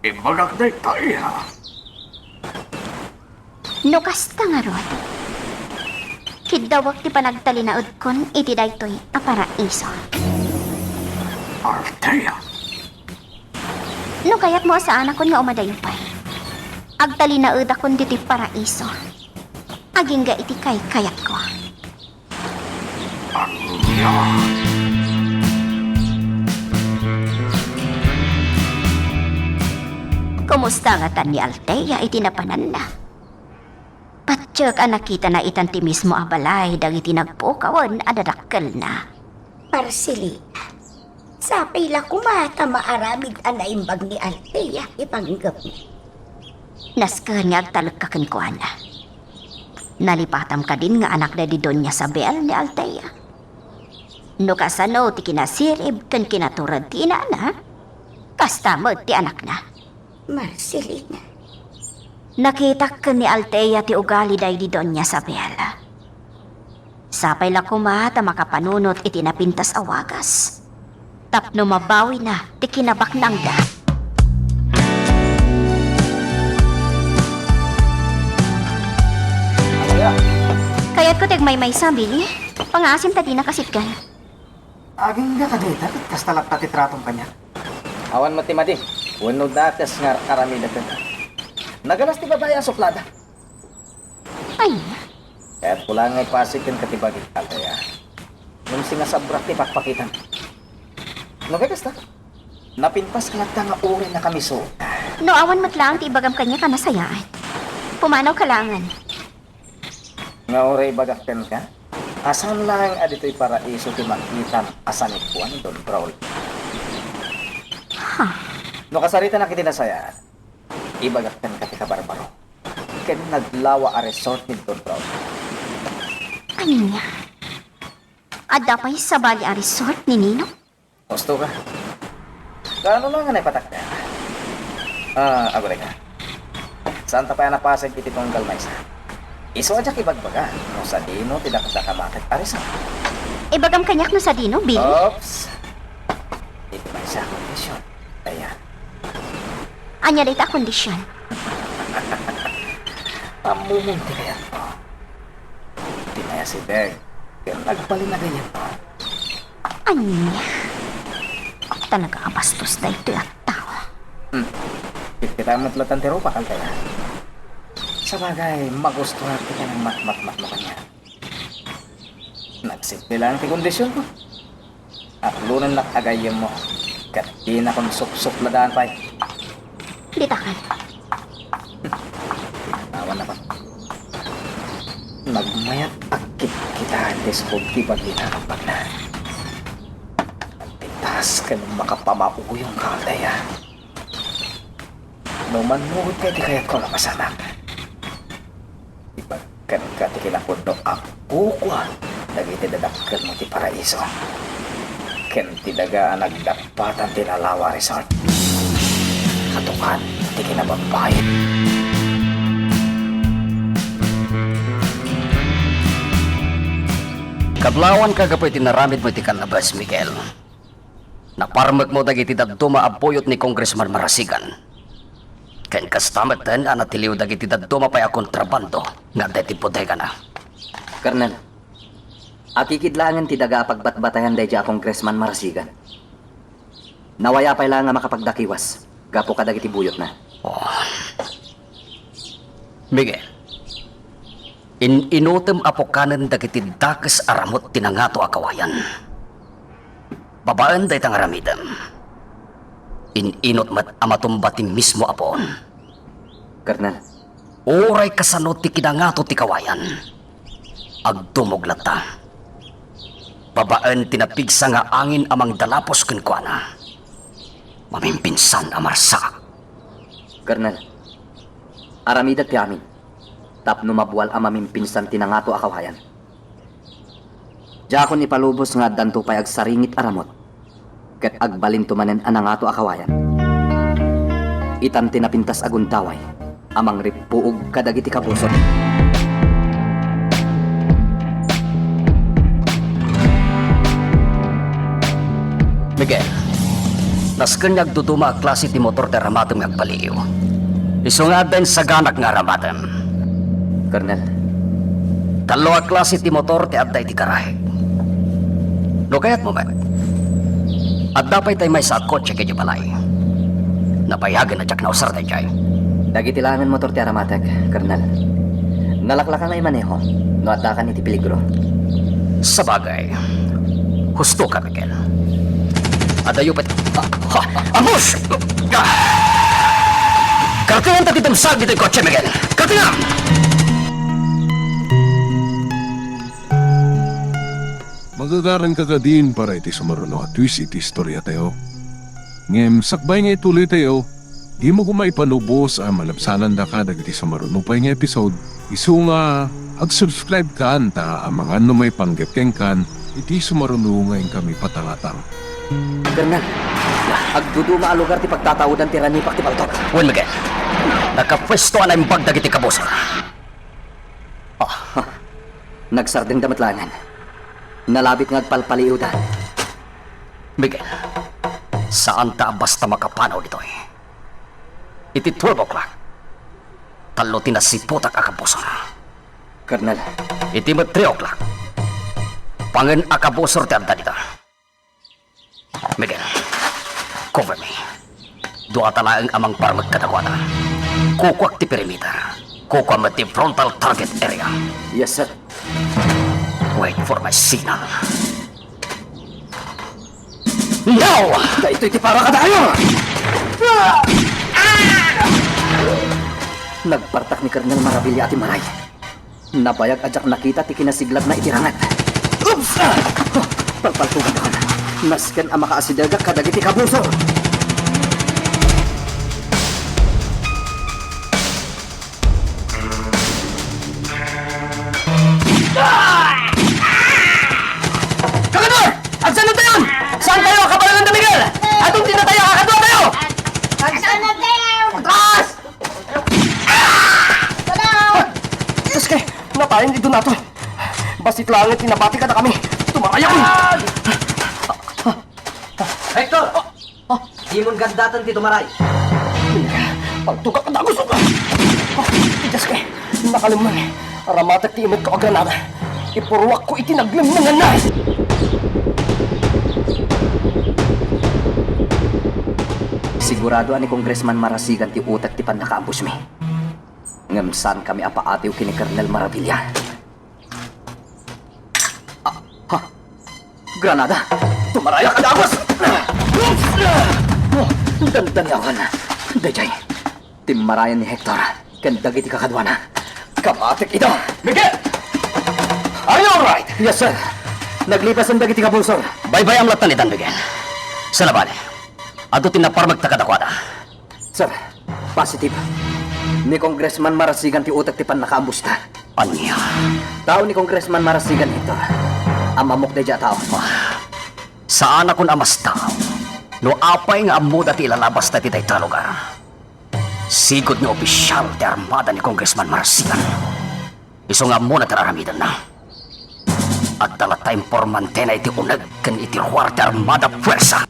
imbagak dayta, iha. No kasta ngarud, kiddawek ti panagtalinaedkon iti daytoy a paraiso. Althea. No kayatmo a saanakon nga umadayo pay, agtalinaedakon ditoy paraiso. Agingga iti kaykayatko. Ania? Kumusta ngatan ni Althea iti napananna? Patiek a nakitana itan ti mismo a balay dagiti nagpukawen a dadakkelna. Marcelina, sapay la koma ta maaramid a naimbag ni Althea ti panggepna. Nasken nga agtalekka kenkuana. Nalipatam kadin nga anak daydi Doña Sabel ni Althea? No kasano ti kinasirib ken kinatured ti inana, kasta met ti anakna. Marcelina. Nakitak ken ni Althea ti ugali daydi Doña Sabel. Sapay la koma ta makapanunot iti napintas a wagas tapno mabawina ti kinabaknangda. Kayatko ti agmaymaysa, Billy. Pangaasim ta dina kasitgan. Agingga kadayta ket kasta latta ti tratom kaniak. Awan met ti madi wenno dakes nga ar-aramidek kenka. Nagalas ti babai a suplada. Ay. Kayatko la nga ipasig kenka ti bagik, Althea. Ngem singa sabrak ti pakpakitam. No kay kasta, napintas ka latta nga uray nakamiso. No awan met laeng ti ibagam kaniak a nasayaat. Pumanawka laengen. Nga uray ibagak kenka, a saan laeng a ditoy paraiso ti makitam a sanikuan ni Don Braulio. Ha? No kasaritanak iti nasayaat, ibagak kenka ti kabarbaro ken naglawa a resort ni Don Braulio. Ania? Adda pay sabali a resort ni Nino? Husto ka. Kaano la nga naipatakka? Ah, aguray ka. Saanta pay a napasig iti tunggal maysa. Isu a diak ibagbaga no sadino ti dakdakamatek a resort. Ibagam kaniak no sadino, Bill? Oops. Iti maysa a kondisyon. Ayan. Ania dayta a kondisyon? Ammomon ti kayatko. Ti maysa a bag ken agbalin a gayam. Ania? Talaga a bastos daytoy a tao. Hmm. Kitkita met latta ti rupak, Althea. Sabagay, magustuak ti panagmatmatmatmo kaniak. Nagsipli laeng ti kondisionko. Aklonennak a gayyemmo, ket dinakon supsupladaan pay. Ditakan. Awan a pay. Nagmayat a kitkita ti subong ti bagina a bagna. Nagpintas ken makapamauyongka, Althea. No mannurot ka iti kayatko a mapasamak, ibagkanka ti kinapudno a kukua dagiti dadakkelmo ti paraiso ken ti daga a nagdappatan ti Lalawa Resort. Katukan ti kinababbayan. Kablawanka gapu iti naramidmo iti kanabes, Miguel. Naparmekmo dagiti dadduma a buyot ni Congressman Marasigan. Ken kasta metten a natiliw dagiti dadduma pay a kontrabando nga adda iti bodegana. Kernel, akikid laengen ti daga a pagbatbatayan daydiay a Congressman Marasigan. Nawaya pay laeng a makapagdakiwas gapu kadagiti buyotna. Oh. Miguel, in-inutem a pukanen dagiti dakes a ramut ti nangato a kawayan. Babaen dayta nga aramidem, in-inut met a matumba ti mismo a puon. Kernel. Uray kasano ti kinangato ti kawayan, agdumog latta. Babaen ti napigsa nga angin a mangdalapos kenkuana, mamimpinsan a marsa. Kernel, aramidek ti amin tapno mabual a mamimpinsan ti nangato a kawayan. Diakon ipalubos nga addanto pay agsaringit a ramut ket agbalinto manen a nangato a kawayan. Itan ti napintas a gundaway a mangrippuog kadagiti kabusor. Miguel, nasken nga agduduma a klase ti motor ti aramatem nga agbaliw. Isu nga adda insaganak nga aramatem. Kernel, tallo a klase ti motor ti adda iti garahe. No kayatmo met, adda pay tay maysa a kotse idiay balay. Napayagen a diak nausar daydiay. Dagiti laengen motor ti aramatek, Kernel. Nalaklaka nga imaneho no addakan iti peligro. Sabagay, husto ka, Miguel. Adayo pet. Ha! Ha! Ambus! Karatengan ta ti dumsag ditoy kotse, Miguel. Karatengan! Magagaranka kadin para iti sumaruno a twist iti istoriatayo. Ngem sakbay nga ituloytayo, dimo koma ipalubos a malabsanandaka dagiti sumaruno pay nga episode, isu nga agsubscribe kan ta amangan no maipanggep kenkan iti sumaruno nga inkami patangatang. Kernel, agduduma a lugar ti pagtataodan ti ranipak ti paltok. Wen, Miguel, nakapuesto a naimbag dagiti kabusor. Ah, nagsardengda met laengen. Nalabit nga agpalpaliiwda. Miguel, saanta a basta makapanaw ditoy. Iti twelve o'clock, tallo ti nasiputak a kabusor. Kernel. Iti met three o'clock, pangen a kabusor ti adda dita. Miguel, cover me. Duata laeng a mangparmek kadakuada. Kukuak ti perimeter. Kukuam met ti frontal target area. Yes, sir. Wait for my signal. Now! Daytoy ti para kadayo! Nagpartak ni Kernel Maravilla a timmaray. Nabayag a diak nakita ti kinasigladna iti ranget. Oops! Ah! Palpaltugak. Nasken a makaasidegak kadagiti kabusor. Kakadua! Agsanod tayon! Saantayo a kabaelan da Miguel? Adun ti natay a kakaduatayo! Agsanod tayo! Atras! Diyos ko, natayen ni Donato. Bassit laeng ti nabati kadakami. Tumarayak. Hector! Dimon gandatan ti tumaray. Pagtugak a dagus. Diyos ko, nakalemmeng. Aramatek ti imetko a granada. Ipuruakko iti naglemmenganna. Sigurado a ni Congressman Marasigan ti utek ti pannakaambusmi. Ngem saankami a paatiw ken ni Kernel Maravilla. Ah, ha? Granada! Tumarayak a dagus! Oh, dandaniakan. Daydiay, timmarayan ni Hector ken dagiti kakaduana. Kamatek ida! Miguel! Are you all right? Yes, sir. Naglipasen dagiti kabusor. Baybay-am latta itan, Miguel. Saan a bale, adu ti naparmekta kadakuada. Sir, positive. Ni Congressman Marasigan ti utek ti pannakaambusta. Ania? Tao ni Congressman Marasigan, Hector. Ammok daydiay a tao. Ah, saanakon a mastaaw no apay nga ammoda ti ilalabasta iti dayta a lugar. Sigud nga opisial ti armada ni Congressman Marasigan. Isu nga ammona ti ar-aramidenna. Adda latta informantena iti uneg ken iti ruar ti armada puersa.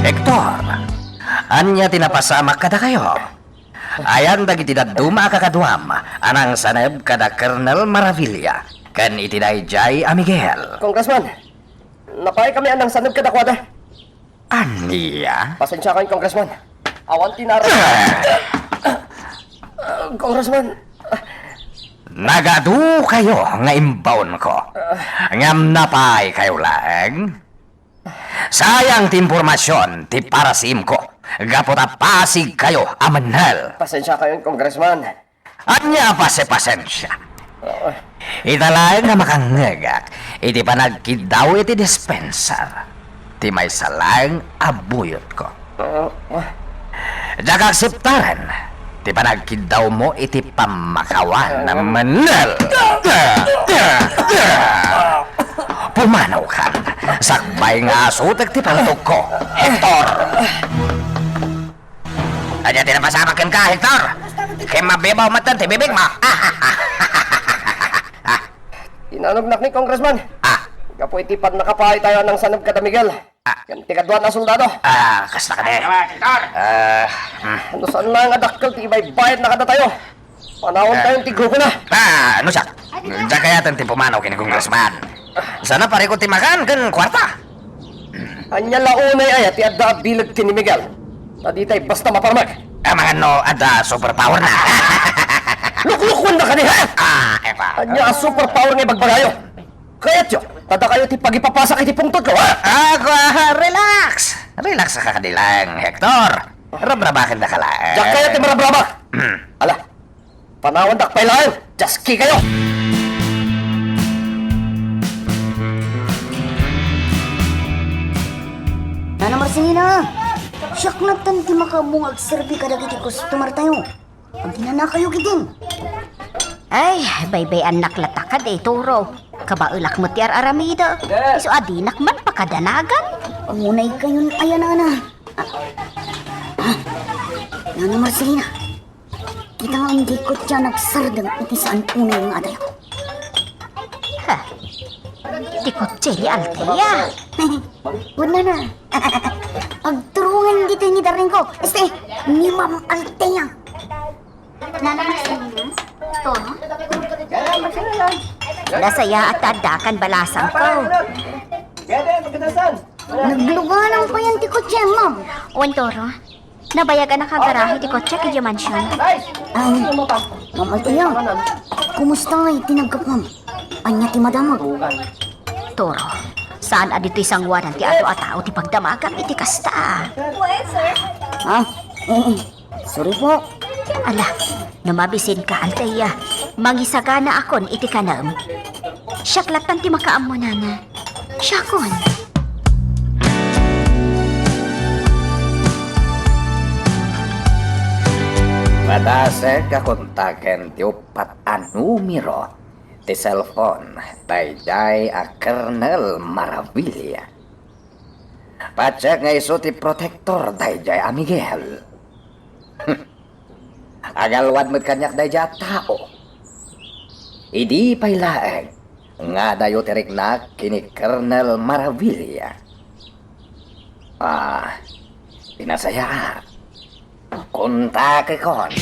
Hector, ania ti napasamak kadakayo? Ayan dagiti dadduma a kakaduam a nangsaneb kada Colonel Maravilla ken iti daydiay a Miguel. Congressman, napay kami a nangsaneb kadakuada. Ania? Pasensiakan, Congressman. Awan ti nara-, Congressman. Nagadu kayo nga imbaonko. Ngem napay kayo laeng? Sayang ti impormasion ti parasiimko gapu ta pasig kayo a mennel. Pasensiakayon, Congressman. Ania a pasipasensia? Ah. Ita laeng a makangngegak iti panagkiddaw iti dispenser, ti maysa laeng a buyotko. Ah, ah. Diak akseptaren ti panagkiddawmo iti pammakawan a Ah. mennel. Pumanaw kan, sakbay nga asutek ti paltogko, Hector! Ania ti napasamak kenka, Hector? Ken mabibaw met ti bibigmo. Tinanognak ni Congressman. Ah. Gapu iti pannakapaay tayo a nangsaneb kada Miguel. Ah. Ken ti kaduan a soldado. Ah, kasta kadi. Ah, Hector. Ah, hmm. No saan laeng a dakkel ti ibaybayadna kadatayo, panawan Ah. tayo ti grupona. Ah, no siak? Diak kayaten ti pumanaw ken ni Congressman. Sana parikut ti makan ken kuarta. Ania la unay aya ti adda a bileg ken ni Miguel? Ta ditay basta maparmek. Amangan no adda superpower na. Luklukuanda kadi, ha? Ah, epa. Ania a superpower nga ibagbagayo? Kayatyo, ta dakayo ti pagipapasak iti pungtotko, ha? Ah, kua, relax. Relax ka kadi laeng, Hector. Rabrabakendaka laeng. Diak kayat ti marabrabak. Hmm. Ala, panawandak pay laeng. Jaski kayo. Nana Marcelina, siak latta ti makaammo nga agserbi kadagiti customer tayo. Aginanakayo ketdin. Ay, baybay-annak latta kadi, Toro. Kabaelak met ti ar-aramidek. Isu a dinak man pakadanagan. Unay kayon aya, Nana. Ah, ah, Nana Marcelina, kita nga indi kotse a nagsardeng iti saan unay nga adayo. Ha? Ti kotse ni Althea. Wen, Nana. Agturungan ditoy ni darengko. Este, ni Ma'am Althea. Nana Marcelina? Toro? Nasayaat ta addakan balasangko. Nagluganan payen ti kotse, ma'am. Wen, Toro. Nabayagan a kagarahe ti kotse idiay mansion. Ay, Ma'am Althea, kumusta iti naggapuam? Ania ti madamag? Toro, saan a ditoy sanguanan ti adu a tao ti pagdamagam iti kasta. Ha? Eh, eh. Sorry po. Ala, no mabisinka, Althea, mangisaganaakon iti kanem. Siak lattan ti makaammo, Nana. Siakon. Madasek a kontaken ti uppat a numero ti cellphone daydiay a Colonel Maravilla. Patiek nga isu ti protektor daydiay a Miguel. Agalwad met kaniak daydiay a tao. Idi pay laeng nga adayo ti riknak ken ni Colonel Maravilla. Ah, pinasayaat. Kontakekon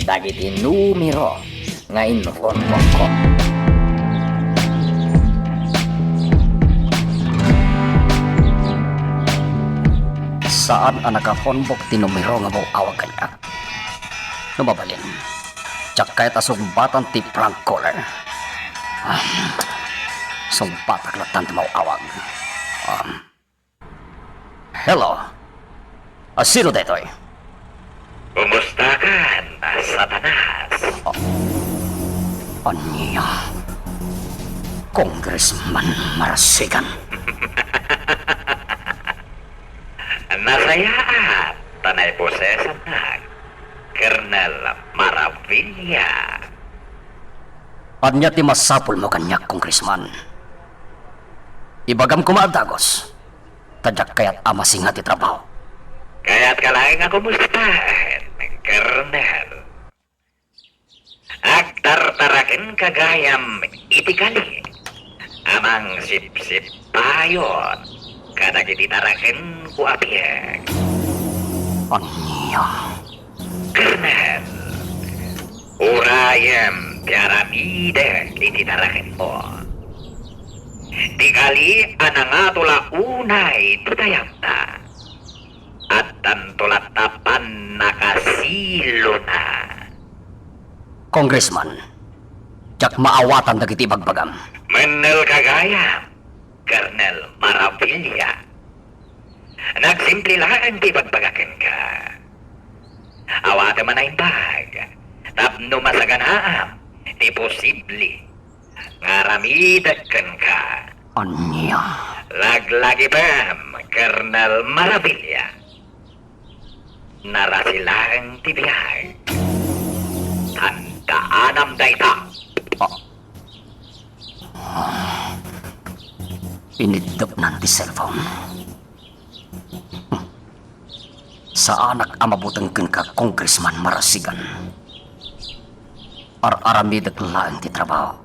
dagiti numero nga informokko. Saan a nakaphonebook ti numero nga maw-awag kaniak. No mabalin, diak kayat a sungbatan ti prank caller. Ah, sungbatak lattan ti maw-awag. Ah, Hello? A, sino daytoy? Kumustakan, a Satanas? A-, ania? Congressman Marasigan? Nasayaat ta naiposesannak, Colonel Maravilla. Ania ti masapulmo kaniak, Congressman? Ibagam koma a dagus. Ta diak kayat a masinga ti trabaho. Kayatka laeng a kumustaen, Colonel. Agtartarakenka gayam iti kali a mangsipsippayon kadagiti tarakenko a biag. Ania? Colonel, urayem ti aramidek iti tarakenmo. Ti kali a nangato la unay ti dayagna, addanto latta pannakasilona. Congressman, diak maawatan dagiti ibagbagam. Mennelka gayam, Colonel Maravilla. Nagsimple laeng ti ibagbaga kenka. Awatem a naimbag. Tapno masaganaam ti posible nga aramidek kenka. Ania? Laglagipem, Colonel Maravilla. Narasi laeng ti biag. Tandaanam dayta. Ah. Ah. Iniddepnan ti cellphone. Saanak a mabuteng kenka, Congressman Marasigan. Ar-aramidek laeng ti trabaho.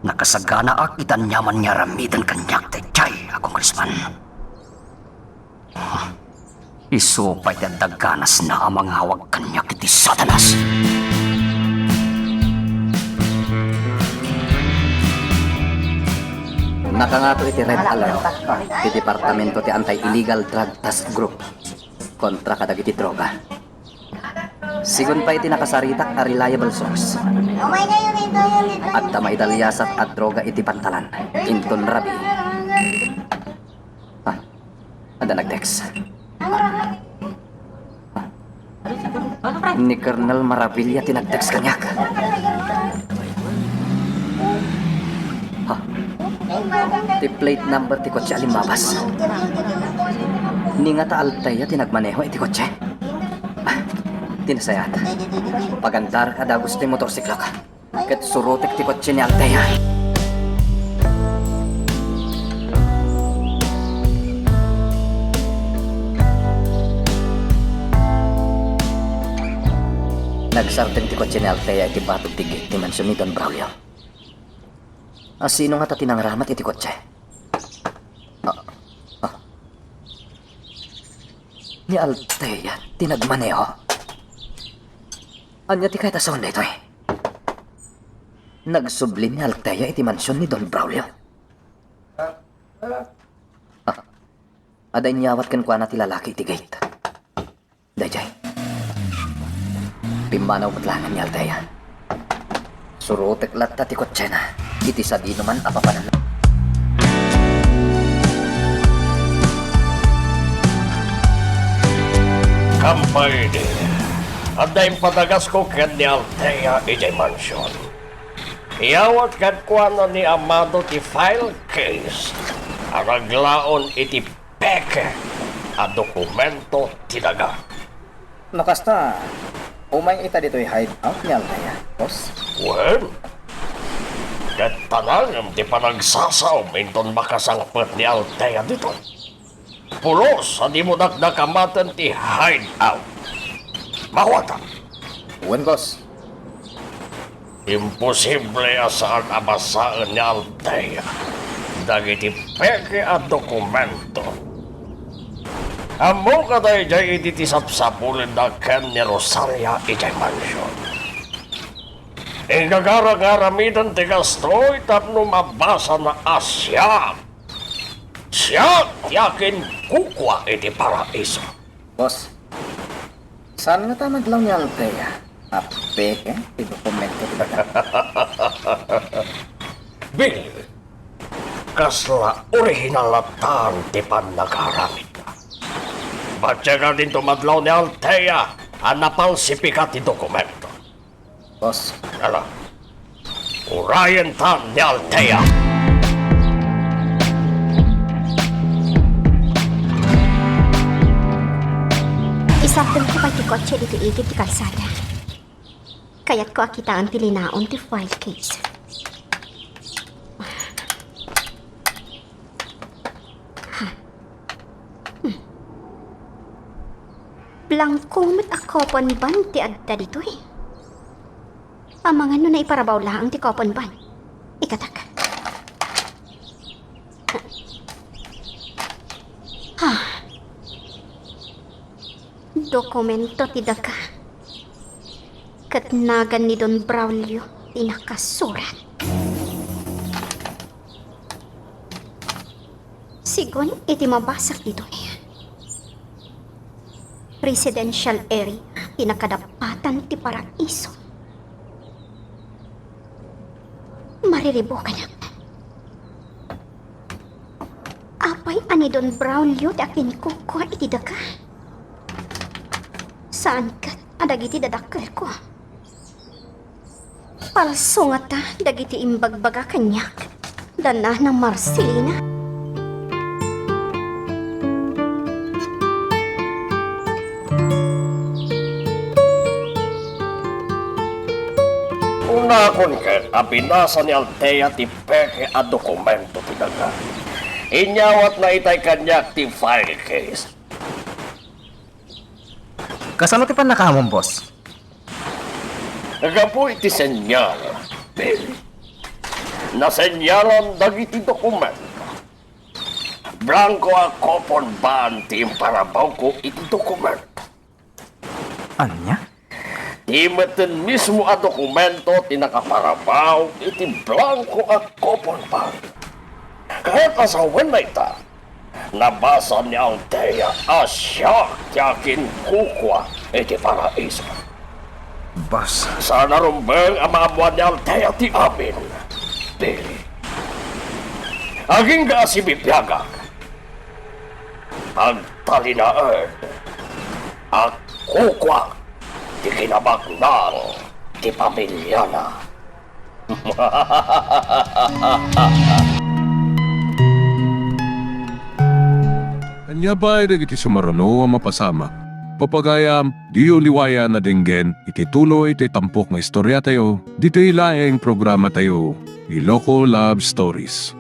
Nakasaganaak iti aniaman nga aramiden kaniak daydiay a congressman. Isu pay ti adda ganasna a mangawag kaniak iti Satanas. Nakangato iti Red Alert ti Departamento ti Anti-Illegal Drug Task Group kontra kadagiti droga. Sigun pay iti nakasaritak a reliable source, adda maidaliasat a droga iti pantalan inton rabii. Ah, adda nag-text. Ni Colonel Maravilla ti nag-text kaniak. Ha? Ti plate number ti kotse a limmabas. Ni ngata Altea ti nagmaneho iti kotse? Ah, ti nasayaat. Pagandarek a dagus ti motorsiklok. Ket surotek ti kotse ni Altea. Nagsardeng ti kotse ni Altea iti batog ti gate ti mansion ni Don Braulio. A, sino ngata ti nangaramat iti kotse? Ah, ah. Ni Altea ti nagmaneho. Ania ti kayat a sawen daytoy? Nagsubli ni Altea iti mansion ni Don Braulio. Ah, adda inyawat kenkuana ti lalaki iti gate. Daydiay. Pimmanaw met laeng ni Altea. Surotek latta ti kotsena iti sadinoman a papananna. Kampay idi, adda impadagasko ken ni Altea idiay mansion. Iyawat kenkuana ni Amado ti file case a naglaon iti peke a dokumento ti daga. No kasta, umay ita ditoy hideout ni Altea, boss? Wen, ket tanangem ti panagsasaom inton makasangpet ni Altea ditoy. Pulos a dimo dakdakamaten ti hideout. Mahuata. Wen, boss. Imposible a saan a basaen ni Altea dagiti peke a dokumento. Ammo kadaydiay idi ti sapsapulenda ken ni Rosaria idiay mansion. Inggagara nga aramiden ti kastoy tapno mabasana a siak, siak ti akinkukua iti paraiso. Boss, saan ngata madlaw ni Altea a peke ti dokumento ti daga? Bill, kasla orihinal latta ti pannakaramidna. Patiek a dinto madlaw ni Altea a napalsipika ti dokumento. Boss. Ala. Urayenta ni Altea. Isardengko pay ti kotse ditoy igid ti kalsada. Kayatko a kitaen ti linaon ti file case. Ha? Hmm. Blangko met a coupon bond ti adda ditoy. Amangan no naiparabaw laeng ti coupon bond. Ikatak. Ha? Dokumento ti daga. Ket nagan ni Don Braulio ti nakasurat. Sigun iti mabasag ditoy, residential area ti nakadapatan ti Paraiso. Mariribukanak. Apay a ni Don Braulio ti akinkukua iti daga? Saan ket a dagiti dadakkelko. Palso ngata dagiti imbagbaga kaniak da Nana Marcelina. Unakon ket a binasa ni Althea ti peke a dokumento ti daga. Inyawatna itay kaniak ti file case. Kasano ti pannakaamom, boss? Gapu iti senyal, Bill. Nasenyalan dagiti dokumento. Blanko a coupon bond ti imparabawko iti dokumento. Ania? Ti metten mismo a dokumento ti nakaparabaw iti blanko a coupon bond. Ket asawenna ita, nabasa ni Althea a siak ti akinkukua iti paraiso. Boss. Saan a rumbeng a maammuan ni Althea ti amin, Bill. Agingga a sibibiagak. Agtalinaed a kukua ti kinabaknang ti pamiliana. Ania pay dagiti sumaruno a mapasamak? Papagayam, diyo liwayan a denggen iti tuloy ti tampok nga istoriatayo, ditoy laeng programatayo, Iloko Love Stories.